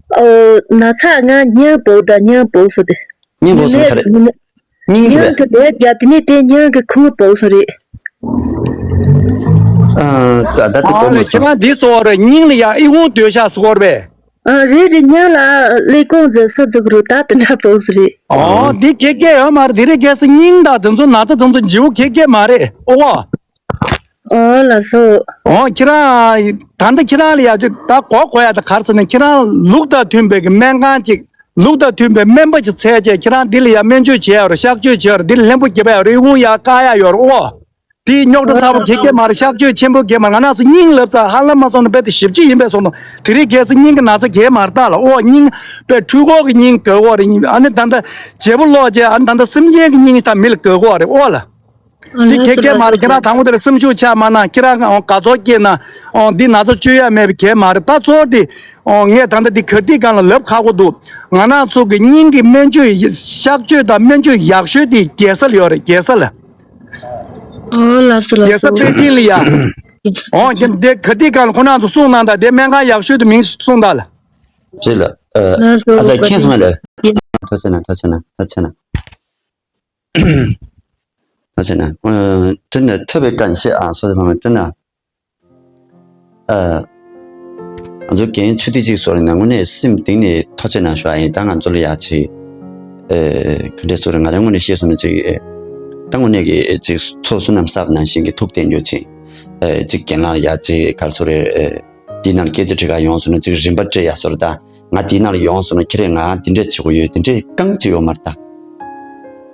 ཨོ་ན་ཚ་ང་སྙིང་པོ་དང་སྙིང་པོ་སོང་དེ། སྙིང་པོ་སོང་ག་རེ། སྙིང་རེད་པས། སྙིང་གི་ལས་རྒྱབ་དེ་ནས་དེ་སྙིང་གི་ཁུང་པོ་སོང་རེད། ཨ་ད་ད་དེ་གོ་མ་ཨ་ལེ། ཁྱེད་སོང་། རང་འདི་སོགས་རེད། སྙིང་ལ་ཡ་ཨི་ཁུང་སྡོད་ཤག་སོགས་རེད་པས། ཨ་རེད་རེད། སྙིང་ལ་ཀླད་ཀོར་འཛིན་ས་འཛུགས་རུ་ད་དེ་འདྲ་པོ་སོང་རེད། ཨོ་འདི་གེ་གེ་ཡོད་མ་རེད། དེ་རེད། གལ་སྲིད་སྙིང་དང་དེ་ཚོ་ན་ཚ་དེ་ཚོ་འཇིའུ་གེ་གེ་མ་རེད། ཨོ་ཨོ་ལགས་སོ། ཨོ་ཁྱེད་རང་ད་ལྟ་ཁྱེད་རང་ལ་ཡ་ཅིག་ད་གོ་གོ་ཡ་ད་ག་རེ་ཟེར་ན། ཁྱེད་རང་ལུགས་དང་མཐུན་པའི་གི་སྨན་ཁང་ཅིག་ལུགས་དང་མཐུན་པའི་སྨན་པ་ཅིག་འཚོལ་བྱས། ཁྱེད་རང་འདི་ལ་ཡ་སྨན་བཅོས་བྱེད་ཡ་རོ། གཤག་བཅོས་བྱེད་ཡ་རོ། འདི་ལ་ལྷན་པོ་རྒྱབ་ཡ་རོ། ཨི་ཁུང་ཡ་བཀག་ཡ་ཡོད་རོ། ཨོ་དེ་རྙོག་དྲ་ཚ་པོ་གེ་གེ་མ་རེད། གཤག་བཅོས་ཆེན་པོ་གེ་མ་རེད། ང་རང་ཚོ་སྙིང་ལབ་ཙང་ཧ་ལམ་མ་སོང་ན་རྦད་དེ་ཞིབ་ཅིག་ཡིན་པས་སོང་ནོ། དེ་རིང་གལ་སྲིད་སྙིང་གི་ན་ཚ་གེ་མ་རེད་ད་ལ། ཨོ་སྙིང་པའི་འཕྲུལ་འཁོར་གི་སྙིང་ག་གོ་རེད། ཨ་ནི་ད་ལྟ་བརྗེ་པོ་ལོག་བྱས། ཨ་ནི་ད་ལྟ་སེམས་ཅན་གི་སྙིང་ད་མི་ལ་ག་གོ་རེད། ཨོ་ལ། འདི་གེ་གེ་མ་རེད། ཁྱེད་རང་དང་པོ་དེ་ལ་སེམས་ཤུགས་ཆག་མ་གནང་། ཁྱེད་རང་ག་ཚོད་སྐྱེས་ན་འདི་ན་ཚ་བཅོས་ཡ་མེད་པའི་གེ་མ་རེད། ད་ཚོར་དེ་ངས་ད་ལྟ་འདི་ག་དེ་གང་ལ་ལབ་ཁག་པོ་འདུག། ང་རང་ཚོ་གི་སྙིང་གི་སྨན་བཅོས་གཤག་བཅོས་དང་སྨན་བཅོས་ཡག་ཤོས་དེ་རྒྱལ་ས་ལ་ཡོད་རེད། རྒྱལ་ས་ལ། ཨོ་ལགས་སོ་ལགས་རྒྱལ་ས་སོ། པེ་ཅིན་ལ་ཡ། ཨོ་ཀྱེ་འདི་ག་དེ་གང་ལ་ཁོ་རང་ཚོ་གསུང་གནང་ད། དེ་སྨན་ཁང་ཡག་ཤོས་དེ་མིང་གསུང་ད་ལ། རེད་ལ། ཨ་ལགས་སོ། ཨ་ཙག་མཁྱེན་སོང་ལ། ཐུགས་རྗེ་གནང་། ཐུགས་རྗེ་གནང་། ཐུགས་རྗེ་གནང་། ཐུགས་རྗེ་གནང་། ཨ་ཅེ་ན། ཨ་真的特别感谢啊，所有的朋友们，真的。ཨ་ང་ཚོ་རྒན་ཆོས་སྡེ་གཅིག་སོགས་ནས་དངོས་གནས་སེམས་གཏིང་ནས་ཐུགས་རྗེ་གནང་ཞུ་ཡ་ཡིན། ད་ང་ཚོ་ལ་ཡ་ཅིག་ཨ་ག་འདྲས་སོགས་རེད། ང་རང་ངོས་ནས་བཤད་སོང་ན་ཅིག་ཨ་ད་དངོས་གནས་ཀྱི་ཅིག་ཚོགས་བསོད་ནམས་བསགས་པ་ནང་བཞིན་གྱི་ཐུགས་བརྟན་རྒྱུ་ཅིག་ཨ་ཅིག་རྒན་ལགས་ལ་ཡ་ཅིག་ག་རེ་ཟེར་རེད། ཨ་འདི་ནང་སྐད་ཆ་དྲི་ག་ཡོང་སོང་ན་ཅིག་རིན་པ་སྤྲད་ཡ་སོགས་རེད་ད། ང་འདི་ནང་ལ་ཡོང་སོང་ན་ཁྱེད་རས་ང་འདི་འདྲས་བྱེད་དགོས་ཡོད། འདི་འདྲས་རྐང་གཅིག་ཡོད་མ་རེད་ད།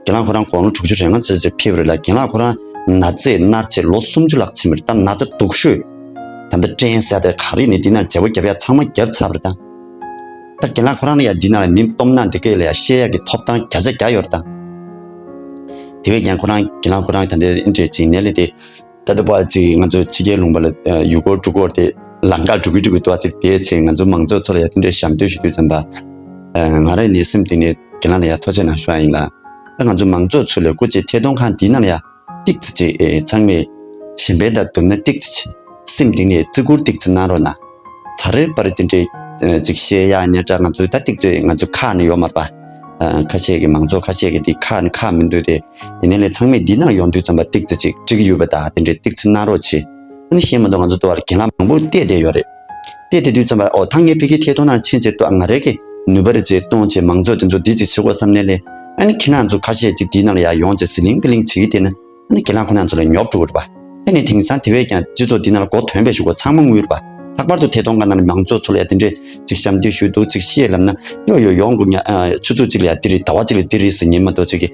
རྒན་ལགས་ཁོ་རང་དགུང་ལོ་དྲུག་ཅུ་རེ་ལྔ་ཙམ་ཅིག་ཕེབས་རེད་ལ། རྒན་ལགས་ཁོ་རང་ན་ཚས་མནར་བྱས་ལོ་སུམ་ཅུ་ལྷག་ཕྱིན་པ་རེད་ད། ན་ཚ་སྡུག་ཤོས་ད་ལྟ་སྐྲན་ཟེར་དེ་ག་རེ་ནས་འདི་ནང་བརྗེ་པོ་རྒྱབ་ཡ་ཚང་མ་རྒྱབ་ཚར་བ་རེད་ད། ད་རྒན་ལགས་ཁོ་རང་ལ་ཡ་འདི་ནང་ལ་མི་སྟོབས་ན་འདི་སྐད་ལ་ཡ་བཤད་ཡ་གི་ཐོབ་ཐང་བརྒྱ་ཆ་བརྒྱ་ཡོད་རེད་ད། དེ་བས་ཀྱང་ཁོ་རང་རྒན་ལགས་ཁོ་རང་ད་ལྟའི་འདྲས་ཅིག་ནས་ལས་དེ། ད་ལྟ་བར་ཅིག་ང་ཚོ་ཕྱི་རྒྱལ་ལུང་པ་ལ་ཡུལ་སྐོར་འགྲོ་སྐོར་དེ་ལམ་ཁ་འགྲོ་གི་འགྲོ་གི་འདུག་ཅིག་དེ་ཆེད་ང་ཚོ་མང་ཚོགས་ཚོ་ལ་ཡ་དེ་འདྲའི་ཞབས་འདེགས་ཞུ་དུས་ཙམ་པ། ང་རང་ནས་སེམས་གཏིང་ནས་རྒན་ལགས་ལ་ཡ་ཐུགས་རྗེ་གནང་ཞུ་བ་ཡིན་ལ། ད་ང་ཚོ་མང་ཚོགས་ཚོ་ལ་སྐུ་མཁྱེན་ཐད་གཏོང་ཁང་འདི་ནང་ལ་ཡ་ཏིག་ཙི་ཅིག་ཚང་མས་གཞན་ཕན་དང་བསྡུར་ན་ཏིག་ཙི་ཅིག་སེམས་གཏིང་ནས་བརྩི་བཀུར་ཏིག་ཙི་གནང་རོགས་གནང་། ཚར་རེ་བར་དེ་འདྲའི་ཅིག་བཤད་ཡ་ཉེ་དྲག་ང་ཚོའི་ད་ཏིག་ཙི་ང་ཚོ་ཁག་ནས་ཡོད་མ་རེད་པ། ཁ་ཤས་ཀྱི་མང་ཚོགས་ཁ་ཤས་ཀྱི་དེ་ཁག་ནས་ཁག་མི་འདུག་དེ། ཡིན་ནའི་ལས་ཚང་མས་འདི་ནང་ཡོང་དུས་ཙམ་པ་ཏིག་ཙི་ཅིག་འགྲིག་གི་ཡོད་པ་ད་དེ་འདྲའི་ཏིག་ཙི་གནང་རོགས་བྱེད། ཨ་ནི་ཤེས་མ་གཏོགས་ང་ཚོ་ལྟོ་བར་རྒན་ལགས་མང་པོ་བལྟས་བསྡད་ཡོད་རེད། བལྟས་བསྡད་དུས་ཙམ་པ་ཨོ་ད་ངས་ཕ་གིའི་ཐད་གཏོང་ནང་ཕྱིན་བྱས་ལྟོ་ང་རེ་གི་ནུས་པ་རེ་ཅིག་གཏོང་བྱས་མང་ཚོགས་དེ་ཚོ་འདི་ཅིག་བྱེད་དགོས་བསམ་ནའི་ལས། ཨ་ནི་ཁྱེད་རང་ཚོ་ཁ་ཤས་ཅིག་འདི་ནང་ལ་ཡར་ཡོང་བྱས་ཟི་ལིང་པི་ལིང་བྱེད་ཀྱི་བསྡད་ན། ཨ་ནི་རྒན་ལགས་ཁོ་རང་ཚོ་ལ་ཉོབ་འགྲོ་གི་རེད་པ། ཨ་ནི་དེང་སང་དེ་བས་ཀྱང་སྤྱི་ཚོགས་འདི་ནང་ལ་མགོ་ཐོན་པའི་གཞུག་གུ་ཚང་མ་དངུལ་རེད་པ། ལྷག་པར་དུ་ཐད་གཏོང་ཁང་ནང་ལ་མང་ཚོགས་ཚོ་ལ་ཡ་དེ་འདྲས་ཅིག་ཞབས་འདེགས་ཞུས་འདུག་ཅིག་བཤད་ལབ་ན་ཡོ་ཡོ་ཡོང་དགོས་ཉ་ཨ་ཆུ་ཚོད་གཅིག་ལ་ཡ་དེ་རེད། ཟླ་བ་གཅིག་ལ་དེ་རེད་ཟེར་ཉན་མ་གཏོགས་ཅིག་གི་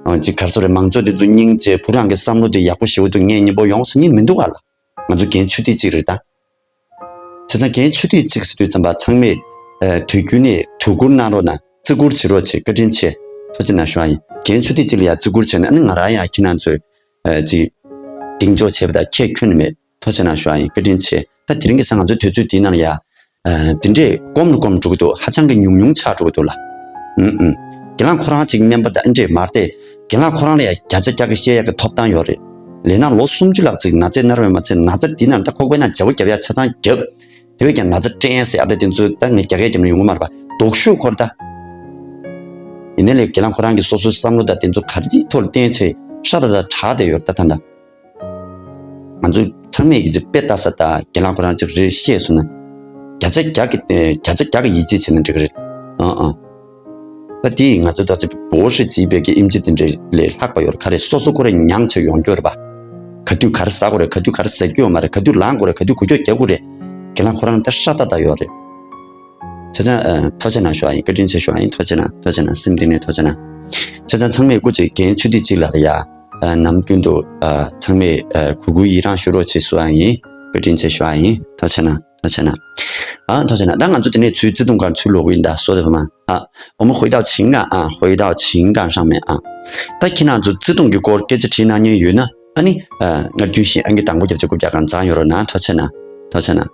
ཨ་ཅིག་ག་རེ་ཟེར་རེད། མང་ཚོགས་འདི་ཚོ་སྙིང་རྗེ་བུ་རང་གི་བསམ་བློ་དེ་ཡག་པོ་ཞེ་པོ་འདུག་ངས་སྙིང་པོ་ཡོང་ཟེར་ཉན་མི་འདུག་ག་ལ། ང་ཚོ་རྒན་ཆོས་སྡེ་གཅིག་རེད་ད། བྱས་ཙང་རྒན་ཆོས་སྡེ་གཅིག་ཟེར་དུས་ཙམ་པ་ཚང་མས་ཨ་དུས་རྒྱུན་ནས་དོ་ཁུར་གནང་རོགས་གནང་། བརྩི་བཀུར་བྱེད་རོགས་བྱེད། བཀའ་དྲིན་ཆེ། ཐུགས་རྗེ་གནང་ཞུ་བ་ཡིན། རྒན་ཆོས་སྡེ་གཅིག་ལ་ཡ་བརྩི་བཀུར་བྱས་ན་ཨ་ནི་ང་རང་ཡང་ཁྱེད་རང་ཚོས་ཨ་ཅིག་གདེང་འཇོག་བྱས་པ་དང་ཁྱད་ཁྱོན་ནས་མེད། ཐུགས་རྗེ་གནང་ཞུ་བ་ཡིན། བཀའ་དྲིན་ཆེ། ད་དེ་རིང་གི་ས་ང་ཚོའི་དུས་ཚོད་འདིའི་ནང་ལ་ཡ་ཨ་འདི་འདྲས་གོམ་རུ་གོམ་འགྲོ་གི་འདུག་ཧ་ཅང་གི་ཉུང་ཉུང་ཆགས་འགྲོ་གི་འདུག་ལ། ཨུམ་ཨུམ། རྒན་ལགས་ཁོ་རང་ཅིག་སྨན་པ་དང་ཨ་འདྲས་མ་རེད་དེ། རྒན་ལགས་ཁོ་རང་ལ་ཡ་བརྒྱ་ཆ་བརྒྱ་གི་བཤད་ཡག་གི་ཐོབ་ཐང་ཡོད་རེད། ལས་ན་ལོ་སུམ་ཅུ་ལྷག་ཅིག་ན་ཚས་མནར་བས་མ་ཚད་ན་ཚ་འདི་ནང་ད་ཁོག་པའི་ནང་བརྗེ་པོ་རྒྱབ་ཡ་ཆ་ཚང་རྒྱབ། དེ་བས་ཀྱང་ན་ཚ་སྐྲན་ཟེར་ཡ་ད་དེ་ཚོ་ད་ངས་རྒྱ་སྐད་རྒྱབ་ན་ཡོང་གི་མ་རེད་པ། སྡུག་ཤོས་ཁོ་རེད་ད། ཡིན་ནའི་ལས་སྒེར་ལངས་ཁོ་རང་གི་སོ་སོའི་བསམ་བློ་དང་དེ་ཚོ་ག་རེ་ཐོག་ལ་བརྟེན་བྱས་ཧྲ་ཏག་ཏག་དྲག་བསྡད་ཡོད་རེད་ད་ད་ལྟ། ང་ཚོ་ཚང་མས་ཀྱི་ཅིག་དཔེ་ལྟ་ས་དང་སྒེར་ལངས་ཁོ་རང་ཅིག་རེ་བཤད་སོང་ན། བརྒྱ་ཆ་བརྒྱ་གི་བརྒྱ་ཆ་བརྒྱ་གི་ཡིད་ཆེས་བྱས་ན་འགྲིག་གི་རེད། ཨང་ཨང་། ད་དེ་ང་ཚོ་ད་ཅིག་བོ་ཧྲི་ཅིག་པའི་གི་ཨིམ་ཆི་དེ་འདྲ་ལས་ལྷག་པ་ཡོད་རེད། ག་རེ་སོ་སོ་ཁོ་རང་མྱངས་བྱས་ཡོང་རྒྱུ་རེད་པ། ག་དུས་ག་རེ་ཟ་དགོས་རེད། ག་དུས་ག་རེ་ཟ་རྒྱུ་ཡོད་མ་རེད། ག་དུས་ལངས་དགོས་རེད། ག་དུས་འགུལ་སྐྱོད་རྒྱག་དགོས་རེད། སྒེར་ལངས་ཁོ་རང་ད་ཧྲ་ཏག་ཏག་ཡོད་རེད། ཆ་ཚང་ཨ། ཐུགས་རྗེ་གནང་ཞུ་བ་ཡིན། བཀའ་དྲིན་ཆེ་ཞུ་བ་ཡིན། ཐུགས་རྗེ་གནང་། ཐུགས་རྗེ་གནང་། སེམས་གཏིང་ནས་ཐུགས་རྗེ་གནང་། ཆ་ཚང་ཚང་མས་སྐུ་མཁྱེན་རྒན་ཆོས་སྡེ་གཅིག་ལགས་ལ་ཡ། ཨ། ནམ་རྒྱུན་དུ་ཨ། ཚང་མས་ཨ། གུས་བཀུར་ཡི་རང་ཞུ་རོགས་བྱེད་ཞུ་བ་ཡིན། བཀའ་དྲིན་ཆེ་ཞུ་བ་ཡིན། ཐུགས་རྗེ་གནང་། ཐུགས་རྗེ་གནང་། ཨ། ཐུགས་རྗེ་གནང་། ད་ང་ཚོ་དེ་ནས་ཚུར་བརྩེ་དུང་སྒང་ཚུར་ལོག་གི་ཡིན་ད། བསོད་བདེ་བ་མ། ཨ། 我们回到情感啊，回到情感上面啊。 ད་ཁྱེད་རང་ཚོ་བརྩེ་དུང་གི་སྐོར་སྐད་ཆ་དྲིས་གནང་མཁན་ཡོད་ན། ཨ་ནི། ཨ། སྔར་རྒྱུན་བཞིན་ཨང་ཀི་དང་པོ་རྒྱབ་བྱས་རྐུབ་བཀྱག་སྒང་འཛེགས་ཡོང་རོགས་གནང་། ཐུགས་རྗེ་གནང་། ཐུགས་རྗེ་གནང་།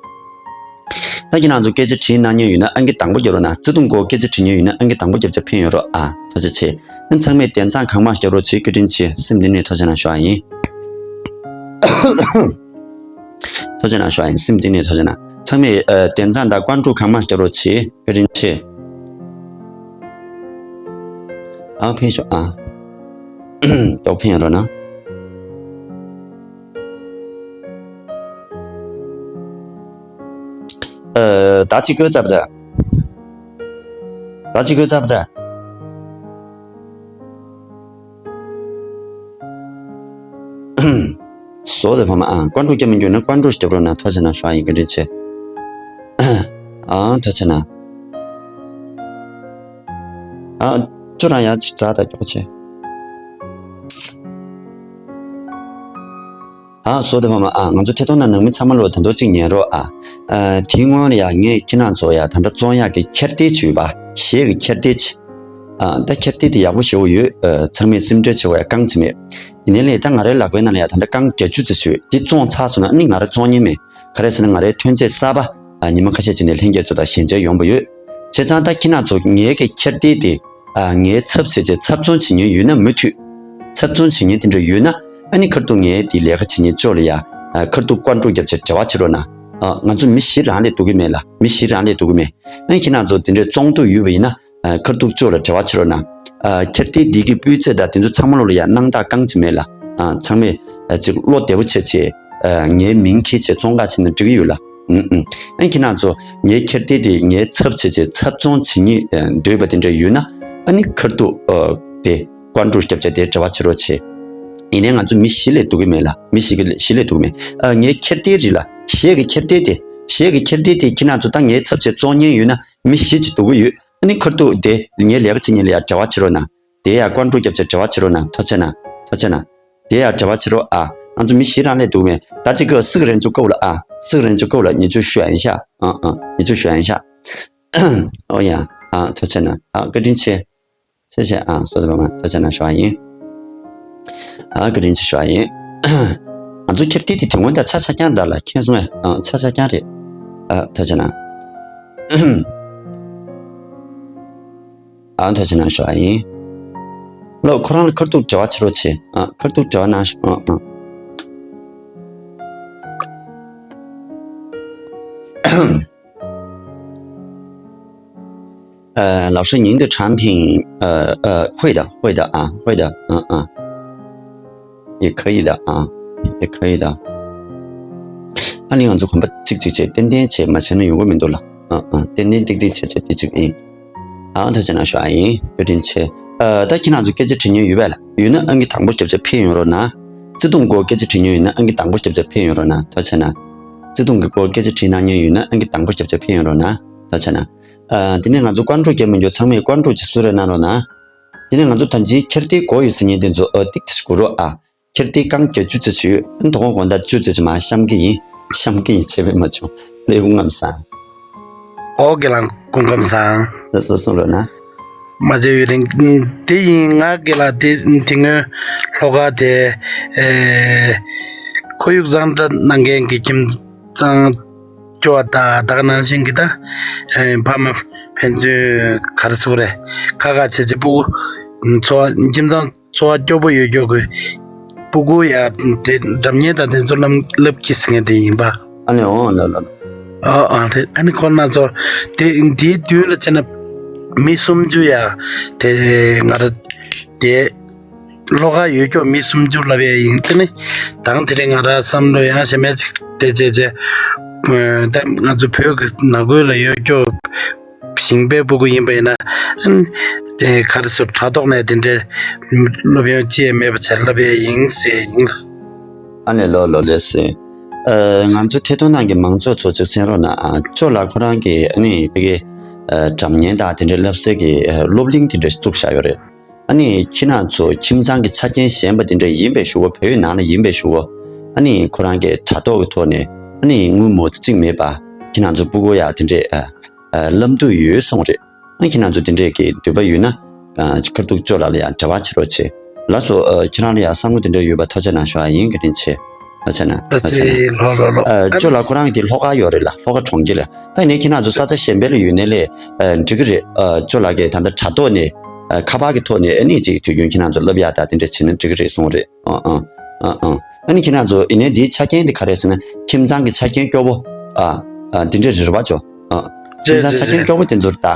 ད་ཁྱེད་རང་ཚོ་སྐད་ཆ་དྲིས་གནང་མཁན་ཡོད་ན་ཨང་ཀི་དང་པོ་རྒྱབ་རོགས་གནང་། བརྩེ་དུང་སྐོར་སྐད་ཆ་དྲིས་མཁན་ཡོད་ན་ཨང་ཀི་དང་པོ་རྒྱབ་བྱས་འཕེན་ཡོང་རོགས་ཨ། ཐུགས་རྗེ་ཆེ། ཨ་ནི་ཚང་མས་དན་རྩ་གང་མང་རྒྱབ་རོགས་བྱེད། བཀའ་དྲིན་ཆེ། སེམས་གཏིང་ནས་ཐུགས་རྗེ་གནང་ཞུ་བ་ཡིན། ཐུགས་རྗེ་གནང་ཞུ་བ་ཡིན། སེམས་གཏིང་ནས་ཐུགས་རྗེ་གནང་། ཚང་མས་ཨ། དན་རྩ་དང་ཀོན་ཀྲུའུ་གང་མང་རྒྱབ་རོགས་བྱེད། བཀའ་དྲིན་ཆེ། ཨ། འཕེན་ཤོག་ཨ། ཏོག་འཕེན་རོགས་གནང་། ཨ། ད་ཅི་དགོས་ཚབ་ཚ། ད་ཅི་དགོས་ཚབ་ཚ། བསོད་བདེ་བ་མ། ཨ། ཀོན་ཀྲུའུ་རྒྱབ་མི་འགྱུར་ན་ཀོན་ཀྲུའུ་རྒྱབ་རོགས་གནང་། ཐུགས་རྗེ་གནང་ཞུ་བ་ཡིན། བཀའ་དྲིན་ཆེ། ཨ། ཐུགས་རྗེ་གནང་། ཨ། ཁྱོད་རང་ཡང་ཅིག་ཛ་དང་མགྱོགས་ཆེ། ཨ། བསོད་བདེ་བ་མ། ཨ། ང་ཚོ་ཐད་གཏོང་ནང་ནང་མི་ཚང་མ་ལོ་ད་དུང་གཅིག་ཉན་རོགས་ཨ། ཨ། དེའི་སྔོན་ལ་ཡ་ངས་ཁྱེད་རང་ཚོ་ཡ་ད་ལྟ་བཙོང་ཡག་གི་འཁྱེར་འདས་ཅིག་ཡོད་པ། གཞས་ཀྱི་འཁྱེར་འདས་ཅིག། ཨ། ད་འཁྱེར་འདས་དེ་ཡག་པོ་ཞེ་པོ་ཡོད། ཨ། ཚང་མས་སེམས་ཁྲལ་བྱེད་དགོས་ཡ་རྐང་ཅིག་མེད། ཡིན་ནའི་ལས་ད་ང་རའི་ལག་པའི་ནང་ལ་ཡ་ད་ལྟ་རྐང་བརྒྱད་ཅུ་ཙམ་ཅིག་ཡོད། དེ་བཙོང་ཚར་སོང་ན་ཨ་ནི་ང་རང་བཙོང་མཁན་མེད། ག་རེ་ཟེར་ན་ང་རའི་ཐོན་རྫས་གསར་པ། ཨ། ཉི་མ་ཁ་ཤས་ཅིག་ནས་ལྷན་རྒྱས་ཚོ་དང་ཞལ་མཇལ་ཡོང་པ་ཡོད། བྱས་ཙང་ད་ཁྱེད་རང་ཚོ་ངའི་གི་འཁྱེར་འདས་དེ། ཨ། ངའི་ཚབ་བྱས་བྱས་ཚབ་བཙོང་བྱེད་མཁན་ཡོད་ན་མུ་མཐུད། ཚབ་བཙོང་བྱེད་མཁན་དེ་འདྲ་ཡོད་ན་ཨ་ནི་ཁ་ཐུག་ངའི་དེ་ལས་ཀ་བྱེད་མཁན་ཅོག་ལ་ཡ། ཨ། ཁ་ཐུག་ཀོན་ཀྲུའུ་རྒྱབ་བྱས་འབྲེལ་བ་བྱེད་རོགས་གནང་། ཨ། ང་ཚོ་མི་བཞི་རང་ལས་སྡུག་གི་མེད་ལ། མི་བཞི་རང་ལས་སྡུག་གི་མེད། ཨ་ནི་ཁྱེད་རང་ཚོ་དེ་འདྲའི་བཙོང་འདོད་ཡོད་པ་ཡིན་ན། ཨ། ཁ་ཐུག་ཅོག་ལ་འབྲེལ་བ་བྱེད་རོགས་གནང་། ཨ། འཁྱེར་འདས་འདི་གི་སྤུས་ཚད་དང་དེ་ཚོ་ཚང་མ་ལོག་ལ་ཡ་སྣང་དག་རྐང་གཅིག་མེད་ལ། ཨ། ཚང་མས་ཨ་ཅིག་བློ་བདེ་པོ་བྱས་བྱས། ཨ། ངའི་མིང་འཁྱེར་བྱས་བཙོང་ག་བྱས་ན་འགྲིག་གི་ཡོད་ལ། ཨུམ་ཨུམ། ཨ་ཁྱེད་རང་ཚོ་ངའི་འཁྱེར་འདས་དེ་ངའི་ཚབ་བྱས་བྱས་ཚབ་བཙོང་བྱེད་སྙིང་འདོད་པ་དེ་འདྲ་ཡོད་ན་ཨ་ནི་ཁ་ཐུག་ཨ། དེ་ཀོན་ཀྲུའུ་རྒྱབ་བྱས་དེ་འབྲེལ་བ་བྱེད་རོགས་བྱེད། ཡིན་ནའི་ང་ཚོ་མི་བཞི་ལས་སྡུག་གི་མེད་ལ། མི་བཞི་གི་བཞི་ལས་སྡུག་གི་མེད། ཨ། ངའི་འཁྱེར་འདས་རེད་ལ། གཞས་ཀྱི་འཁྱེར་འདས་དེ། གཞས་ཀྱི་འཁྱེར་འདས་དེ་ཁྱེད་རང་ཚོ་ད་ངའི་ཚབ་བྱས་བཙོང་མཁན་ཡོད་ན་མི་བཞི་ཅིག་སྡུག་གི་ཡོད། ཨ་ནི་ཁ་ཐུག་དེ་ངའི་ལས་ཀ་བྱེད་མཁན་ལ་ཡ་འབྲེལ་བ་བྱེད་རོགས་གནང་། དེ་ཡ་ཀོན་ཀྲུའུ་རྒྱབ་བྱས་འབྲེལ་བ་བྱེད་རོགས་གནང་། ཐུགས་རྗེ་གནང་། ཐུགས་རྗེ་གནང་། དེ་ཡ་འབྲེལ་བ་བྱེད་རོགས་ཨ། ང་ཚོ་མི་བཞི་རང་ལས་སྡུག་མེད། ད་ཅི་གི་四个人就够了啊。四个人就够了，你就选一下。嗯嗯，你就选一下。哦呀，啊，ཐུགས་རྗེ་གནང་། ཨ། བཀའ་དྲིན་ཆེ། ཆེ་ཆེ་ཨ། བསོད་བདེ་བ་མ། ཐུགས་རྗེ་གནང་ཞུ་བ་ཡིན། ཨ། བཀའ་དྲིན་ཆེ་ཞུ་བ་ཡིན། ང་ཚོ་འཁྱེར་འདས་དེ་དེ་སྔོན་དང་ཆ་ཆ་རྐྱང་འདྲ་ལ་མཁྱེན་སོང་ངས། ཨ། ཆ་ཆ་རྐྱང་རེད། ཨ། ཐུགས་རྗེ་གནང་། ཨ། ཐུགས་རྗེ་གནང་ཞུ་བ་ཡིན། ལོ་ཁོ་རང་ལ་ཁ་ཐུག་འབྲེལ་བ་བྱེད་རོགས་བྱེད། ཨ། ཁ་ཐུག་འབྲེལ་བ་གནང་ཞུ། ཨ། ཨ།呃，老师，您的产品，呃，呃，会的，会的啊，会的，嗯，嗯，也可以的啊，也可以的。ཨ་ནི་ང་ཚོ་གོམ་པ་གཅིག་གཅིག་བྱས་ཏན་ཏན་བྱས་མ་བྱས་ན་ཡོང་གི་མི་འདུག་ལ། ཨ་ཨ། ཏན་ཏན་ཏིག་ཏིག་བྱས་བྱས་དེ་གཅིག་ཡིན། ཨ། ཐུགས་རྗེ་གནང་ཞུ་ཨ་ཡིན། བཀའ་དྲིན་ཆེ། ཨ། ད་ཁྱེད་རང་ཚོ་སྐད་ཆ་དྲི་མཁན་ཡོད་པས་ལ། ཡོད་ན་ཨང་ཀི་དང་པོ་རྒྱབ་བྱས་འཕེན་ཡོང་རོགས་གནང་། བརྩེ་དུང་སྐོར་སྐད་ཆ་དྲི་མཁན་ཡོད་ན་ཨང་ཀི་དང་པོ་རྒྱབ་བྱས་འཕེན་ཡོང་རོགས་གནང་། ཐུགས་རྗེ་གནང་། བརྩེ་དུང་གི་སྐོར་སྐད་ཆ་དྲིས་གནང་མཁན་ཡོད་ན་ཨང་ཀི་དང་པོ་རྒྱབ་བྱས་འཕེན་ཡོང་རོགས་གནང་། ཐུགས་རྗེ་གནང་། ཨ། དེ་ནས་ང་ཚོ་ཀོན་ཀྲུའུ་རྒྱབ་མི་འགྱུར། ཚང་མས་ཀོན་ཀྲུའུ་ཅིག་གསོལ་རས་གནང་རོགས་གནང་། དེ་ནས་ང་ཚོ་ད་ཅིའི་འཁྱེར་འདས་དགོས་ཡོད་ཟེར་མཁན་དེ་ཚོ་ཨ་ཏིག་ཏིག་གོ་རོགས་ཨ། འཁྱེར་འདས་རྐང་བརྒྱད་ཅུ་ཙམ་ཞིག་ཡོད། དོ་དགོང་དགོང་དག་བཅུ་ཙམ་ཞིག་མར་བཤམས་ཀྱི་ཡིན། བཤམས་ཀྱི་ཡིན། བྱས་པས་མ་བྱུང་། ལས་སྐུ་ཁམས་བཟང་། ཨོ་རྒན་ལགས་སྐུ་ཁམས་བཟང་། ད་གསུང་གསུང་རོགས་གནང་། མ་བྱས་ཡུན་རིང་དེ་ཡིན། ང་རྒན་ལགས་དེ་དེ་སྔོན་ལྷོ་ཁ་དེ་ཨེ་ཁོར་ཡུག་བཟང་དྲག་གནང་མཁན་གྱི་ཁྱིམ་ཚང་སྐྱོ་བ་དང་ད་ག་ནང་བཞིན་གྱི་ད་ཨེ་ཕ་མ་ཕན་ཚུན་ག་རེ་ཟེར་དགོས་རེད། ཁ་ཁ་བྱས་བྱས་སྤུ་གུ་འཚོ་བ་ཁྱིམ་ཚང་འཚོ་བ་སྐྱོ་པོ་ཡོད་ཀྱོག་གི་སྤུ་གུ་ཡ་དེ་སྒྲ་སྙན་དང་དེ་ཚོ་ལམ་ལབ་ཀྱི་ཟེར་མཁན་དེ་ཡིན་པ། ཨ་ནི་འོ་ལ་ལ་ལ། ཨ་ཨ་རེད། ཨ་ནི་ཁོ་ན་ཚོ་དེ་དེའི་མདུན་ལ་བྱས་ན་ མི་སུམ་ཅུ་ཡ་དེ་ང་ར་དེ་ལྷོ་ཁ་ཡོད་ཀྱོག་མི་སུམ་ཅུ་ལབ་ཡ་ཡིན། དེ་ནི་དང་དེ་རིང་ང་ར་བསམ་བློ་ཡང་གཞན་མ་ཅིག་དེ་བྱས་བྱས་ད་ང་ཚོ་བོད་ཀྱི་ནང་ཁུལ་ལ་ཡོད་ཀྱོག་ཞིང་པའི་སྤུ་གུ་ཡིན་པ་ཡིན་ན་དེ་ག་རེ་ཟེར་དྲ་ཐོག་ནས་དེ་འདྲའི་སློབ་ཡོན་ཅི་ཡང་མེད་པ་བྱས་ལབ་ཡ་ཡིན་ཟེར་ཡིན། ཨ་ལས་ལོ་ལོ་ལས་ཟེར། ཨ། ང་ཚོ་ཐད་གཏོང་ནང་གི་མང་ཚོགས་ཚོ་ཅིག་གསན་རོགས་གནང་ཨ། ཅོ་ལགས་ཁོ་རང་གིས་ཨ་ནི་ཕ་གི་ཨ། སྒྲ་སྙན་དང་དེ་འདྲའི་བསླབ་སའི་གི་ཨ། སློབ་གླིང་དེ་འདྲ་བཙུགས་བཞག་ཡོད་རེད། ཨ་ནི་ཁྱེད་རང་ཚོ་ཁྱིམ་ཚང་གི་ཆ་རྐྱེན་ཞན་པ་དེ་འདྲ་ཡིན་པའི་གཞུག་གུ་བོད་ནང་ལ་ཡིན་པའི་གཞུག་གུ་ཨ་ནི་ཁོ་རང་གིས་དྲ་ཐོག་གི་ཐོག་ནས་ཨ་ནི་དངུལ་མོ་ཙི་གཅིག་མེད་པ་ཁྱེད་རང་ཚོ་སྤུ་གུ་ཡ་དེ་འདྲས་ཨ། ཨ། བསླབ་འདོད་ཡོད་གསུངས་རེད། ཨ། ཁྱེད་རང་ཚོ་དེ་འདྲས་ཀྱི་འདོད་པ་ཡོད་ན། ཨ། ཁ་ཐུག་ཅོ་ལགས་ལ་ཡང་འབྲེལ་བ་བྱེད་རོགས་བྱེད། ལགས་སོ། ཨ། ཁྱེད་རང་ལ་ཡང་བསམ་བློ་དེ་འདྲ་ཡོད་པ་ཐུགས་རྗེ་གནང་ཞུ་བ་ཡིན། བཀའ་དྲིན་ཆེ། ཐུགས་རྗེ་གནང་། ཐུགས་རྗེ་གནང་། ལགས་སོ་ལགས་སོ། ཨ། ཅོ་ལགས་ཁོ་རང་གི་དེ་ལྷོ་ཁ་ཡོད་རེད་ལ། ལྷོ་ཁ་གྲོང་ཁྱེར་ལ། ད་ཡིན་ནའི་ཁྱེད་རང་ཚོ་ས་ཆ་གཞན་པ་ལ་ཡོད་ནའི་ལས་ཨ། འགྲིག་གི་རེད། ཨ། ཅོ་ལགས་ཀྱིས་ད་ལྟ་དྲ་ཐོག་ནས་ཨ། ཁ་པར་གྱི་ཐོག་ནས་ཨ་ནི་ཅིག་དུས་རྒྱུན་ཁྱེད་རང་ཚོ་བསླབ་ཡག་དང་དེ་འདྲ་བྱས་ན་འགྲིག་གི་རེད་གསུངས་རེད། ཨ་ཨ་ཨ་ཨ། ཨ་ནི་ཁྱེད་རང་ཚོ་ཡིན་ནའི་འདིའི་ཆ་རྐྱེན་དེ་ག་རེ་ཟེར་ན་ཁྱིམ་ཚང་གི་ཆ་རྐྱེན་སྐྱོ་པོ། ཨ་ཨ། འདི་འདྲའི་རེད་པ་ཅོ། ཨ། ཁྱིམ་ཚང་ཆ་རྐྱེན་སྐྱོ་པོ་དེ་ཚོར་ད།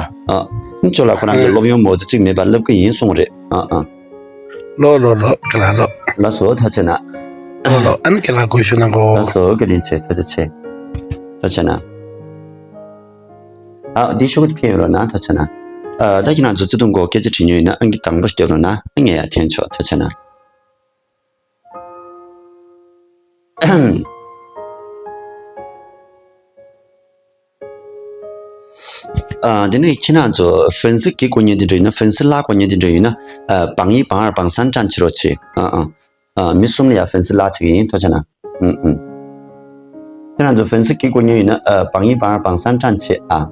ཨ། ཅོ་ལགས་ཁོ་རང་གི་སློབ་ཡོན་མོ་ཙི་གཅིག་མེད་པར་བསླབ་ཀྱི་ཡིན་གསུངས་རེད། ཨ་ཨ། ལོ་ལོ་ལོ་ཁྱེད་རང་ལོ། ལགས་སོ་ཐུགས་རྗེ་གནང་། ལོ་ལོ་ཨ་ནི་ཁྱེད་རང་སྒུག་ཞུ་གནང་གོ། ལགས་སོ་བཀའ་དྲིན་ཆེ་ཐུགས་རྗེ་ཆེ། ཐུགས་རྗེ་གནང་། ཨ། འདི་ཤོག་གུ་ཕེབས་རོགས་གནང་ཐུགས་རྗེ་གནང་། ཨ། ད་ཁྱེད་རང་ཚོ་བརྩེ་དུང་སྐོར་སྐད་ཆ་དྲི་མྱོང་ཡོད་ན་ཨང་ཀི་དང་པོ་རྒྱབ་རོགས་གནང་། ཨ། ངས་ཡར་འཐེན་ཆོག་ཐུགས་རྗེ་གནང་། ཨ། དེ་ནས་ཁྱེད་རང་ཚོ་ཧྥན་སི་གི་སྐུ་བརྙན་དེ་འདྲ་ཡོད་ན། ཧྥན་སི་ལ་སྐུ་བརྙན་དེ་འདྲ་ཡོད་ན། ཨ། བང་ཡིག་བང་ཨར་བང་སང་ཀྲང་བྱེད་རོགས་བྱེད། ཨ་ཨ། ཨ། མི་གསུམ་ལ་ཡ་ཧྥན་སི་ལ་བྱེད་ཀྱི་ཡིན། ཐུགས་རྗེ་གནང་། ཨུམ་ཨུམ། ཁྱེད་རང་ཚོ་ཧྥན་སི་གི་སྐུ་བརྙན་ཡོད་ན། ཨ། བང་ཡིག་བང་ཨར་བང་སང་ཀྲང་བྱེད་ཨ།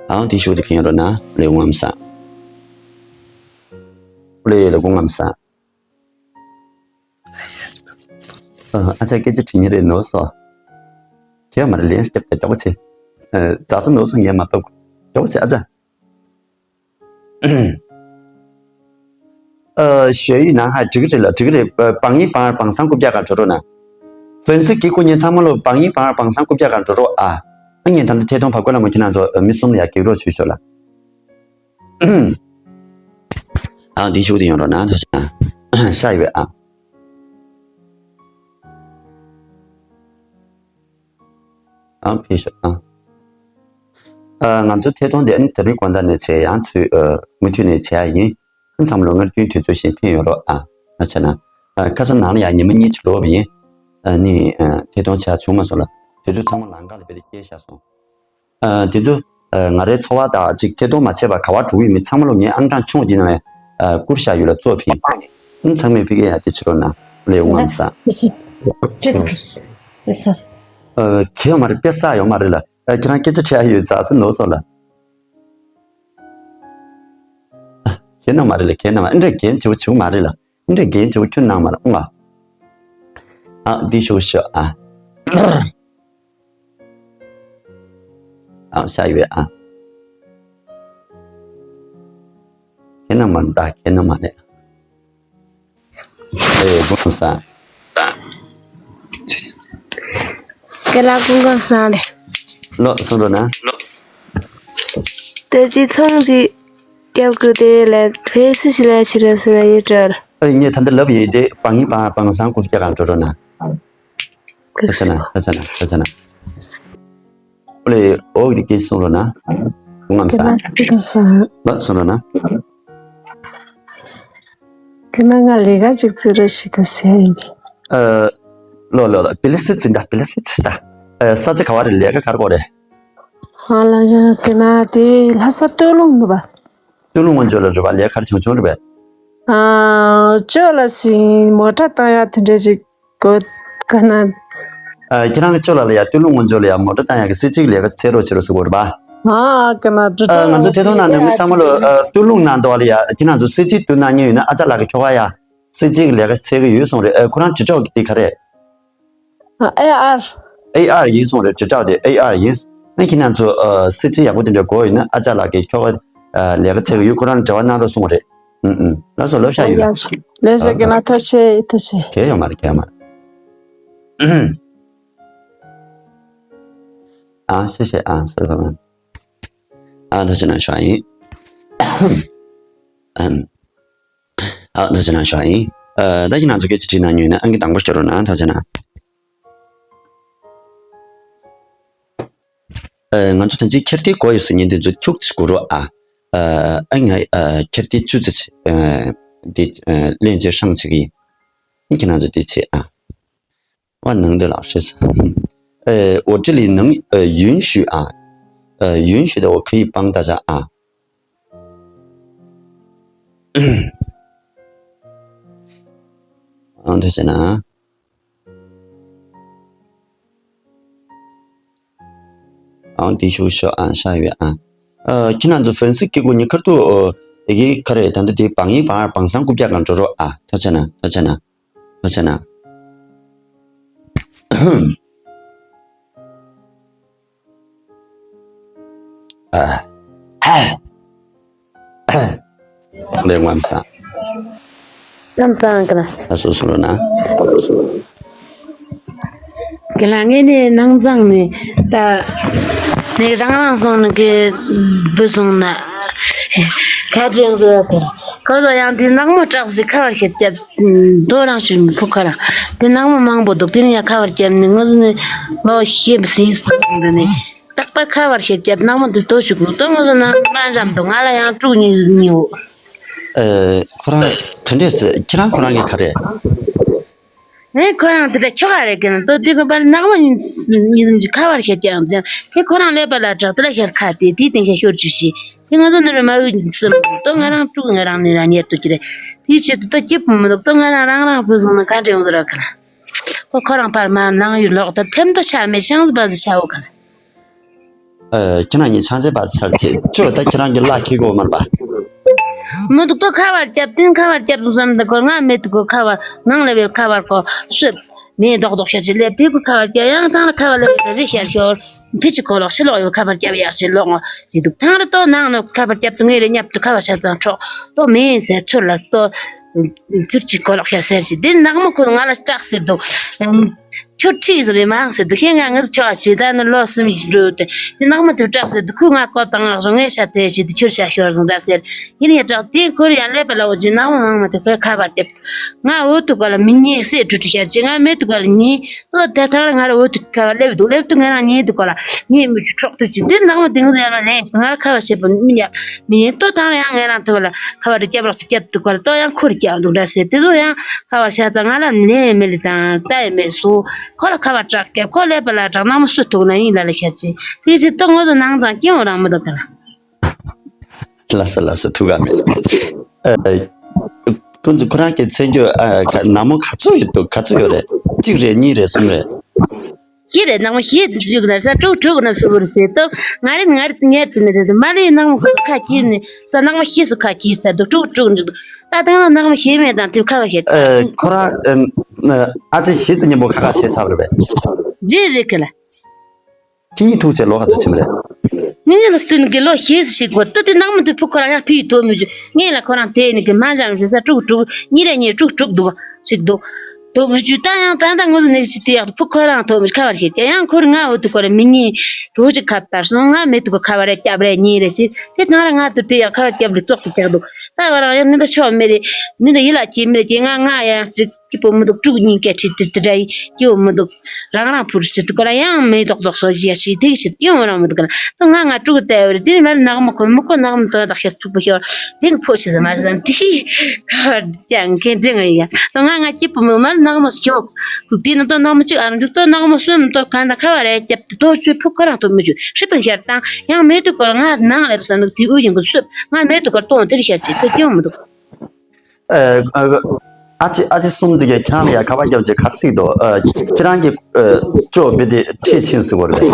ཨང་། དེ་ཤུགས་དེ་ཕན་རོགས་གནང་། ལས་ངོམ་སང་། ལས་ལས་ངོམ་སང་། ཨ་ཅག་སྐད་ཆ་དྲི་ཉེ་རེད་ནོར་སོང་། ཁྱེད་མ་རེད་ལན་སྐྱབས་ད་མགྱོགས་པོ་བྱེད། ཨ། རྫ་ས་ནོར་སོང་ངས་མ་བབས་མགྱོགས་པོ་བྱེད་ཨ་ཅག་ཨ། ཞོལ་ཡིག་ནང་ཧ་འགྲིག་གི་རེད་ལ་འགྲིག་གི་རེད། བང་ཡིག་བང་བང་སང་རྐུབ་བཀྱག་གང་འགྲོ་རོགས་གནང་། ཧྥན་སི་གི་སྐུ་བརྙན་ཚང་མ་ལོ་བང་ཡིག་བང་བང་སང་རྐུབ་བཀྱག་གང་འགྲོ་རོགས་ཨ། ཨ་ངས་ད་ལྟ་ཐད་གཏོང་བབས་ཀ་ལ་མོ་ཁྱེད་རང་ཚོ་མི་གསུམ་ལ་ཡ་གེགས་རོགས་བྱོས་ཤོག་ལ། ཨ། འདི་ཤུགས་དེ་ཡོང་རོགས་གནང་ཐུགས་རྗེ་གནང་། ཤ་ཡི་བས་ཨ། ཨ། ཕེབས་ཤོག་ཨ། ཨ། ང་ཚོ་ཐད་གཏོང་དེ་ཨ་ནི་དེ་རིང་དགོང་དག་ནས་བྱས་ཡང་ཚུལ་ཨ། མུ་མཐུད་ནས་བྱེད་ཡ་ཡིན། ཨ། ཚང་མ་ལོ་སྔར་རྒྱུན་དུས་ཚོད་བཞིན་ཕེབས་ཡོང་རོགས་ཨ། ཨ་ཆ་ན། ཨ། ཁ་སང་ནང་ལ་ཡང་ཉི་མ་གཉིས་ཅིག་ལོག་པ་ཡིན། ཨ་ནི་ཨ། ཐད་གཏོང་བྱ་བྱུང་མ་སོང་ལ། དུས་ཚོད་ཚང་མ་ལམ་ཁ་ལ་དཔེ་དེ་སྐྱེལ་བཞག་སོང་། ཨ། དེ་ཚོ་ཨ། ང་རའི་འཚོ་བ་དང་ཅིག་ཐད་གཏོང་མ་བྱས་པར་ག་བར་འགྲོ་གི་ཡོད་མེད་ཚང་མ་ལོ་ངའི་ཨང་གྲངས་ཆུང་བ་འདི་ནང་ལ་ཨ། བསྐུར་བཞག་ཡོད་ལ་གཙོ་ཕིན། ཨ། ཚང་མས་ཕ་གི་ཡ་དེ་བྱེད་རོགས་གནང་། ལས་ངོམ་སང་། ཨ། གལ་མ་རེད་དཔེ་བསགས་ཡོད་མ་རེད་ལ། ཨ། ཁྱེད་རང་སྐད་ཆ་དྲི་ཡ་ཡོད་རྫ་ས་ནོར་སོང་ལ། ཨ། གལ་གནང་མ་རེད་ལ་གལ་གནང་མ་ཨེ་འདྲ་འགན་བྱེད་པོ་བྱེད་པོ་མ་རེད་ལ། ཨེ་འདྲ་འགན་བྱེད་པོ་ཁྱོད་གནང་མ་རེད་ཨང་ཨ། ཨ། འདི་ཤོག་ཤོག་ཨ། ཨ། ཤ་ཡི་བས་ཨ། ཁྱེད་རྣམ་པ་ད་ཁྱེད་རྣམ་པ་ནས། ཨེ། སྐུ་ཁམས་བཟང་། ཁྱེད་ལ་སྐུ་ཁམས་བཟང་ལེ། ལོ་གསུང་རོགས་གནང་། དེ་ཅི་ཚོང་ཅི་རྒྱབ་དགོས་དེ་ལས་ཕེ་སི་ཞི་ལ་ཕྱི་ར་སི་ལ་ཡོད་འགྲོ། ཨེ། ངས་ད་འདི་ལབ་ཡོད་དེ་བང་ཡིན་བང་བང་བཟང་སྐུ་རྒྱ་གང་འགྲོ་རོགས་གནང་། ཁ་ཆེ་ན་ཁ་ཆེ་ན་ཁ་ཆེ་ན། ཨོ་ལེ། ཨོ་གི་སྐད་གསུང་རོགས་གནང་། ངམ་ས། ལ་གསུང་རོགས་གནང་། ཁྱེད་རང་ང་ལས་ཀ་ཅིག་བཙུགས་རོགས་ཞེས་ད་ཟེར་ཡིན་ཏེ། ཨ། ལོ་ལོ་ལོ། པི་ལི་སི་ཙི་ད་པི་ལི་སི་ཙི་ད། ཨ། ས་ཆ་ག་བ་རེད། ལས་ཀ་ག་རེ་དགོས་རེད། ཧ་ལ་ཡ་དེ་ན་དེ་ལྷ་ས་སྟོད་ལུང་འདུག་པ། སྟོད་ལུང་སྔོན་ཆོས་ལ་རེད་པ། ལས་ཀ་ག་རེ་བྱུང་བྱུང་རེད་པས། ཨ། ཅོ་ལ་སི་མོ་ཊ་བཏང་ཡ་དེ་འདྲས་ཅིག་གོ་ག་ན། ཨ། ཁྱེད་རང་གི་ཅོ་ལ་ལ་ཡ་སྟོད་ལུང་སྔོན་ཆོས་ལ་ཡ་མོ་ཊ་བཏང་ཡ་གི་སི་ཅིག་ལས་ཀ་འཚོལ་རོགས་བྱེད་རོགས་ཟེར་གོ་རེད་པ། ཨ། ག་ན་འགྲོ། ཨ། ང་ཚོ་ཐད་གཏོང་ནང་ནས་མི་ཚང་མ་ལོ། ཨ། སྟོད་ལུང་ནང་དུ་ལ་ཡ་ཁྱེད་རང་ཚོ་སི་ཅིག་དུ་གནང་མཁན་ཡོད་ན་ཨ་ཅག་ལགས་ཀྱི་ཁྱོ་ག་ཡ། སི་ཅིག་ལས་ཀ་འཚོལ་གི་ཡོད་གསུངས་རེད། ཨ། ཁོ་རང་དྲིལ་སྒྲོག་གི་དེ་ག་རེད། ཨ། ཨེ་ཨར། ཨེ་ཨར་ཡིན་གསུངས་རེད། དྲིལ་སྒྲོག་དེ་ཨེ་ཨར་ཡིན། ཨ། ཁྱེད་རང་ཚོ། ཨ། སི་ཅིག་ཡག་པོ་དེ་འདྲ་དགོས་ཡོད་ན་ཨ་ཅག་ལགས་ཀྱི་ཁྱོ་ག་ཨ། ལས་ཀ་འཚོལ་གི་ཡོད། ཁོ་རང་འབྲེལ་བ་གནང་རོགས་གསུངས་རེད། ཨུམ་ཨུམ། ལགས་སོ་ལབ་བཞག་ཡོད་ལ། ལགས་སོ། ཨ། རྒན་ལགས་ཐུགས་རྗེ་ཆེ་ཐུགས་རྗེ་ཆེ། གལ་ཡོད་མ་རེད་གལ་ཡོད་མ་རེད། 啊，谢谢啊，谢谢。啊，多谢呢，小英。嗯，好，多谢呢，小英。呃，大家拿出给这那女呢，俺给当不是了呢，多谢呢。 ང་ཚོ་ད་ཅི་ཁྱེར་ཏེ་གོ་ཡོད་སུ་ཉིན་དེ་ཚོ་ཁྱུག་ཅིག་གོ་རོགས་ཨ། ཨ་ང་ཁྱེར་ཏེ་ཅུ་ཙི་ཅི་དེ་ལན་ཅེ་ཧྲང་ཅིག་ཡིན། ཁྱེད་རང་ཚོ་དེ་ཆེ་ཨ། བ་ནང་དེ་ལགས་ཤེས། 我这里能呃允许啊，呃允许的我可以帮大家啊。嗯，对，谢谢啊。 ཨང་དེ་ཤོག་ཤོག་ཨང་ཤ་ཡོད་ཨང་། ཨ་ཁྱེད་རང་ཚོ་ཧྥན་སི་སྐད་གོ་ཉི་ཁར་དུ་ཨེ་གི་ཁ་རེ་ད་འདི་དེ་བང་ཡིན་བང་བང་སང་རྐུབ་བཀྱག་གང་འགྲོ་རོགས་ཨ། ཐོ་ཆེ་ན་ཐོ་ཆེ་ན་ཐོ་ཆེ་ན། ཨ་ཧ། ལས་ངམ་ས། ལམ་སང་གི་ན། ད་སོ་སོ་ལོ་ན། གི་ལ་ངས་ནི་ནང་ཚང་ནི་ད་ནི་རང་རང་སོང་ནི་གི་བུ་སོང་ན་ཁ་ཅན་ཟེར་གི། ཁོ་ཚོ་ཡང་དེ་ནག་མོ་སྐྲག་ཞིག་ཁ་བར་ཤེད་རྒྱབ། རྡོ་རང་ཞུ་མི་ཕུག་ཁ་ར་དེ་ནག་མོ་མང་པོ་འདུག་དེ་ནི་ཡང་ཁ་བར་རྒྱབ་ནི་ངོ་ཟི་ནི་ལོ་ཤེས་སིང་སི་ཕུག་འདི་ནི། རྟག་པར་ཁ་བར་ཤེད་རྒྱབ་ནག་མོ་འདི་ལྟོ་ཞིག་དགོས་ལྟོ་ངོ་ཟ་ན་མ་འཇམ་འདུག་ང་ལ་ཡང་དཀྲུག་ཉུལ་ཉུལ། ཨེ། ཁོ་རང་ག་འདྲས་ཟེར། ཁྱེད་རང་ཁོ་རང་གི་ག་རེད། ངས་ཁོ་རང་དེ་འདྲ་ཁྱོ་ག་རེད་གི་ན་ལྟོ་དེ་གི་པར་ནག་མོ་གཉིས་གསུམ་གྱི་ཁ་བར་ཤེད་རྒྱབ་ཡང་དེ་ཁོ་རང་ཀླད་པ་ལ་དྲག་དེ་ལ་ཤར་ཁ་དེ་དེའི་སྟེང་ཤར་ཤོར་བཅུག་ཤི་དེ་ང་ཚོ་འདི་རུ་མ་འོས་གསུམ་ལྟོ་ང་རང་དཀྲུག་ང་རང་ནི་རང་ཉེར་དུ་ཀྱི་རེད། དེའི་ཆེད་དུ་ལྟོ་སྐྱིད་པོ་མི་འདུག་ལྟོ་ང་རང་རང་རང་བུ་སོང་ན་ག་འདྲ་ཡོང་དུ་ར་གི་ན། ཁོ་ཁོ་རང་ཕར་མ་ནང་ཡུལ་ལོག་ད་ཐེམ་དུ་ཆ་མེད་ཤང་ཟི་བ་ཟི་ཆ་འོ་ག་ལ། ཨ། ཁྱེད་རང་གཉིས་ཆང་ཟི་བ་ཟི་ཆར་ཆེ་ཅོ་ད་ཁྱེད་རང་གི་ལ་ཁེ་གོ་མར་པ། མི་འདུག་ཏོ་ཁ་བར་རྒྱབ་སྟེང་ཁ་བར་རྒྱབ་འདུག་བསམ་འདུག་གོ་ང་མེད་འདུག་གོ་ཁ་བར་ནང་ལ་བའི་ཁ་བར་གོ་སུབ། མེ་རྡོག་རྡོག་ཤར་ཆེ་ལེབ་དེ་གོ་ཁ་བར་རྒྱབ་ཡང་ཐང་ལ་ཁ་བར་ལེབ་རི་ཤར་ཤོར། ཕི་ཅི་གོ་ལོག་ཕྱི་ལོག་ཡོད་ཁ་བར་རྒྱབ་ཡག་ཕྱི་ལོག་ངོ་ཅི་འདུག་ཐང་རི་ཏོ་ནང་ནོ་ཁ་བར་རྒྱབ་ཏུ་ངེ་རེ་ཉབ་ཏུ་ཁ་བར་ཤ་ཚང་ཁྲོག་ཏོ་མེ་ཟེར་ཚུར་ལ་ཏོ། ཕུར་གཅིག་གོ་ལོག་ཤར་ཟེར་གྱི་འདི་ནག་མོ་ཁོ་ང་ལ་སྐྲག་ཟེར་འདུག་ཁྱོད་ཁྲིས་ཟེར་རེ་མང་ཟེར་འདུག་ཤེས་ང་ངར་ཆོག་ཅི་ད་ནི་ལོ་གསུམ་ཡིན་འགྲོ་དེ་འདི་ནག་མོ་དུ་སྐྲག་ཟེར་འདུག་ཁོས་ང་ཀོ་དང་ང་རང་ངའི་ཤ་དེ་ཞིག་འདི་ཁྱོད་ཤ་ཤོར་ཟིན་ད་ཟེར་ཡིན་ཡ་སྐྲག་དེ་ཁོར་ཡ་ཀླད་པ་ལ་འོ་ཅི་ནག་མོ་ནག་མོ་དེ་ཁོའི་ཁ་བར་བརྒྱབ། ང་འོ་དུ་ག་ལ་མི་ཉེ་སེ་གྲུ་གྲུ་ཤར་ཅི་ང་མེད་དུ་ག་ལ་ཉེ། ཨོ་དེ་ཐང་ལ་ང་ར་འོ་དུ་ཁ་བ་སླེབས་འདུག་སླེབས་དུ་ང་རང་ཉེ་དུ་ག་ལ་ཉེ་མི་ཆུ་འཕྲོག་དུ་ཅི་འདིར་ནག་མོ་དེང་ཟེར་ལ་ལན་ང་ར་ཁ་བ་བྱེད་པ་མི་ཉག་མི་ཉེ་ལྟོ་ཐང་ལ་ཡང་ང་རང་ཐུ་བ་ལ་ཁ་བ་རི་སྐྱབས་རོགས་སུ་སྐྱབས་དུ་ག་ལ་ལྟོ་ཡང་ཁུར་སྐྱབས་འདུག་འདྲ་ཟེར་དེ་ཚོ་ཡང་ཁ་བ་ཤ་ཚ་ང་ལ་ལན་མི་ལི་དང་ལྟ་ཡི་མེད་སུ་ཁོ་ལ་ཁ་བ་སྐྲག་སྐྱབས་ཁོ་ཀླད་པ་ལ་སྐྲག་ནག་མོ་སུ་ཐུག་ན་ཡིན་ལ་ལ་ཤར་ཅི་དེ་ཅི་ལྟོ་ངོ་ཚོ་ནང་ཚང་སྐྱིད་འོང་རང་མི་འདུག་ག་ལ། ལགས་སོ་ལགས་སོ་ཐུགས་ཁག་མེད། ཨ། ཁོང་ཚོ་ཁོ་རང་གི་མཚན་བརྗོད་ཨ་ཁ་ནག་མོ་ག་ཚོད་ཡོད་འདུག་ག་ཚོད་ཡོད་རེད། གཅིག་རེད་གཉིས་རེད་གསུམ་རེད། ཤི་རེད་ནག་མོ་ཤི་དུ་བཅུག་ན་ས་དྲུག་དྲུག་ན་ཚུགས་རེད་ཟེར་སྟབས་ང་རེད་ང་རེད་ངེར་དུ་ནི་རེད་མ་ལས་ནག་མོ་ཁོ་ཁ་ཁྱེར་ནི་ས་ནག་མོ་ཤི་སུ་ཁ་ཁྱེར་ཚར་འདུག་དྲུག་དྲུག་འདུག་ད་ཐེངས་ལ་ནག་མོ་ཤི་མེད་དང་དེ་ཁ་བ་ཤེད། ཨ། ཁོ་རང་ཨ་ཅེ་ཤི་ཙི་ཉིན་པོ་ཁ་ཁ་བྱས་ཚར་རེད་པས། རེད་རེད་གི་ལ། ཁྱེད་གཉིས་ཐུག་བྱས་ལོ་ག་ཚོད་ཕྱིན་པ་རེད། ངེད་གཉིས་ལ་བརྩིས་ནས་གི་ལོ་ཤེས་ཤིག་གོ་ཏི་ཏི་ནག་མོ་དུ་ཕུ་ཁོ་རང་ཡང་ཕི་ཡི་དོ་མི་བཅུ་ངེད་ལ་ཁོ་རང་དེ་ནི་གི་མ་འཇམ་ཞེ་ས་དྲུག་དྲུག་གཉིས་རེ་གཉིས་དྲུག་དྲུག་འདུག་ཞིག་འདུག་དོ་མི་བཅུ་ད་ཡང་ད་ད་ངོ་ཟུ་ནེ་ཞིག་དེ་ཡག་ཕུ་ཁོ་རང་དོ་མི་ཁ་བར་ཤེས་ཀྱང་ཡང་ཁོར་ང་འོ་དུ་ཁོ་ར་མི་གཉིས་དྲུག་ཅིག་ཁ་བར་སོང་ང་མེད་དུ་གི་ཁ་བར་རེ་སྐྱབས་རེ་གཉིས་རེ་ཞིག་དེ་ཐང་ར་ང་དུ་དེ་ཡག་ཁ་བར་སྐྱབས་ལི་ཙོག་ཏུ་ཀྱག་འདུག་ད་བ་རང་ཡང་ནི་ད་ཆོག་མེ་རེ་ནི་ད་ཡི་ལ་ཁྱེད་མེ་རེ་ཁྱེད་ང་ང་ཡང་ཅིག་སྐྱིད་པོ་མི་འདུག་དཀྲུག་གཉིས་ཀའི་ཁྲིད་དེ་དེ་འདྲ་ཡིན་སྐྱིད་པོ་མི་འདུག་རང་རང་ཕུར་ཟེར་དུ་ཀ་ལ་ཡང་མེ་ཏོག་ཏོག་སོ་བཞི་ཡ་ཞིག་དེ་ཞིག་སྐྱིད་པོ་རང་མི་འདུག་ཀ་ལ་ད་ང་ང་དཀྲུག་བལྟས་བར་དེ་མར་ནག་མོ་ཁོ་མི་ཁོ་ནག་མོ་དོ་དག་ཤེར་ཚུགས་པ་ཤོར་དེ་གི་ཕོ་ཆེ་ཟ་མར་ཟ་དེ་ཞིག་ཀ་བར་ཀྱང་མཁན་འདྲེ་ང་ཡིན་ཡ་ད་ང་ང་སྐྱིད་པོ་མི་མར་ནག་མོ་ཤོག་ཁུག་དེ་ནི་ཏོ་ནག་མོ་གཅིག་ཨ་རང་འཇུག་ཏོ་ནག་མོ་གསོན་ཏོ་ག་ན་ཁ་བ་རེ་རྒྱབ་དེ་ཏོ་ཆུ་ཕུག་ཁོ་རང་ཏོ་མི་ཆུ་ཧྲི་པ་ཤར་དང་ཡང་མེ་ཏོག་ཀ་ལ་ང་ནང་ལེབ་ས་ནུག་དེ་འུ་ཡིན་གི་སུབ་ང་མེ་ཏོག་ཀ་ཏོང་དེ་རི་ཤར་ཆེ་དེ་སྐྱིད་པོ་མི་འདུག་ཨ་ཅེ་ཨ་ཅེ་གསུམ་ཅིག་གིས་ཁྱེད་རང་ལ་ཡ་ཁ་པར་རྒྱབ་ཅིག་གར་སྲིད་དོ། ཁྱེད་རང་གི་ཅོ་བི་དེ་ཁྲིད་ཕྱིན་ཟེར་བ་རེད།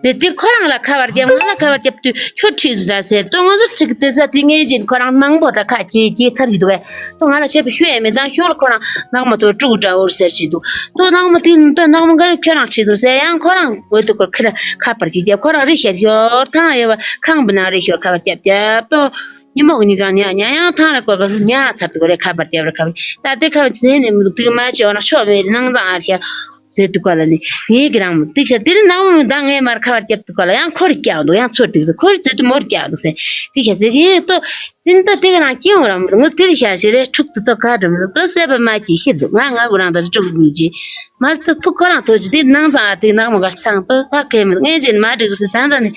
དེ་དེ་ཁོ་རང་ལ་ཁ་པར་རྒྱབ་ང་ལ་ཁ་པར་རྒྱབ་དུས་ཁྱོད་ཁྲིད་ཟེར་ཟེར་དོ་ང་ཚོ་ཁྲིད་དེ་ས་དེ་ངེས་ཅན་ཁོ་རང་མང་པོ་འདྲ་ཁ་གྱེས་གྱེས་ཚར་གི་འདུག་གས་དོ་ང་ལ་བཤད་པའི་ཤུ་ཡས་མེད་དང་ཤོར་ཁོ་རང་ནག་མོ་དོ་དཀྲུག་འདྲ་འོར་ཟེར་བྱེད་འདུག་དོ་ནག་མོ་དེ་དོ་ནག་མོ་ག་རེ་ཁྱོད་རང་ཁྲིད་ཟེར་ཟེར་ཡང་ཁོ་རང་འོས་དུ་ཁོ་ཁ་པར་གྱིས་རྒྱབ་ཁོ་རང་རི་ཤར་ཤོར་ཐང་ཡོད་པ་ཁང་བུ་ནང་རི་ཤོར་ཁ་པར་རྒྱབ་རྒྱབ་དོ། ཉི་མ་གཉིས་ཀ་ཉ་ཉ་ཡང་ཐང་ར་ཀོ་ཀ་ཉ་ཚར་དུ་རེ་ཁ་པར་རྒྱབ་རེ་ཁ་པར་ད་དེ་ཁ་པར་ཟེར་ནས་མི་འདུག་དེ་མ་བྱས་འོ་ན་ཤོག་མེད་ནང་ཚང་ཨར་ཤ་ ཟེར་དུས་སྐབས་ལ་ནི་ངའི་གི་རང་མོ་དེ་ཤ་དེ་རིང་ནག་མོ་མོ་ད་ངའི་མར་ཁ་བར་བརྒྱབ་དུས་སྐབས་ལ་ཡང་ཁོ་རེ་སྐྱག་འདུག་ཡང་ཚོར་དུས་ཁོ་རེ་ཟེར་དུས་མོར་སྐྱག་འདུག་ཟེར་དེ་ཤ་ཟེར་ཡིན་ཏོ། དེ་ནི་ད་དེ་ག་རང་སྐྱིད་འོང་ར་མོ་ངོ་དེ་རེ་ཤ་ཞེ་རེ་འཁྲུག་ཏུ་ཏོ་ག་འགྲོ་མི་འདུག་ཏོ་སད་པ་མ་སྐྱིད་ཤི་འདུག་ང་ང་གུ་རང་ད་འཁྲུག་མི་བྱེད། མར་ཏོ་ཐུག་ཁོ་རང་ཐོ་ཅུ་དེ་ནང་ཚང་ཨ་དེ་ནག་མོ་ག་ཚང་ཏོ་ཨ་གེ་མི་ངས་བྱེད་མ་འགྲིག་སི་ད་ད་ནི་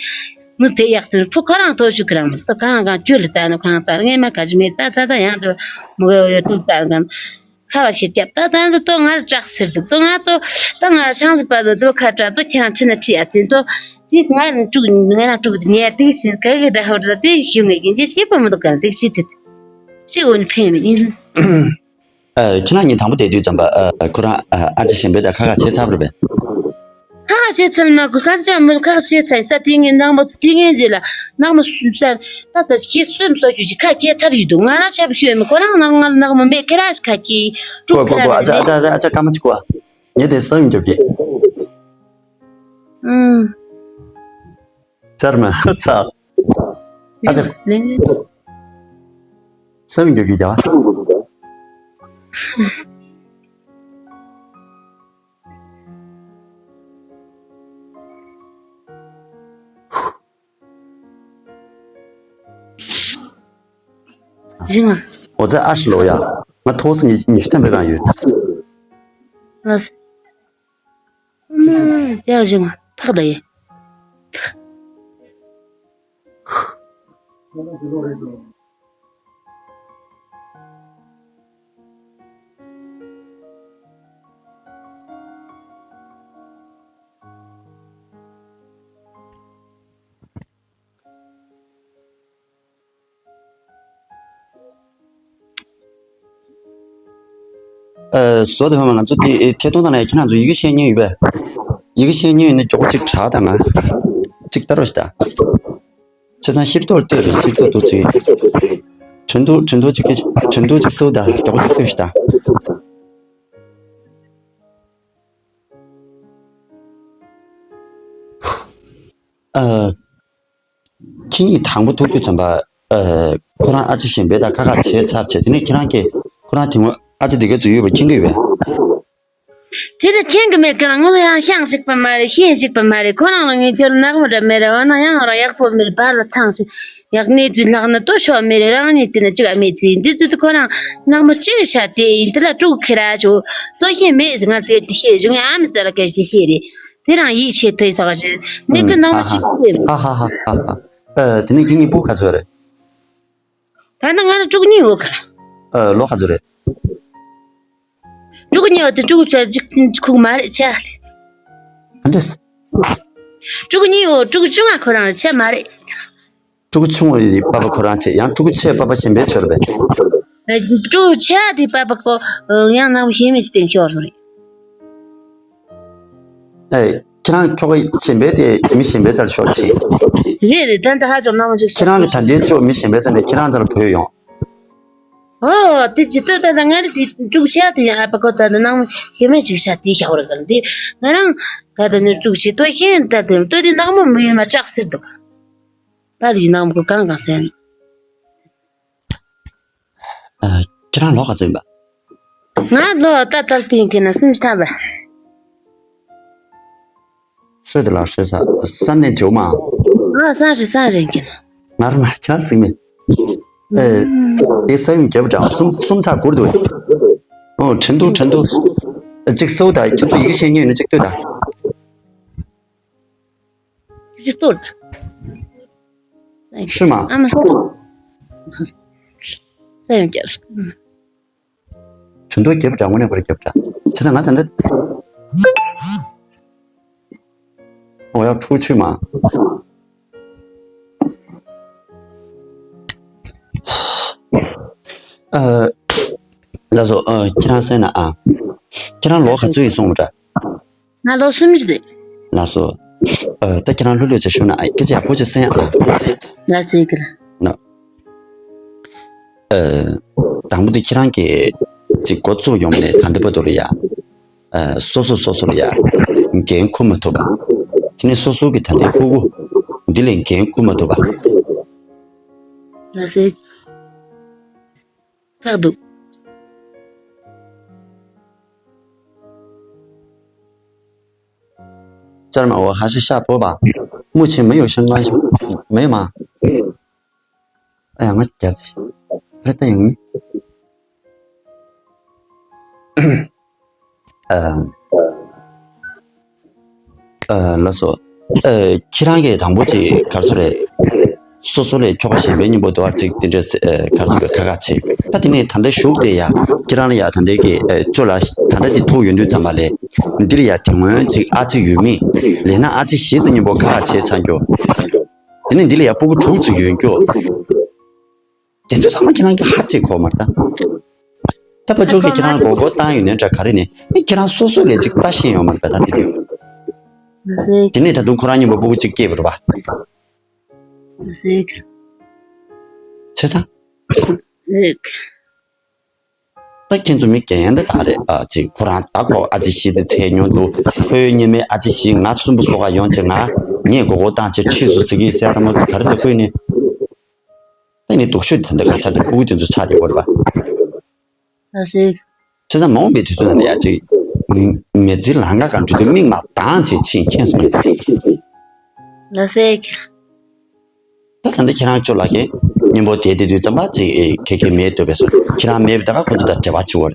ངུ་དེ་ཡག་ཏུ་ཕུ་ཁོ་རང་ཐོ་ཅུ་གི་རང་མི་ཏོ་གང་གང་ཁྱོད་ལ་ད་ནི་གང་ད་ངས་མ་ག་ཅི་མེད་ད་ད་ད་ཡང་ཏོ་མོ་ག་ཡོད་ཏུ་ད་གང་ཁ་བ་ཤི་རྒྱབ་ད་ད་ནི་ཏོ་ང་ལ་སྐྲག་སེར་འདུག་ཏོ་ང་ཏོ་ད་ང་ཆང་ཟི་པ་ཏོ་ཏོ་ཁ་བྲལ་ཏོ་ཁྱེད་རང་ཁྲིད་ན་ཁྲིད་ཨ་ཙི་ཏོ། དེ་ང་རང་དཀྲུག་ང་རང་དཀྲུག་དེ་ཉལ་དེ་ཞིག་ག་གི་འདྲ་ཧོར་ཟ་དེ་ཞིག་ངེས་ཀྱི་འཇིགས་སྐྱིད་པོ་མི་འདུག་ག་དེ་ཞིག་དེ་ཞིག་འོ་ནི་ཕན་མི་ཡིན། ཨ། ཁྱེད་རང་གཉིས་དང་པོ་བསྡད་དུས་ཙམ་པ་ཨ། ཁོ་རང་ཨ། ཨ་ཅེ་གཞན་པའི་དང་ཁ་ཁ་བྱས་ཚར་བ་རེད་པས། ཁ་ཁ་བྱས་ཚར་མ་གོ་ཁ་ཆ་མི་ཁ་ཁ་བྱས་ཚར་ས་དེ་ངའི་ནང་མ་དེ་ངའི་རྗེས་ལ་ནང་མ་སུ་ས་ད་ད་ཁྱེད་སུ་མ་སོ་ཞུ་ཅི་ཁ་ཁྱེད་ཚར་ཡོད་འདུག་ང་རང་ཆབ་ཤོད་མི་ཁོ་རང་ནང་ང་ནང་མ་མེད་ཁེ་ར་ཁ་ཁྱེད་ཀོ་ཀོ་ཀོ། ཨ་ཅག་ཨ་ཅག་ཨ་ཅག་སྐར་མ་གཅིག་གོ། ངས་དེ་ས་ཡོམ་རྒྱབ་ཀྱི། ཨུམ། ཅར་མ་ཚ། ཨ་ཅག་ལེང་ལེང་། ས་ཡོམ་རྒྱབ་ཀྱི་རྒྱབ། ཞིང་ཨ། འོ་ཙེ་ཨ་ཧྲི་ལོ་ཡ། ང་ཐོག་སི་ཉི་ཉི་ཤུ་ཐམ་པའི་རང་ཡོད། ལགས། ཨ་མ་ཡ་ཞིང་ཨ་ཕག་ད་ཡེ། ཨ། བཟོ་དེ་ཕ་མ་ང་ཚོ་དེ་ཐད་གཏོང་དང་ལ་ཁྱེད་རང་ཚོ་ཡི་གེ་ཤེས་མཁན་ཡོད་པས། ཡི་གེ་ཤེས་མཁན་ཡོད་ན་མགྱོགས་པོ་གཅིག་དྲག་དང་ང་། གཅིག་ལྟ་རོགས་ཞིག་ད། བྱས་ཙང་ཤེར་ཏོག་ལྟོས་རེད། ཤེར་ཏོག་ཏོག་ཅིག་ཁྲིན་ཏུ་ཁྲིན་ཏུ་ཅིག་གི་ཁྲིན་ཏུ་ཅིག་སུ་ད་མགྱོགས་པོ་གཅིག་ལྟོས་ཞིག་ད། ཨ། ཁྱེད་གཉིས་དང་པོ་ཐུག་དུས་ཙམ་པ། ཨ། ཁོ་རང་ཨ་ཅེ་གཞན་པའི་དང་ཁ་ཁ་བྱས་ཚར་བྱས་དེ་ནས་ཁྱེད་རང་གིས་ཁོ་རང་དེ་སྔོན་ཨ་ཅེ་དེ་གའི་ཚོ་ཡོད་པ་མཁྱེན་གི་ཡོད་པས། དེ་ལ་མཁྱེན་གི་མེད་ཀི་རང་ངོ་ཡང་ཤང་གཅིག་པ་མ་རེད་ཤེས་གཅིག་པ་མ་རེད། ཁོ་རང་ལ་ངས་ཁྱོད་ནག་མོ་འདྲ་མེད་ར་བ་ན་ཡང་ར་ཡག་པོ་མེད་བར་ལ་ཚང་ཞིག་ཡག་གནས་ཚུལ་ལྷག་ན་ལྟོ་ཆོག་མེད་རེད། རང་ཉིད་དེ་ན་གཅིག་ཨ་མེད་ཚེ་འདི་ཚོད་དུ་ཁོ་རང་ནག་མོ་གཅིག་བྱ་དེ་ཡིན་དེ་ལ་དཀྲུག་ཁེ་ར་ཆོ་ལྟོ་ཤེས་མེད་ཟེར་ང་དེ་དེ་ཤེས་བྱུང་ཨ་མི་ཙ་ལ་སྐད་ཆ་ཤེས་རེད། དེ་རང་ཡིད་ཆེས་ཐུབ་ཐག་ཆོད། ནི་ཀི་ནང་མ་ཞིག་ལྟོས་མི། ཧ་ཧ་ཧ་ཧ་ཧ། ཨ། དེ་ནི་ཁྱེད་གཉིས་སྤུ་ག་ཚོད་རེད། ད་ནི་ང་ལ་དཀྲུག་གཉིས་ཡོད་ག་ཨ། ལོ་ག་ཚོད་རེད། དཀྲུག་གཉིས་ཡོད་དེ་དཀྲུག་ཚོད་ཅིག་ཁུག་མ་རེད་ཆེ། ཨ་འདྲས། དཀྲུག་གཉིས་ཡོད་དཀྲུག་བཅུ་ང་ཁོ་རང་རེད་ཆེ་མ་རེད། ཕྲུ་གུ་ཆུང་བ་ཡི་པ་ཕ་ཁོ་རང་བྱེད། ཡང་ཕྲུ་གུ་ཆེ་པ་ཕ་གཞན་པའི་ཚོར་བས། ཕྲུ་གུ་ཆེ་བ་དེ་པ་ཕ་ཁོ་ཡང་ནང་གཞན་མི་ཞིག་སྟེང་ཤོར་སོང་རེད། ཨེ། ཁྱེད་རང་ཁྱོ་ག་གཞན་པའི་དེ་མི་གཞན་པའི་རྩར་ཤོར་ཕྱིན། རེད་རེད། ད་ལྟ་ཧ་ཅང་ནང་ཅིག་ཁྱེད་རང་གི་ད་ལྟའི་ཕྱོགས་མི་གཞན་པའི་རྩ་ནས་ཁྱེད་རང་རྩར་བུད་ཡོང་། ཨོ། དེ་ཇི་ལྟར་ད་ལྟ་ང་རེ་དེ་ཕྲུ་གུ་ཆེ་བ་དེ་ཡང་ཨ་ཕ་ཁོ་ད་ལྟ་ནང་གཞན་མི་ཞིག་ཤ་དེ་ཤོར་རེད་ག་ལ་དེ་ང་རང་ད་ལྟ་ནི་ཕྲུ་གུ་ཆེ་ལྟོ་ཤེས་ད་དེ་ལྟོ་དེ་ནག་མོ་མི་ཡིན་མ་སྐྲག་སེར་འདུག་པར་ཡིན་ནག་མོ་གང་གང་སེང་། ཨ། ཁྱེད་རང་ལོ་ག་ཚོད་ཡིན་པ། ང་ལོ་ད་ལྟར་དེ་ཡིན་གྱི་ན་སུམ་ཅུ་ཐམ་པ། ཧྲོས་དེ་ལ་ཧྲོས་ས་ས་ནས་འཇོག་མ། ཨ་སང་རེད་སང་རེད་གྱི་ན། ང་རང་མ་ཁྱེད་རང་གཟིགས་མེད། ཨེ། དེ་ས་ཡོམ་རྒྱབ་འདྲ་སུམ་སུམ་ཚག་སྒུར་འདུག་ཨོ་ཁྲིན་ཏུ་ཁྲིན་ཏུ། གཅིག་སོ་ད་ཁྱེད་ཚོ་ཡི་གེ་ཤེས་མཁན་ཡོད་ན་གཅིག་ལྟོས་ད། ཅི་གཏོར་ད། ཤི་མ། ཨ་མ། ས་ཡོམ་རྒྱབ། ཁྲིན་ཏུ་རྒྱབ་འདྲ་དངོས་གནས་ཁོ་ར་རྒྱབ་འདྲ། བྱས་ཙང་ང་ད་འདི། འོ་ཡ་ཕྲུ་གུ་ཆུ་མ། ཨ། ལགས་སོ། ཨ། ཁྱེད་རང་གསན་ན་ཨ། ཁྱེད་རང་ལོ་ག་ཚོད་ཡིན་སོང་འདྲ། ང་ལོ་སུམ་ཅུ་རེད། ལགས་སོ། ཨ། ད་ཁྱེད་རང་ལྷོད་ལྷོད་བྱས་ཞུ་ན་ཨ་སྐད་ཆ་ཡག་པོ་ཅིག་གསན་ཨ། ལགས་སོ་ཡིན་གྱི་ལ། ན། ཨ། དང་པོ་དེ་ཁྱེད་རང་གིས་ཅིག་འགོ་བཙུགས་ཡོང་ནས་ད་ལྟ་བར་དུ་ལ་ཡ། ཨ། སོ་སོ་སོ་སོ་ལ་ཡ། འགན་འཁུར་མ་ཐུབ་པ། དེ་ནས་སོ་སོ་གི་ད་ལྟའི་ཕྲུ་གུ་འདི་ལ་འགན་འཁུར་མ་ཐུབ་པ། ལགས་སོ། ཁག་འདུག 这儿嘛，我还是下播吧。目前没有相关消息，没有吗？哎呀，我讲，来等一下。呃，呃，ལགས་སོ། ཨ། ཁྱེད་རང་གིས་དང་པོ་ཅིག་ག་རེ་ཟེར་རེད། སོ་སོ་ལས་ཁྱོ་ག་གཞན་པའི་གཉེན་པོ་འདུག་ཨ་ཅིག་དེ་འདྲས་ཨ་ག་རེ་ཟེར་དགོས་ཁ་ཁ་བྱེད། ད་དེ་ནས་ད་ལྟ་གཞུག་དེ་ཡ་ཁྱེད་རང་ལ་ཡ་ད་ལྟའི་གི་ཨ་ཅོ་ལགས་ད་ལྟ་དེ་ཐུག་ཡོང་དུས་ཙམ་པ་ལས་འདིར་ཡ་དེ་སྔོན་ཅིག་ཨ་ཅིག་ཡོད་མེད། ལས་ན་ཨ་ཅིག་བཞི་ཙམ་གཉེན་པོ་ཁ་ཁ་བྱེད་ཚར་རྒྱུ། དེ་ནས་འདི་ལ་ཡ་སྤུ་གུ་དྲུག་ཙམ་ཡོད་རྒྱུ། དེ་ཚོ་ཚང་མ་ཁྱེད་རང་གིས་ཧ་ཅིག་གོ་མ་རེད་ད། ད་ཕ་ཆོས་ཀྱིས་ཁྱེད་རང་མགོ་སྐོར་བཏང་ཡོད་ནའི་འདྲ་ག་རེ་ནས་ཨེ་ཁྱེད་རང་སོ་སོ་ལས་ཅིག་ལྟ་ཤེས་ཡོད་མ་རེད་པས་ད་དེ་དུས། མ་ཟད། དེ་ནས་ད་དུང་ཁོ་རང་གཉིས་པོ་སྤུ་གུ་གཅིག་སྐྱེས་པ་རེད་པ། མ་ཟད། བྱས་ཙང་། ད་ཁྱེད་ཚོ་མི་རྒན་ཡང་ད་ད་རེད་ཨ་ཅིག་ཁོ་རང་ད་ཁོ་ཨ་ཅེ་བཞི་ཙམ་འཚོལ་མྱོང་འདུག་ཁོའི་གཉེན་མའི་ཨ་ཅེ་བཞི་ང་གསུམ་པོ་སོ་ག་ཡོང་བྱས་ང་ངས་མགོ་སྐོར་བཏང་བྱས་ཁྲིད་སོང་ཟེར་གི་ཟེར་ར་མོ་ག་རེ་ད་ཁོས་ནི། ད་ནི་སྡུག་ཤོས་དེ་འདྲ་ག་ཆགས་འདུག་སྤུ་གུ་དེ་ཚོ་ཆགས་བསྡད་ཡོད་རེད་པ། ལགས་སེ། བྱས་ཙང་མ་འོངས་པའི་དུས་ཚོད་ནང་ལ་ཡ་ཅིག་མི་ཚེ་ལམ་ཁ་སྒང་འགྲོ་དུས་མིག་མ་གདངས་བྱས་ཕྱིན་མཁྱེན་སོང་། ལགས་སེ། ད་ད་ལྟ་ཁྱེད་རང་ཚོ་ལ་གི་གཉེན་པོ་དེ་དེ་དུས་ཙམ་པ་ཅིག་ཨེ་ཁེ་ཁེ་མེད་འདུག་པས་སོ། ཁྱེད་རང་མེད་པ་ད་ག་ཁོ་ཚོ་དང་འབྲེལ་བ་བྱེད་འོར།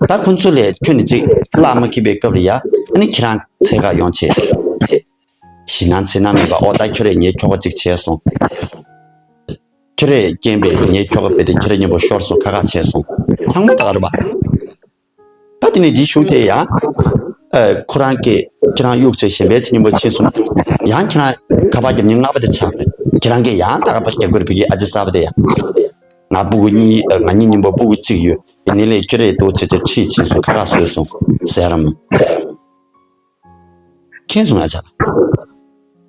ད་ཁོ་ཚོ་ལས་ཁྱོད་ནི་ཅིག་བརླག་མ་ཁེལ་པའི་སྐབས་ལ་ཡ་ཨ་ནི་ཁྱེད་རང་འཚོལ་ག་ཡོང་བྱས། ཞེད་སྣང་འཚེར་སྣང་མེད་པ་ཨོ་ད་ཁྱོད་རེ་ངའི་ཁྱོ་ག་ཅིག་བྱས་སོང་། ཁྱོད་རེ་རྐྱེན་པས་ངའི་ཁྱོ་ག་རྦད་དེ་ཁྱོད་རེ་གཉེན་པོ་ཤོར་སོང་ཁ་ཁ་བྱས་སོང་། ཚང་མ་ད་ག་རེད་པ། ད་དེ་ནས་འདི་ཞུགས་དེ་ཡང་། ཨ། ཁོ་རང་གིས་ཁྱེད་རང་གཡུག་བྱས་གཞན་པའི་ཚེ་གཉེན་པོ་ཕྱིན་སོང་ན། ཡང་ཁྱེད་རང་ཁ་པར་རྒྱབ་མཁན་ལྔ་པ་དེ་ཆགས་རེད། ཁྱེད་རང་གིས་ཡང་ད་ཁ་པར་རྒྱབ་དགོས་རེད་བི་ཀི་ཨ་ཅེ་གསར་པ་དེ་ཡང་། ང་སྤུ་གུ་གཉིས་ང་གཉིས་གཉེན་པོ་སྤུ་གུ་གཅིག་ཡོད། ཡིན་ནའི་ལས་ཁྱོད་རེ་འདུག་བྱས་བྱས་ཁྲིད་ཕྱིན་སོང་ཁ་ཁ་བཟོས་སོང་ཟེར་རམ། མཁྱེན་སོང་ཨ་ཅག་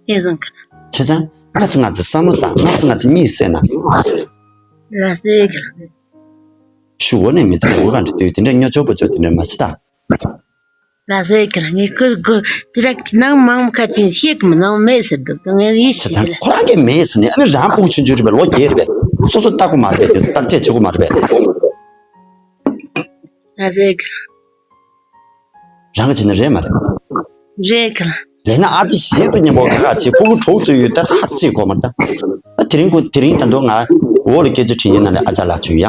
མཁྱེན་སོང་གི། བྱས་ཙང་སྔ་ཚེ་སྔ་ཚེ་བསམ་བློ་བཏང་སྔ་ཚེ་སྔ་ཚེ་གཉིད་སད་ན། ལགས་སེ་གི། ཤུ་འོ་ནས་མི་ཚེ་འུ་གང་འདྲ་དུས་དེ་འདྲ་སྨྱོ་ཆོག་པོ་ཆོག་དེ་འདྲ་མ་བྱེད་ད། ལགས་སེ་གི་ངས་ཁོ་ཁོ་དེ་ར་ནང་མང་ཁ་ཅན་ཤེས་གི་མི་ནང་མེད་ཟེར་འདུག་ངས་ཡིད་བྱས་ཆེ་ཙང་ཁོ་རང་གིས་མེད་ཟེར་ནས་ཨ་ནི་རང་ཕུག་ཆུང་ཆུང་རེད་པས་ལོ་བརྒྱད་རེད་པས་སོ་སོ་ལྟ་གོ་མ་རེད་པས་དེ་ཚོ་བརྟག་དཔྱད་བྱེད་གོ་མ་རེད་པས། ལགས་སེ་གི། རང་གི་བྱས་ན་རེད་མ་རེད། རེད་ག་ལས་ན་ཨ་ཅེ་གཞས་ཙི་མཉམ་པོ་ཁ་ཁ་བྱེད་སྤུ་གུ་གྲོགས་ཚོད་ཡོད་ད་ཧ་ཅེ་གོ་མ་ད། ད་དེ་རིང་ཁོ་དེ་རིང་ད་དུང་ང་འོག་ལ་སྐད་ཆ་དྲིས་ཉིན་ན་ལས་ཨ་ཅག་ལགས་བྱོས་ཡ།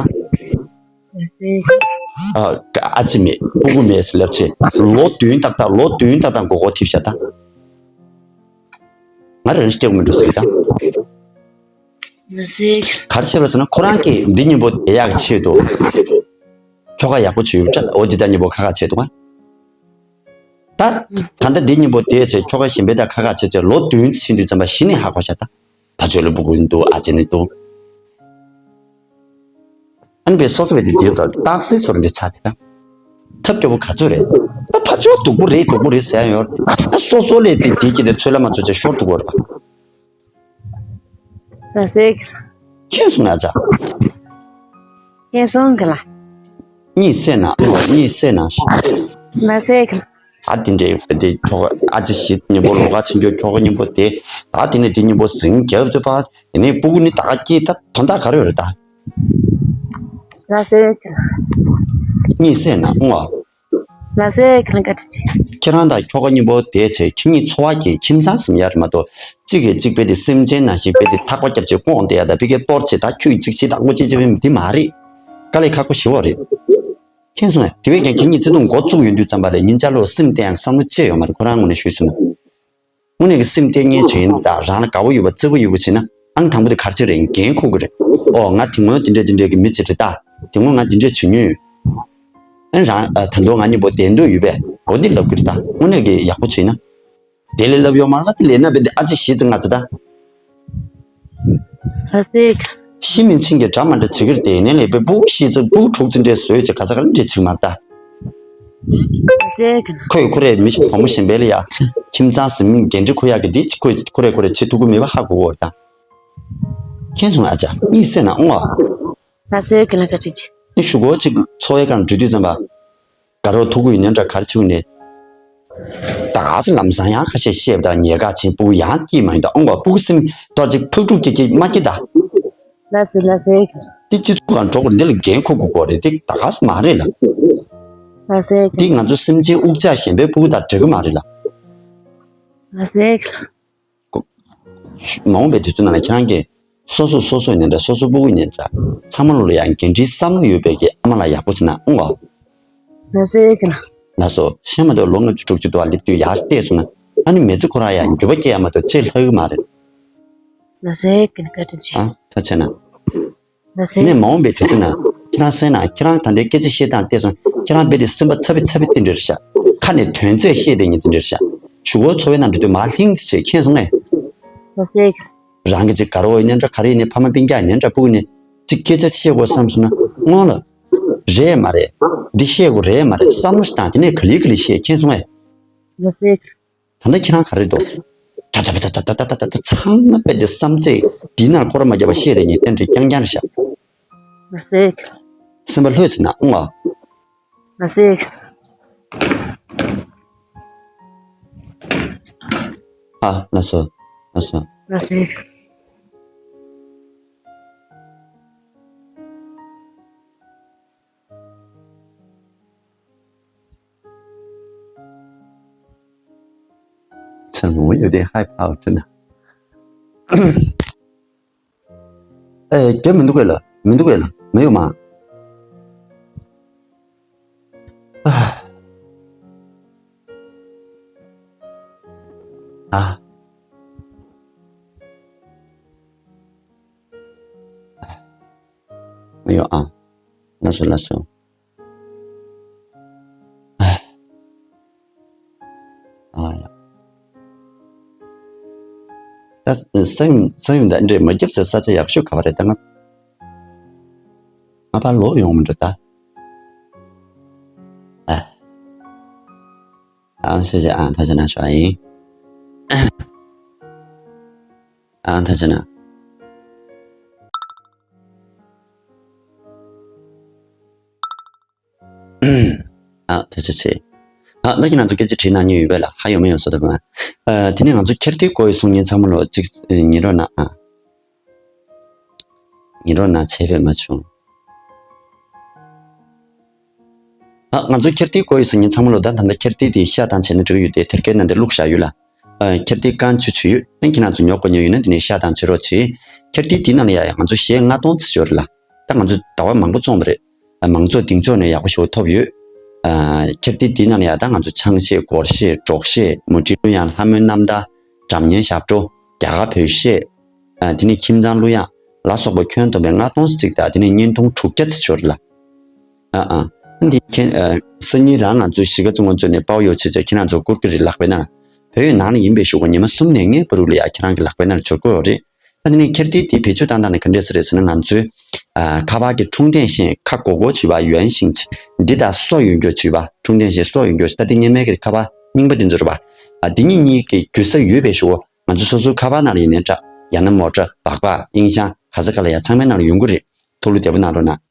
ཨ་ཅེ་མེད་སྤུ་གུ་མེད་ཟེར་ལབ་ཆེ་ལོ་བདུན་ཏག་ཏག་ལོ་བདུན་ཏག་ཏག་མགོ་སྐོར་ཐེབས་ཤག་ད། ང་རང་སྐྱེ་དགོས་མི་འགྲོ་ཟེར་གི་ད། ག་རེ་བྱས་པ་ཟེར་ན་ཁོ་རང་གིས་འདི་མཉམ་པོ་དེ་ཡག་ཆེད་དུ། ཁྱོ་ག་ཡག་པོ་བྱོས་ཡོད་འདྲ་འོ་འདི་ད་མཉམ་པོ་ཁ་ཁ་བྱེད་འདུག་ག་ད་ད་ལྟ་འདི་མཉམ་པོ་དེ་བྱས་ཁྱོ་ག་གཞན་པའི་ད་ཁ་ཁ་བྱེད་བྱས་ལོ་བདུན་ཕྱིན་དུས་ཙམ་པ་གཞི་ནས་ཧ་གོ་ཤག་ད། ཕ་ཆོས་ལ་སྤུ་གུ་འདུག་ཨ་ཅེ་ནི་འདུག་ཨ་ནི་པའི་སོ་སོ་བའི་དེ་དེའི་ཐོག་རྟགས་གསལ་བཟོ་འདྲ་ཆགས་ཏེ་ད། ཐབས་སྐྱོ་པོ་ག་ཚོད་རེད། ད་ཕར་ཕྱོགས་སྡུག་པོ་རེད་སྡུག་པོ་རེད་ཟེར་ཡ་ཡོད། ད་སོ་སོ་ལས་དེ་དེ་གྱི་དེ་ཚོད་ལ་མ་ཚོད་ཅེས་ཤོར་འགྲོ་གི་རེད་པ། ལགས་སེ། མཁྱེན་སོང་ང་ཅག་མཁྱེན་སོང་གི་ལ། གཉིད་སད་ན་ཨང་གཉིད་སད་ན། ལགས་སེ་གི། ད་དེ་འདྲའི་དེ་ཁྱོ་ག་ཨ་ཅེ་ཞིག་མཉམ་པོ་ལོགས་ཀ་ཕྱིན་ཆོག་ཁྱོ་ག་མཉམ་པོ་དེ་ད་དེ་ནས་དེ་མཉམ་པོ་ཟིང་རྒྱབ་ཏུ་པ་དེ་ནས་སྤུ་གུ་ནི་ད་ག་སྐྱེས་ད་དོན་དག་ག་རེ་ཡོད་རེད་ད། ལགས་སེ། གཉིད་སད་ན་ཨང་བ། ལགས་སེ་ཁྱེད་རང་བཀའ་དྲིན་ཆེ། ཁྱེད་རང་དང་ཁྱོ་ག་གཉིས་པོ་དེ་བྱས་ཁྱེད་གཉིས་འཚོ་བ་སྐྱེལ་ཁྱིམ་ཚང་ཟིན་ཡ་རེད་མ་གཏོགས་གཅིག་གིས་གཅིག་དཔེ་དེ་སེམས་ཅན་ནང་བཞིན་དཔེ་དེ་ཐག་པ་རྒྱབ་བྱས་སྐོང་བསྡད་ཡ་དང་དཔེ་ཀའི་གཏོར་བྱེད་ད་ཁྱོད་གཅིག་བྱེད་ད་ངོ་གཅིག་བྱེད་དེ་མ་རེད། དཀའ་ལས་ཁག་པོ་ཞེ་པོ་རེད། མཁྱེན་སོང་ངས་དེ་བས་ཀྱང་ཁྱེད་གཉིས་བརྩེ་དུང་འགོ་བཙུགས་ཡོང་དུས་ཙམ་པ་ལས་ཉིན་ཆ་ལོ་སེམས་གཏད་ཡང་བསམ་བློ་ཅི་ཡོད་མ་རེད་ཁོ་རང་ངོས་ནས་ཞུས་སོང་ན། དངོས་གནས་ཀྱི་སེམས་གཏད་ངེས་བྱས་ཡིན་ད་རང་ལ་དགའ་བོ་ཡོད་པ་བརྩེ་བོ་ཡོད་པ་བྱས་ན་ཨང་དང་པོ་དེ་ག་རེ་བྱེད་རེད་འགན་འཁུར་དགོས་རེད། ཨོ་ང་དེ་སྔོན་དེ་འདྲས་དེ་འདྲས་ཀྱི་མི་ཅིག་རེད་ད། དེ་སྔོན་ང་དེ་འདྲས་བྱེད་མྱོང་ཡོད། ཨ་རང་ཨ་ད་དུང་ང་གཉིས་པོ་བདེ་འདོད་ཡོད་པས་འོ་འདི་ལབ་དགོས་རེད་ད་དངོས་གནས་ཀྱི་ཡག་པོ་བྱས་ན། དེ་ལས་ལབ་ཡོད་མ་རེད་ད་དེ་ལས་ན་བས་འདི་ཨ་ཅེ་ཞིག་ཙི་ང་ཙི་ད། ལགས་སེ། ཤི་མིན་ཆིན་གྱི་འདྲ་མ་འདྲ་བྱེད་ཀྱི་རེད་དེ་ནས་ལས་པའི་སྤུ་གུ་ཤི་ཚེ་སྤུ་གུ་དྲུག་ཙམ་འདྲས་བཟོས་བྱས་ག་ས་ག་ལ་འདྲས་བྱེད་ཀྱི་མ་རེད་ད། ལགས་སེ། ཁོས་ཁོ་རའི་མི་བུ་མོ་གཞན་པའི་ལ་ཡ་ཁྱིམ་ཚང་ཟིན་མིན་འགན་འཁྲི་འཁུར་ཡག་གི་འདི་ཁོས་ཁོ་རས་ཁོ་རས་བྱེད་ཐུབ་ཀྱི་མེད་པ་ཧ་གོ་གོ་རེད་ད། མཁྱེན་སོང་ཨ་ཅག་གཉིད་སད་ན་ཨོང་ཨ། ལགས་སེ་ཁྱེད་ལ་བཀའ་དྲིན་ཆེ། ཨེ་ཞུ་གོ་ཅིག་འཚོ་བའི་སྒང་འགྲོ་དུས་ཙམ་པ། དགའ་རོགས་ཐུག་གི་ཡོད་ནའི་འདྲ་ག་རེ་བྱེད་ནས། ད་ག་ཚོད་ལམ་སང་ཡང་ཁ་ཤས་བཤད་པ་དང་ཉེས་ཁ་ཆེན་སྤུ་གུ་ཡང་སྐྱིད་མ་ཡིན་ད་ཨང་གོ་སྤུ་གུ་སེམས་གཏོར་ཅིག་ཕག་ཕྲུག་སྐྱེ་སྐྱེ་མ་སྐྱེ་ད། ལགས་སེ་ལགས་སེ། འདི་སྤྱི་ཚོགས་སྒང་འགྲོ་དགོས་འདི་ལ་འགན་འཁུར་དགོས་གོ་རེད་འདི་ད་ག་ཚོད་མ་རེད་ལ། ལགས་སེ། འདི་ང་ཚོ་སེམས་ཅན་དབུགས་ཆག་གཞན་པའི་སྤུ་གུ་དང་འདྲ་གི་མ་རེད་ལ། ལགས་སེ། མ་འོངས་པའི་དུས་ཚོད་ནང་ལ་ཁྱེད་རང་གིས་སོ་སོ་སོ་སོ་ཡིན་ནའི་འདྲ། སོ་སོ་སྤུ་གུ་ཡིན་ནའི་འདྲ། ཚང་མ་ལོ་ལ་ཡང་འགན་འཁྲིའི་བསམ་བློ་ཡོད་པའི་གི་ཨ་མ་ལགས་ཡག་པོ་བྱེད་ན་ཨང་གོ། ལགས་སེ། ལགས་སོ། ཤེས་མ་གཏོགས་ལོ་ལྔ་བཅུ་དྲུག་ཅུ་དུ་བ་སླེབས་དུས་ཡར་བལྟས་སོང་ན། ཨ་ནི་མི་ཚེ་ཁོ་རང་ཡང་འགྱུར་བ་སྐྱེ་ཡ་མ་གཏོགས་ཆེས་ལྷག་གི་མ་རེད། ལགས་སེ། བཀའ་དྲིན་ཆེ། ཨ། ཐུགས་རྗེ་གནང་། ལགས་སེ། དེ་ནས་མ་འོངས་པའི་དུས་ཚོད་ནང་ཁྱེད་རང་སེམས་ནང་ཁྱེད་རང་ད་ལྟའི་སྐད་ཆ་བཤད་སྟངས་བལྟས་སོང་། ཁྱེད་རང་རྦད་དེ་སེམས་པ་ཚ་བི་ཚ་བི་དེ་འདྲ་རེད་ཤག་ཁ་ནས་དོན་ཚིག་བཤད་དེ་ཉིད་དེ་འདྲ་རེད་ཤག་གཞུག་གུ་འཚོ་བའི་ནང་འགྲོ་དུས་མར་ལྷིང་ཚེ་མཁྱེན་སོང་ངས། ལགས་སེ། རང་གི་ཅིག་དགའ་རོགས་ཡིན་ནའི་འདྲ། ག་རེ་ཡིན་ནའི། ཕ་མ་སྤུན་ཀྱག་ཡིན་ནའི་འདྲ། སྤུ་གུ་ནས་ཅིག་སྐད་ཆ་བཤད་དགོས་བསམ་སོང་ན་སྔོན་ལ། རེད་མ་རེད། འདི་བཤད་དགོས་རེད་མ་རེད་བསམ་བློ་ཞིག་བཏང་། དེ་ནས་ག་ལེ་ག་ལེ་བཤད། མཁྱེན་སོང་ངས། ལགས་སེ། ད་ལྟ་ཁྱེད་རང་ག་རེ་འདུག་ད་ད་ད་ད་ད་ད་ད་ཚང་མ་རྦད་དེ་བསམ་ཚད་འདིའི་ནང་སྐོར་མ་བརྒྱབ་པ་བཤད་དེ་ཉིད་གཏན་འདྲི་རྐྱང་རྐྱང་རེད་ཤག་ལགས་སེ། སེམས་པ་ལྷོད་ཚེ་ན་ཨང་བ། ལགས་སེ། ཨ། ལགས་སོ། ལགས་སོ། ལགས་སེ། ཚང་མ་ཡོད་དེ་ཧའི་ཕའོ་ཏྲི་ན། ཨེ། རྒྱབ་མི་འདུག་གས་ལ། མི་འདུག་གས་ལ། མི་ཡོད་མ། ཨ། ཨ། མི་ཡོད་ཨ། ལགས་སོ། ལགས་སོ། ཨ་ཡ། ད་ས་ཡོམ་ས་ཡོམ་ད་འདྲས་མ་བརྒྱབ་ཚེ་ས་ཆ་ཡག་ཤོས་ག་བ་རེད་ད། ང་ང་ཕར་ལོག་ཡོང་མི་འགྲོ་ད། ཨ། ཨ། ཤེས་བྱ་ཨ། ཐུགས་རྗེ་གནང་ཞུ་བ་ཡིན། ཨ། ཐུགས་རྗེ་གནང་། ཨ། ཐུགས་རྗེ་ཆེ། ཨ། ད་གིན་ང་ཚོ་སྐད་ཆ་དྲིས་གནང་མྱོང་ཡོད་པས་ལ། ཧ་ཡོད་མ་ཡོད་བཟོ་འདྲ་བ། ཨ། དེ་ནས་ང་ཚོ་ཁྱེར་ཏེ་གོ་ཡི་གསུང་མཁན་ཚང་མ་ལོ་གཅིག་ཉན་རོགས་གནང་ཨ། ཉན་རོགས་གནང་བྱས་པས་མ་བྱུང་། ཨ། ང་ཚོ་ཁྱེར་ཏེ་གོ་ཡི་གསུང་མཁན་ཚང་མ་ལོ་ད་ད་ལྟ་ཁྱེར་ཏེ་དེ་ཤ་དང་བྱས་ན་འགྲིག་གི་ཡོད་དེ། ཐེར་ཀའི་ནང་དེ་བླུགས་བཞག་ཡོད་ལ། ཨ། ཁྱེར་ཏེ་རྐང་བཅུ་བྱས་ཡོད། ཨ། ཁྱེད་རང་ཚོ་ཉོ་དགོས་མྱོང་ཡོད་ན་དེ་ནས་ཤ་དང་བྱེད་རོགས་བྱེད། ཁྱེར་ཏེ་དེའི་ནང་ལ་ཡ་ཡ་ང་ཚོ་གཞས་ལྔ་སྟོང་ཙམ་ཡོད་རེད་ལ། ད་ང་ཚོ་ཟླ་བ་མང་པོ་བཙོངས་པ་རེད། ཨ། མང་ཚོགས་གདེང་འཇོག་ནས་ཡག་པོ་ཞེ་པོ་ཐོབ་ཡོད། ཨ། ཁྱེར་ཏེ་དེའི་ནང་ལ་ཡ་ད་ང་ཚོ་ཆང་གཞས། སྒོར་གཞས། འབྲོག་གཞས། མུ་ཏིག་གླུ་དབྱངས། ལྷ་མོའི་རྣམ་ཐར། སྒྲ་སྙན་ཞབས་བྲོ། རྒྱ་གར་བོད་གཞས། ཨ། དེ་ནས་ཁྱིམ་ཚང་གླུ་དབྱངས་ལ་སོགས་པ་ཁྱོན་བསྡོམས་པས་ལྔ་སྟོང་ཙམ་ཅིག་དང་། དེ་ནས་བརྙན་ཐུང་དྲུག་བརྒྱ་ཙམ་ཡོད་རེད་ལ། ཨ་ཨ། འདི་ཁྱེད་ཨ། སང་ཉིན་རང་ང་ཚོ་གཞིས་ཀ་རྩེ་སྔོན་ཚོ་ནས་དཔའ་བོ་ཡོད་ཆེ་ཆེ་ཁྱེད་རང་ཚོ་བསྐུར་གི་རེད། ལག་པའི་ནང་བོད་ཡིག་ནང་ལ་ཡིན་པའི་གཞུག་གུ་ཉི་མ་གསུམ་ནས་ལྔའི་བར་དུ་ལ་ཡ་ཁྱེད་རང་གི་ལག་པའི་ནང་ལ་འབྱོར་གི་ཡོད་རེད། ཨ། དེ་ནས་ཁྱེར་ཏེ་དེ་བེད་སྤྱོད་བཏང་སྟངས་ནི་ག་འདྲས་སེ་རེད་ཟེར་ན། ང་ཚོའི་ཨ། ཁ་པར་གྱི་ཁྲུང་ཐེན་ཤིང་ཁ་སྒོར་སྒོར་བྱས་པ་ཡོན་ཤིང་ཆེ་འདི་དང་སོ་ཡོད་མཁན་བྱས་པ། ཁྲུང་ཐེན་ཤིང་སོ་ཡོད་མཁན་ད་ལྟ་སྔོན་མའི་གི་ཁ་པར་རྙིང་པ་འདི་ཚོ་རེད་པ། ཨ། འདི་གཉིས་གཉིས་ཀྱི་རྒྱུ་ས་ཡོད་པའི་གཞུག་གུ་ང་ཚོ་སོ་སོའི་ཁ་པར་ནང་ལ་ཡིན་ནའི་འདྲ། ཡང་ན་མོ་ཊ། སྦག་སྦག་དབྱིངས་ཤང་ག་ས་ག་ལ་ཡ་ཚང་མའི་ནང་ལ་ཡོང་གི་རེད། ཐུགས་བློ་བདེ་པོ་གནང་རོགས་གནང་།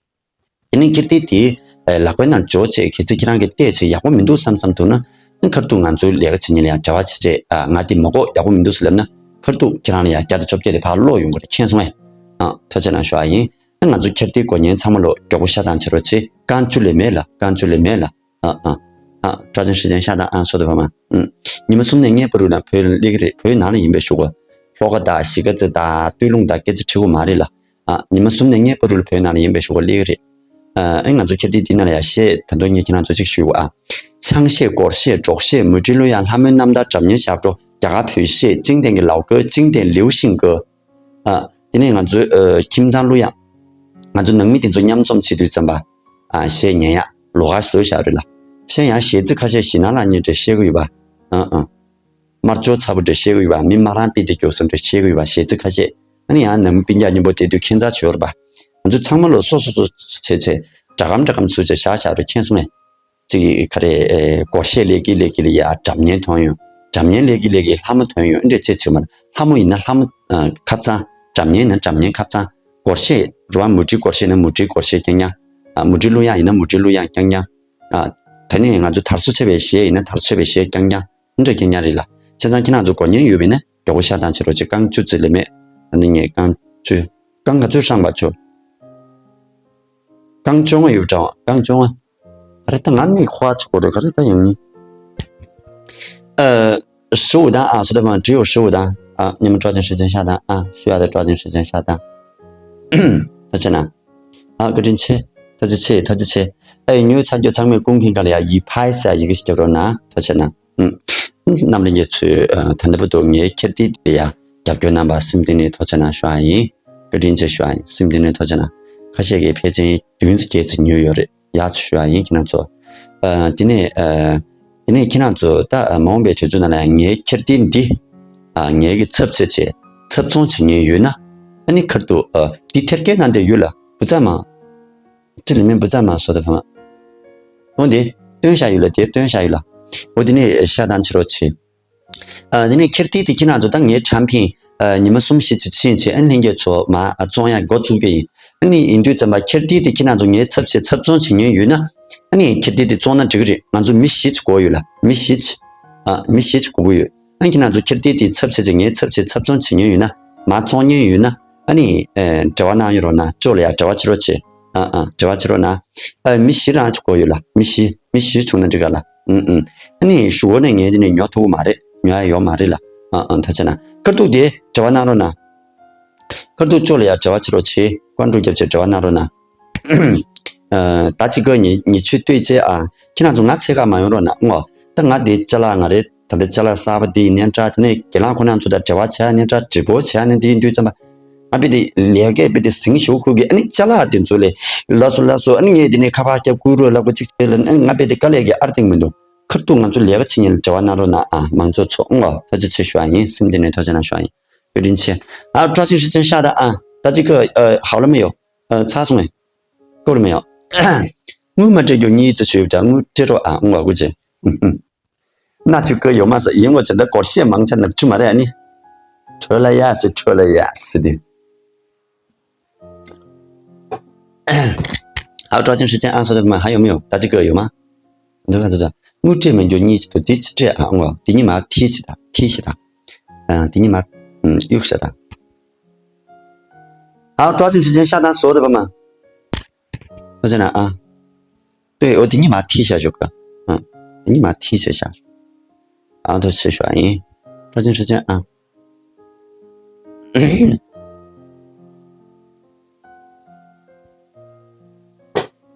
དེ་ནས་ཁྱེར་ཏེ་དེ་ལག་པའི་ནང་འབྱོར་བྱས་གལ་སྲིད་ཁྱེད་རང་གིས་བལྟས་བྱས་ཡག་པོ་མི་འདུག་བསམ་བསམ་ཐུག་ན། ཁ་ཐུག་ང་ཚོའི་ལས་ཀ་བྱེད་མཁན་ལ་ཡང་འབྲེལ་བ་བྱེད་བྱས། ཨ། ང་དེ་མ་དགོས་ཡག་པོ་མི་འདུག་ཟེར་ལབ་ན། ཁ་ཐུག་ཁྱེད་རང་ལ་ཡང་བརྒྱ་དང་བཅོ་བརྒྱད་དེ་ཕར་སློག་ཡོང་གི་རེད། མཁྱེན་སོང་ངས། ཨ། ཐུགས་རྗེ་གནང་ཞུ་བ་ཡིན། ཨ། ང་ཚོ་ཁྱེར་ཏེ་གོ་མཁན་ཚང་མ་ལོ་མགྱོགས་པོ་ཤ་དང་བྱེད་རོགས་བྱེད། རྐང་བཅུ་ལས་མེད་ལ། རྐང་བཅུ་ལས་མེད་ལ། ཨ་ཨ་ཨ། བཀྲ་ཤིས་ཤ་དང་ཨ་སོ་དེ་བ་མ། ཨུམ། ཉི་མ་གསུམ་ནས་ལྔའི་བར་དུ་ན་བོད་ལ་སླེབས་ཀྱི་རེད། བོད་ནང་ལ་ཡིན་པའི་གཞུག་གུ་ལྷོ་ཁ་དང་གཞིས་ཀ་རྩེ་དང་སྟོད་ལུང་དང་སྐད་ཆ་དྲི་དགོས་མ་རེད་ལ། ཨ། ཉི་མ་གསུམ་ནས་ལྔའི་བར་དུ་ལ་བོད་ནང་ལ་ཡིན་པའི་གཞུག་གུ་སླེབས་ཀྱི་རེད། ཨ། ཨེ། ང་ཚོ་ཁྱེར་ཏེ་འདི་ནང་ལ་ཡ་གཞས་ད་དུང་ངས་ཁྱེད་རང་ཚོ་གཅིག་ཞུ་དགོས་ཨ། ཆང་གཞས། སྒོར་གཞས། འབྲོག་གཞས། མུ་ཏིག་གླུ་དབྱངས། ལྷ་མོའི་རྣམ་ཐར། སྒྲ་སྙན་ཞབས་བྲོ། རྒྱ་གར་བོད་གཞས། ཅིང་ཏེང་གི་ལའོ་ཀོ། ཅིང་ཏེང་ལིའུ་ཤིང་ཀོ། ཨ། དེ་ནས་ང་ཚོའི་ཨ། ཁྱིམ་ཚང་གླུ་དབྱངས། ང་ཚོ་ནང་མི་དེ་ཚོ་མཉམ་འཛོམས་བྱེད་དུས་ཙམ་པ། ཨ། གཞས་ཉན་ཡག་ལོགས་ཀ་བཟོས་བཞག་རེད་ལ། གཞས་ཡང་གཞས་ཚིག་ཁ་ཤས་ཞིག་ནང་ལ་གཉིས་འདྲ་བཤད་གི་ཡོད་པ། ཨ་ཨ། དམར་ཕྱོགས་ཚ་པོ་འདྲ་བཤད་གི་ཡོད་པ། མི་དམར་རང་དཔེ་དེ་མགྱོགས་སོང་འདྲ་བཤད་གི་ཡོད་པ། གཞས་ཚིག་ཁ་ཤས། ཨ་ནི་ཡང་ནང་མི་སྤུན་ཀྱག་མཉམ་པོ་བསྡད་དུས་ཁྱད་མཚར་བྱོས་རེད་པ། ང་ཚོ་ཚང་མ་ལོ་སོ་སོ་སོ་བྱས་བྱས་འདྲ་གམ་འདྲ་གམ་བཟོས་བྱས་བཞག་བཞག་རེད། མཁྱེན་སོང་ངས། གཅིག་ག་རེ། ཨེ། སྒོར་གཞས་ལས་ཀྱི་ལས་ཀྱི་ལ་ཡ་སྒྲ་སྙན་ཐོན་ཡོང་། སྒྲ་སྙན་ལས་ཀྱི་ལས་ཀྱི་ལྷ་མོ་ཐོན་ཡོང་། འདྲ་ཅེས་བྱེད་མ་རེད། ལྷ་མོ་ཡིན་ན་ལྷ་མོ། ཨ། ཁ་རྩང་། སྒྲ་སྙན་ཡིན་ན་སྒྲ་སྙན་ཁ་རྩང་། སྒོར་གཞས་རུ་བ་མུ་ཏིག་སྒོར་གཞས་ཡིན་ན་མུ་ཏིག་སྒོར་གཞས་རྐྱང་རྐྱང་། ཨ། མུ་ཏིག་གླུ་དབྱངས་ཡིན་ན་མུ་ཏིག་གླུ་དབྱངས་རྐྱང་རྐྱང་། ཨ། ད་ནི་ང་ཚོ་དར་སོ་ཆེ་བའི་གཞས་ཡིན་ན་དར་སོ་ཆེ་བའི་གཞས་རྐྱང་རྐྱང་། འདྲ་རྐྱང་རྐྱང་རེད་ལ། བྱས་ཙང་ཁྱེད་རང་ཚོ་གོ་མཁན་ཡོད་པ་ཡིན་ན་མགྱོགས་པོ་ཤ་དང་བྱེད་རོགས་བྱེད། རྐང་བཅུ་ཙམ་ལས་མེད། ད་ནི་ངས་རྐང་བཅུ། རྐང་ག་ཚོད་ཧྲང་བ་ཆོ། རྐང་བཅོ་ལྔ་ཡོད་པ་འདྲ་བ། རྐང་བཅོ་ལྔ། ག་རེ་ད་ང་མིག་ཧོ་ཨ་ཚ་གོ་རེད། ག་རེ་ད་ཡང་ནི། ཨ། 十五单啊，所以嘛，只有十五单啊。你们抓紧时间下单啊，需要的抓紧时间下单。多谢呢。好，各位亲，多谢谢，多谢谢。哎，你有参加咱们公屏上的呀，一拍下一个小时呢，多谢呢。嗯，那么呢，也去呃，谈的不多，你肯定的呀，要给咱把心定的多谢呢，说而已，各位亲说而已，心定的多谢呢。可惜给配件，永远是给自己有的。 ཡག་ཆུ་ཡ་ཡིན་ཁྱེད་རང་ཚོ། ཨ། དེ་ནས་ཨ། དེ་ནས་ཁྱེད་རང་ཚོ་ད་མ་འོངས་པའི་དུས་ཚོད་ནང་ལ་ངའི་ཁྱེར་ཏིལ་འདི། ཨ། ངའི་གི་ཚབ་བྱེད་ཆེད་ཚབ་ཚོང་བྱེད་མཁན་ཡོད་ན། ཨ་ནི་ཁར་དུ་ཨ། འདི་ཐེར་སྐད་ནང་དེ་ཡོད་ལ་བུ་ཚ་མ། ཅི་ལི་མིན་བུ་ཚ་མ་སོ་ད་ཕ་མ། འོ་འདི་སྟོན་བྱ་ཡོད་ལ་དེ་སྟོན་བྱ་ཡོད་ལ། འོ་དེ་ནས་ཤ་དང་ཕྱི་རོ་ཆེ། ཨ། དེ་ནས་ཁྱེར་ཏིལ་དེ་ཁྱེད་རང་ཚོ་ད་ངའི་ཁྲམ་ཕིང་། ཨ། ཉི་མ་གསུམ་བཞི་ཅིག་ཕྱིན་བྱས་ཨ་ལྷན་རྒྱས་ཚོ་མ་བཙོང་ཡ་འགོ་བཙུགས་ཀྱི་ཡིན། ཨ་ནི་ཡིན་དུས་ཙམ་པ་ཁྱེར་ཏིལ་དེ་ཁྱེད་རང་ཚོ་ངའི་ཚབ་བྱེད་ཚབ་བཙོང་བྱེད་མཁན་ཡོད་ན། ཨ་ནི་ཁྱེར་ཏིལ་དེ་བཙོང་ན་འགྲིག་གི་རེད། ང་ཚོ་མི་བཞི་ཅིག་དགོས་ཡོད་ལ་མི་བཞི་ཅིག་ཨ། མི་བཞི་ཅིག་དགོས་ཀྱི་ཡོད། ཨ་ཁྱེད་རང་ཚོ་ཁྱེར་ཏིལ་དེ་ཚབ་བྱེད་ཅིག་ངའི་ཚབ་བྱེད་ཚབ་བཙོང་བྱེད་མཁན་ཡོད་ན། མ་བཙོང་མཁན་ཡོད་ན། ཨ་ནི། ཨེ། འབྲེལ་བ་གནང་ཡོད་རོགས་གནང་ཅོ་ལ་ཡ་འབྲེལ་བ་བྱེད་རོགས་བྱེད། ཨ་ཨ་འབྲེལ་བ་བྱེད་རོགས་གནང་། ཨ་མི་བཞི་རང་ཅིག་དགོས་ཡོད་ལ་མི་བཞི། མི་བཞི་བྱུང་ན་འགྲིག་ག་ལ། ཨུམ་ཨུམ། ཨ་ནི་ཞུ་བོ་ནས་ངས་འདི་ནས་ཉོ་ཐུབ་ཀྱི་མ་རེད། ཉོ་ཡ་ཡོད་མ་རེད་ལ། ཨ་ཨ་ཐ་ཆད་ན་ཁར་ཐུག་དེ་འབྲེལ་བ་གནང་རོགས་གནང་། ཁར་ཐུག་ཅོ་ལ་ཡ་འབྲེལ་བ་བྱེད་རོགས་བྱེད། ཀོན་ཀྲུ་རྒྱབ་ཆེད་འབྲེལ་བ་གནང་རོགས་གནང་། ཨ་ད་ཅི་གོ་ཉི་ཉི་ཆུ་ལྟོས་ཅེ་ཨ། ཁྱེད་རང་ཚོ་ང་ཚེ་ག་མ་ཡོང་རོགས་གནང་ངོ་། ད་ང་དེ་ཅ་ལག་ང་རེད། ད་ལྟ་ཅ་ལག་གསར་པ་འདི་ཡིན་ནའི་འདྲ། དེ་ནས་དགེ་ལགས་ཁོ་རང་ཚོ་དང་འབྲེལ་བ་བྱས་ནའི་འདྲ། འགྲིག་པོ་བྱས་ནའི་འདི་ཡིན་དུས་ཙམ་པ། ང་དཔེ་དེ་ལས་ཀའི་དཔེ་དེ་ཟིང་ཞུགས་ཁུར་གི་ཨ་ནི་ཅ་ལག་དེ་ཚོ་ལས་ལགས་སོ་ལགས་སོ་ཨ་ནི་ངས་དེ་ནས་ཁ་པར་རྒྱབ་བསྐུར་རོགས་ལབ་དགོས་གཅིག་བྱས་ལ་ཨ་ནི་ང་དཔེ་དེ་དཀའ་ལས་ཀྱི་ཨར་ཐེངས་མི་འདུག་ཁར་ཐུག་ང་ཚོ་ལས་ཀ་བྱེད་ཉིན་ལ་འབྲེལ་བ་གནང་རོགས་གནང་ཨ། མང་ཚོགས་ཚོ་ཨང་ཨ་ཐུགས་རྗེ་ཆེ་ཞུ་བ་ཡིན། སེམས་གཏིང་ནས་ཐུགས་རྗེ་གནང་ཞུ་བ་ཡིན། བཀའ་དྲིན་ཆེ། ཨ་བཀྲ་ཤིས་ཧྲི་ཅན་ཤ་ད་ཨ། ད་ཅི་ཁ་ཨ་ཧའོ་ལ་མི་ཡོ། ཨ་ཚར་སོང་ངས། ཀོ་ལ་མི་ཡོ། དངུལ་མ་སྤྲད་རྒྱུ་གཉིས་ཙི་ཆུ་ཡོད་ད་དངུལ་སྤྲད་རོགས་ཨ་ཨང་ཨ་དགོས་ཅེ། ན་ཅིག་གི་ཡོད་མ་ཟ་ཡིན་ངོ་ཅི་འདི་སྐོར་བཤད་མང་ཆ་ནག་ཆུ་མ་རེད་ཨ་ནི། ཁྲོ་ལ་ཡ་སི་ཁྲོ་ལ་ཡ་སི་དེ། ཨ་བཀྲ་ཤིས་ཧྲི་ཅན་ཨ་སོ་དེ་མ་ཧ་ཡོད་མི་ཡོད་ད་ཅིག་གི་ཡོད་མ། འདི་ག་འདི་ད་དངུལ་སྤྲད་མི་འགྱོ་གཉིས་ཅི་དུ་དེ་ཅི་སྤྲད་ཨ་ཨང་ཨ་དེ་གཉིས་མ་ཐིས་ཤི་ད་ཐིས་ཤི་ད། ཨ་དེ་གཉིས་མ་གཡུག་ཤ་ད། ཨ་བཀྲ་ཤིས་ཧྲི་ཅན་ཤ་ད་སོ་དེ་པ་མ། ཁོ་ཚོ་ན་ཨ། ལྟོས་འོ་དེ་གཉིས་མ་ཐིག་བྱ་ཞོག་ག་ཨ། དེ་གཉིས་མ་ཐིག་བྱ་བྱ། ཨ་ཐོ་ཆེ་ཞོ་ཨ་ཡིན། ཁྲ་ཅན་ཁྲ་ཅན་ཨ།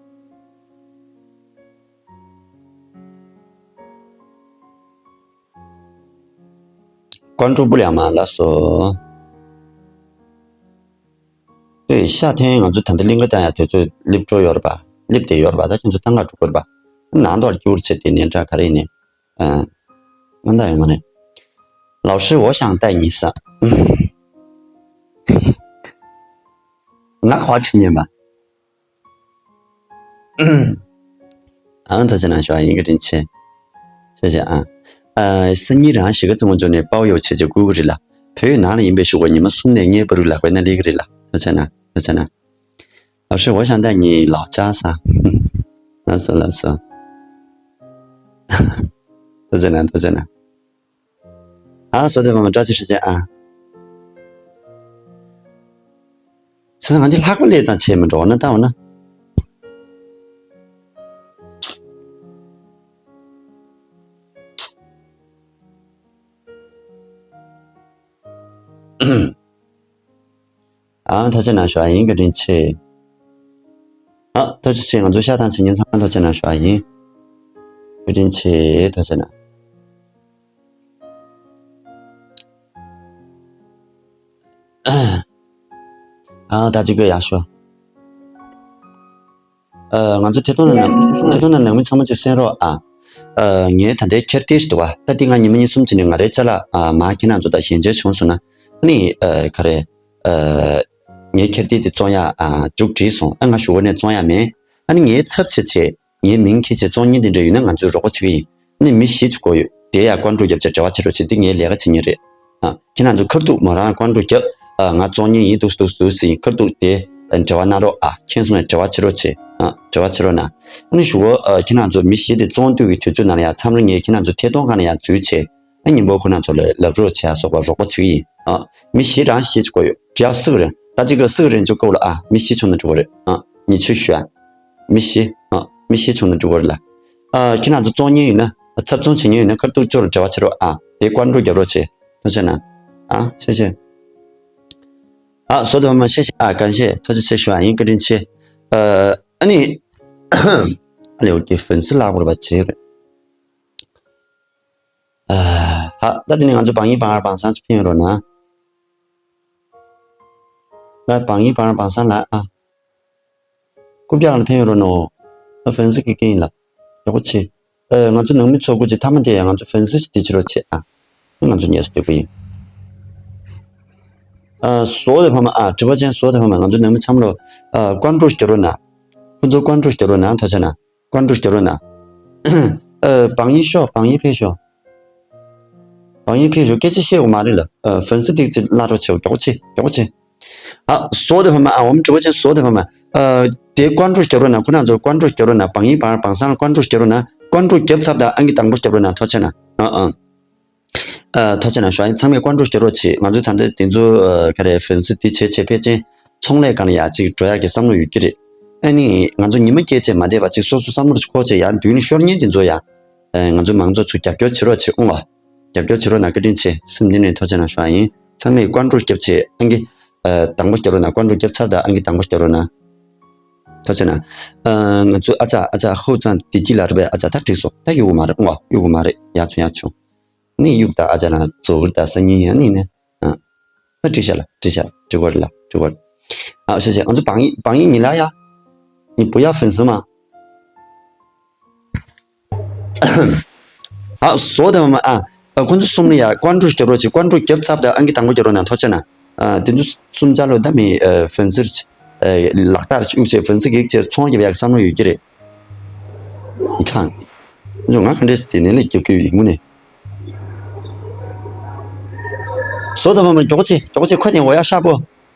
ཀོན་ཀྲུ་པུ་ལ་མ་ལ་སོ། ཨེ་ཤ་ཐན་ང་ཚོ་ད་ལྟ་གླིང་ག་བཏང་ཡ་དུས་ཚོད་སླེབས་འགྲོ་ཡོད་རེད་པ། སླེབས་བསྡད་ཡོད་རེད་པ། ད་ཁྱོད་ཚོ་ད་ང་འགྲོ་དགོས་རེད་པ། ནང་དོག་སྐྱུར་བྱེད་དེ་ནས་འདྲ་ག་རེ་ནས། ཨ། ང་ད་ཡོད་མ་རེད། 老师，我想带你上。 ང་ཁོ་ཁྲིད་ཉན་པ། ཨང་ཐུགས་རྗེ་གནང་ཞུ་བ་ཡིན། བཀའ་དྲིན་ཆེ། ཆེ་ཆེ་ཨང་། ཨ། སང་ཉིན་རང་གཞིས་ཀ་རྩེ་མོ་འབྱོར་ནས་པའོ་ཡོ་ཆེ་ཆེ་བསྐུར་གི་རེད་ལ། བོད་ཡིག་ནང་ལ་ཡིན་པའི་ཤོག་གུ་ཉི་མ་གསུམ་ནས་ལྔའི་བར་དུ་ལ་བཀོད་ན་ལེགས་ཀྱི་རེད་ལ། ཐུགས་རྗེ་གནང་། ཐུགས་རྗེ་གནང་། 老师，我想带你老家上。 ལགས་སོ་ལགས་སོ། ཐུགས་རྗེ་གནང་། ཐུགས་རྗེ་གནང་། ཨ་སོ་དེ་མ་མ་བཀྲ་ཤིས་ཧྲི་ཅན་ཨ། ཚེ་ང་འདི་ལྷག་པ་ལས་ཙང་ཆེ་མི་འགྲོ་ན་ད་འོ་ན། ཨ་ཐུགས་རྗེ་གནང་ཞུ་བ་ཡིན། བཀའ་དྲིན་ཆེ། ཨ་ཐུགས་རྗེ་ཆེ། ང་ཚོ་ཤ་ཐང་ཆེ་ཉིན་ཚང་མ་ཐུགས་རྗེ་གནང་ཞུ་བ་ཡིན། བཀའ་དྲིན་ཆེ། ཐུགས་རྗེ་གནང་། ཨ་ད་ཅི་དགོས་ཡག་ཤོ། ཨ་ང་ཚོ་ཐད་གཏོང་ནང་ནང་ཐད་གཏོང་ནང་ནང་མི་ཚང་མ་ཅིག་གསན་རོགས་ཨ། ཨ་ངའི་ད་ལྟའི་ཁྱེར་ཏེ་ཞིག་འདུག་བ། ད་འདི་ང་ཉི་མ་གཉིས་གསུམ་ཅིག་ནས་ང་རའི་ཅ་ལག་ཨ་མ་ཁྱེད་རང་ཚོ་དང་ཞལ་མཇལ་བྱུང་སོང་ན་ཨ་ནི་ཨ་ག་རེ་ཨ་ངའི་ཁྱེར་ཏེ་དེ་བཙོང་ཡག་ཨ་མཇུག་བསྒྲིལ་སོང་། ཨ་ང་ཞུ་བ་ནས་བཙོང་ཡག་མེད། ཨ་ནི་ངའི་ཚབ་བྱེད་ཆེད། ངའི་མིང་འཁྱེར་བྱས་བཙོང་མཁན་དེ་འདྲ་ཡོད་ན་ང་ཚོས་རོགས་པ་བྱེད་ཀྱི་ཡིན། ཨ་ནི་མི་བཞི་ཅིག་དགོས་ཡོད། དེ་ཡང་ཀོན་ཀྲུ་རྒྱབ་བྱས་འབྲེལ་བ་བྱེད་རོགས་བྱེད། དེ་ངའི་ལས་ཀ་བྱེད་མཁན་རེད། ཨ། ཁྱེད་རང་ཚོ་ཁ་ཐུག་མོ་རང་ཀོན་ཀྲུ་རྒྱབ། ཨ། ང་བཙོང་མཁན་ཡིན་འདུག་འདུག་འདུག་ཟེར་ཁ་ཐུག་དེ་འབྲེལ་བ་གནང་རོགས། ཨ། མཁྱེན་སོང་ངས་འབྲེལ་བ་བྱེད་རོགས་བྱེད། ཨ། འབྲེལ་བ་བྱེད་རོགས་གནང་། ཨ་ནི་ཞུ་བ། ཨ། ཁྱེད་རང་ཚོ་མི་བཞི་དེ་བཙོང་དུས་ཀྱི་དུས་ཚོད་ནང་ལ་ཡང་མཚམས་རེ་ངས་ཁྱེད་རང་ཚོ་ཐད་གཏོང་ཁང་ལ་ཡང་འཛུལ་བྱས། ཨ། ཉིན་པོ་ཁོ་རང་ཚོ་ལ་ལབ་རོགས་བྱེད་ཡ་སོགས་པ་རོགས་པ་བྱེད་ཀྱི་ཡིན། ཨ། མི་བཞི་རང་བཞི་ཅིག་དགོས་ཡོད། བྲེལ་བ་སུ་གི་རེད། ད་ཅིག་གི་སུ་གི་རེད་འཇུག་གོ་ལ། ཨ། མི་བཞི་བྱུང་ན་འགྲིག་གི་རེད། ཨ། ཉི་ཆུ་ཞུ་ཨ། མི་བཞི། ཨ། མི་བཞི་བྱུང་ན་འགྲིག་གི་རེད་ལ། ཨ། ཁྱེད་རང་ཚོ་བཙོང་མཁན་ཡིན་ན། ཚབ་མཚོན་བྱེད་མཁན་ཡོད་ན་ཁ་ཐུག་ཅོ་ལ་འབྲེལ་བ་བྱེད་རོགས་ཨ། དེ་བཀའ་འགྲོ་རྒྱབ་རོགས་བྱེད། ཐུགས་རྗེ་གནང་། ཨ་ཤེས་ཤེས། ཨ་བཟོ་དེ་བ་མ་ཤེས་ཤེས་ཨ་གང་ཤེས་ཐུགས་རྗེ་ཆེ་ཞུ་ཨ་ཡིན་བཀའ་དྲིན་ཆེ། ཨ་ནི་ཨ་ལེ་འོ་ཀེ་ཧྥན་སི་ལ་བོར་བ་བྱེད་རེད། ཧ་ད་དེ་ནས་ང་ཚོ་བང་ཡིག་བང་ཡར་བང་སང་ཅིག་ཕན་རོགས་གནང་། ལ་བང་ཡིག་བང་ཡར་བང་སང་ལ་ཨ། རྐུབ་བཀྱག་ལ་ཕན་ཡོད་རོགས་གནང་། ཨ་ཧྥན་སི་གི་སྐད་ཡིན་ལ། མགྱོགས་པོ་བྱེད། ཨ་ང་ཚོ་ནང་མི་ཚོ་སྐུ་མཁྱེན་མཐའ་མ་དེ་ཡང་ང་ཚོ་ཧྥན་སི་ཞིག་དེ་བྱེད་རོགས་བྱེད་ཨ། ཨ་ང་ཚོ་ཉལ་ས་སྡོད་པ་ཡིན། ཨ་བཟོ་དེ་ཕ་མ་ཨ་དྲི་བ་ཅན་བཟོ་དེ་ཕ་མ་ང་ཚོ་ནང་མི་ཚང་མ་ལོ། ཨ་བཀའ་འགྲོ་རྒྱག་རོགས་གནང་། ཁོ་ཚོ་བཀའ་འགྲོ་རྒྱག་རོགས་གནང་ཐུགས་རྗེ་གནང་། བཀའ་འགྲོ་རྒྱག་རོགས་གནང་། ཨ་བང་ཡིག་ཤོག་བང་ཡིག་ཕེབས་ཤོག་བང་ཡིག་ཕེབས་ཤོག་སྐད་ཆ་བཤད་དགོས་མ་རེད་ལ། ཨ་ཧྥན་སི་ཏིག་ཙི་བླ་རོགས་བྱེད་མགྱོགས་པོ་བྱེད་མགྱོགས་པོ་བྱེད། ཨ་བཟོ་དེ་ཕ་མ་ཨ་འོམ་དྲི་བ་ཅན་བཟོ་དེ་ཕ་མ། ཨ་དེ་བཀའ་འགྲོ་རྒྱག་རོགས་གནང་ཁོ་རང་ཚོ་བཀའ་འགྲོ་རྒྱག་རོགས་གནང་བང་ཡིག་བང་བང་སང་ལ་བཀའ་འགྲོ་རྒྱག་རོགས་གནང་བཀའ་འགྲོ་རྒྱབ་ཚར་དང་ཨང་ཀི་དང་པོ་རྒྱག་རོགས་གནང་ཐུགས་རྗེ་གནང་། ཨ་ཨ། ཨ་ཐུགས་རྗེ་གནང་ཞུ་ཨ་ཡིན་ཚང་མས་བཀའ་འགྲོ་རྒྱག་རོགས་བྱེད། ང་ཚོ་ད་ལྟ་དེ་ཚོ་ཨ་ག་རེ་ཧྥན་སི་དེ་བྱེད་བྱེད་ཕལ་ཆེར་ཚོང་ལས་སྒང་ལ་ཡ་གཅིག་འགྲོ་ཡག་གི་བསམ་བློ་ཡོད་ཀྱི་རེད། ཨ་ནི་ང་ཚོ་ཉི་མ་སྐྱེལ་བྱས་མ་བསྡད་པ་གཅིག་སོ་སོ་བསམ་བློ་ཅིག་འཁོར་བྱས་ཡར་མདུན་ལ་ཤོར་མཁན་དེ་ཚོ་ཡ། ཨ་ང་ཚོ་མང་ཚོགས་ཚོ་རྒྱབ་སྐྱོར་བྱེད་རོགས་བྱེད་ཨོང་བ། རྒྱབ་སྐྱོར་བྱེད་རོགས་གནང་བཀའ་དྲིན་ཆེ་སེམས་གཏིང་ནས་ཐུགས་རྗེ་གནང་ཞུ་ཨ་ཡིན། ཚང་མས་བཀའ་འགྲོ་རྒྱབ་བྱས་ཨང་ཀི་ཨ་དང་པོ་རྒྱག་རོགས་གནང་བཀའ་འགྲོ་རྒྱབ་ཚར་དང་ཨང་ཀི་དང་པོ་རྒྱག་རོགས་གནང་། ཐུགས་རྗེ་གནང་། ཨ་ང་ཚོ་ཨ་ཅག་ཨ་ཅག་ཧུའུ་ཙང་བདེ་སྐྱིད་ལགས་རེད་པས། ཨ་ཅག་ད་འགྲིག་སོང་ད་གཡུག་གི་མ་རེད་ཨོང་བ་གཡུག་གི་མ་རེད་ཡག་བྱུང་ཡག་བྱུང་། ནི་གཡུག་ད་ཨ་ཅག་ལ་ཛོ་གི་ད་སང་ཉིན་ཡང་ནི་ནི། ཨ་ད་འགྲིག་ཤག་ལ་འགྲིག་ཤག་འགྲིག་གོ་རེད་ལ་འགྲིག་གོ་རེད། ཨ་ཤ་ཤ་ང་ཚོ་བང་ཡིག་བང་ཡིག་ཉིན་ལ་ཡ། ནི་བུ་ཡ་ཧྥན་སི་མ། ཨ་བཟོ་དེ་མ་མ་ཨ། ཨ་ཁོ་ཚོ་གསུམ་ལ་ཡ་བཀའ་འགྲོ་རྒྱབ་རོགས་བྱེད། བཀའ་འགྲོ་རྒྱབ་ཚར་དང་ཨང་ཀི་དང་པོ་རྒྱག་རོགས་གནང་ཐུགས་རྗེ་གནང་། ཨ་དེ་ཚོ་གསུམ་ཆ་ལོ་ད་མི་ཨ་ཧྥན་སིར་ཨ་ལག་བསྟར་གཅིག་བྱས་ཧྥན་སི་གེགས་བྱས་ཚོང་རྒྱབ་ཡག་བསམ་བློ་ཡོད་ཀྱི་རེད། ཁང་། ང་ག་འདྲས་དེ་ནས་ལས་རྒྱབ་ཀྱི་ཡོད་ཡིན་མོ་ནས། བཟོ་དང་མ་མ་མགྱོགས་ཆེ་མགྱོགས་ཆེ་ཁོ་དེ་འོ་ཡ་ཤག་པོ།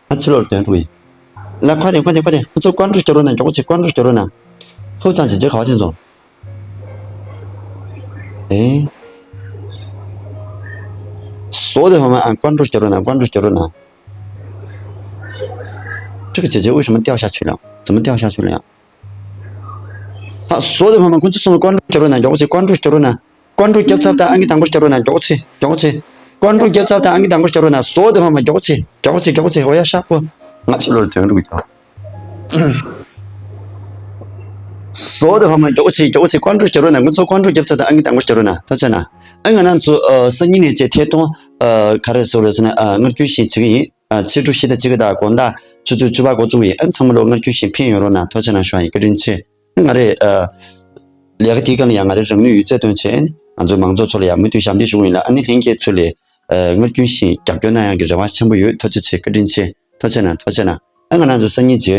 ང་ཕྱི་ལོགས་དོན་ཐུག་ཡིན། ལ་ཁོ་དེ་ཁོ་དེ་ཁོ་དེ་ཁོ་ཚོ་བཀའ་འགྲོ་རྒྱག་རོགས་གནང་མགྱོགས་ཆེ་བཀའ་འགྲོ་རྒྱག་རོགས་གནང་། ཧུ་ཚང་ཅི་ཅི་ག་བ་ཅི་སོང་། ཨེ། བཟོ་དེ་ཧོ་མ་ཨ་བཀའ་འགྲོ་རྒྱག་རོགས་གནང་བཀའ་འགྲོ་རྒྱག་རོགས་གནང་། ཁྲི་གི་ཅི་ཅི་དབུ་ཞི་མ་ཏེའོ་ཤ་ཆུ་ལ་ཙི་མ་ཏེའོ་ཤ་ཆུ་ལ་ཡང་། ཧ་བཟོ་དེ་ཧོ་མ་ཁོ་ཚོ་སོང་བཀའ་འགྲོ་རྒྱག་རོགས་གནང་མགྱོགས་ཆེ་བཀའ་འགྲོ་རྒྱག་རོགས་གནང་། བཀའ་འགྲོ་རྒྱབ་ཚར་དང་ཨང་ཀི་དང་པོ་རྒྱག་རོགས་གནང་མགྱོགས་ཆེ་མགྱོགས་ཆེ། བཀའ་འགྲོ་རྒྱབ་ཚར་དང་ཨང་ཀི་དང་པོ་རྒྱག་རོགས་གནང་བཟོ་དེ་ཧོ་མ་མགྱོགས་ཆེ་མགྱོགས་ཆེ་མགྱོགས་ཆེ་འོ་ཡ་ཤག་པོ། ང་ཕྱི་ལོགས་དོན་འགྲོ་གི་ཐོག་བཟོ་དེ་ཧོ་མ་མགྱོགས་ཆེ་མགྱོགས་ཆེ་བཀའ་འགྲོ་རྒྱག་རོགས་གནང་ང་ཚོ་བཀའ་འགྲོ་རྒྱབ་ཚར་དང་ཨང་ཀི་དང་པོ་རྒྱག་རོགས་གནང་ཐུགས་རྗེ་གནང་། ཨ་ང་རང་ཚོ་ཨ་སང་ཉིན་ནས་བྱས་ཐད་གཏོང་ཨ་ག་རེ་ཟེར་རེད་ཟེར་ན་ཨ་སྔར་རྒྱུན་བཞིན་བྱེད་ཀྱི་ཡིན། ཨ་ཕྱི་དྲོ་ཕྱི་ཟླ་གཅིག་གི་དང་དགོང་དག་ཆུ་ཚོད་བཅུ་པ་འགོ་བཙུགས་ཡིན། ཨ་ཚང་མ་ལོ་སྔར་རྒྱུན་བཞིན་ཕན་ཡོད་རོགས་གནང་ཐུགས་རྗེ་གནང་ཞུ་བ་ཡིན་བཀའ་དྲིན་ཆེ། ང་རེ་ཨ་ལས་ཀ་དེའི་སྒང་ལ་ཡང་ང་རེ་རང་ནུས་ཡོད་ཚད་བཏོན་བྱས་ཨ་ནི་ང་ཚོའི་མང་ཚོགས་ཚོ་ལ་ཡང་མུ་མཐུད་ཞབས་འདེགས་ཞུ་གི་ཡིན་ལ་ཨ་ནི་ལྷན་རྒྱས་ཚོ་ལས་ཨ་སྔར་རྒྱུན་བཞིན་རྒྱབ་སྐྱོར་གནང་ཡག་གི་རེ་བ་ཆེན་པོ་ཡོད། ཐུགས་རྗེ་ཆེ་བཀའ་དྲིན་ཆེ། ཐུགས་རྗེ་གནང་ཐུགས་རྗེ་གནང་། ཨ་ང་རང་ཚོ་སང་ཉིན་མཇལ་ཡོང་།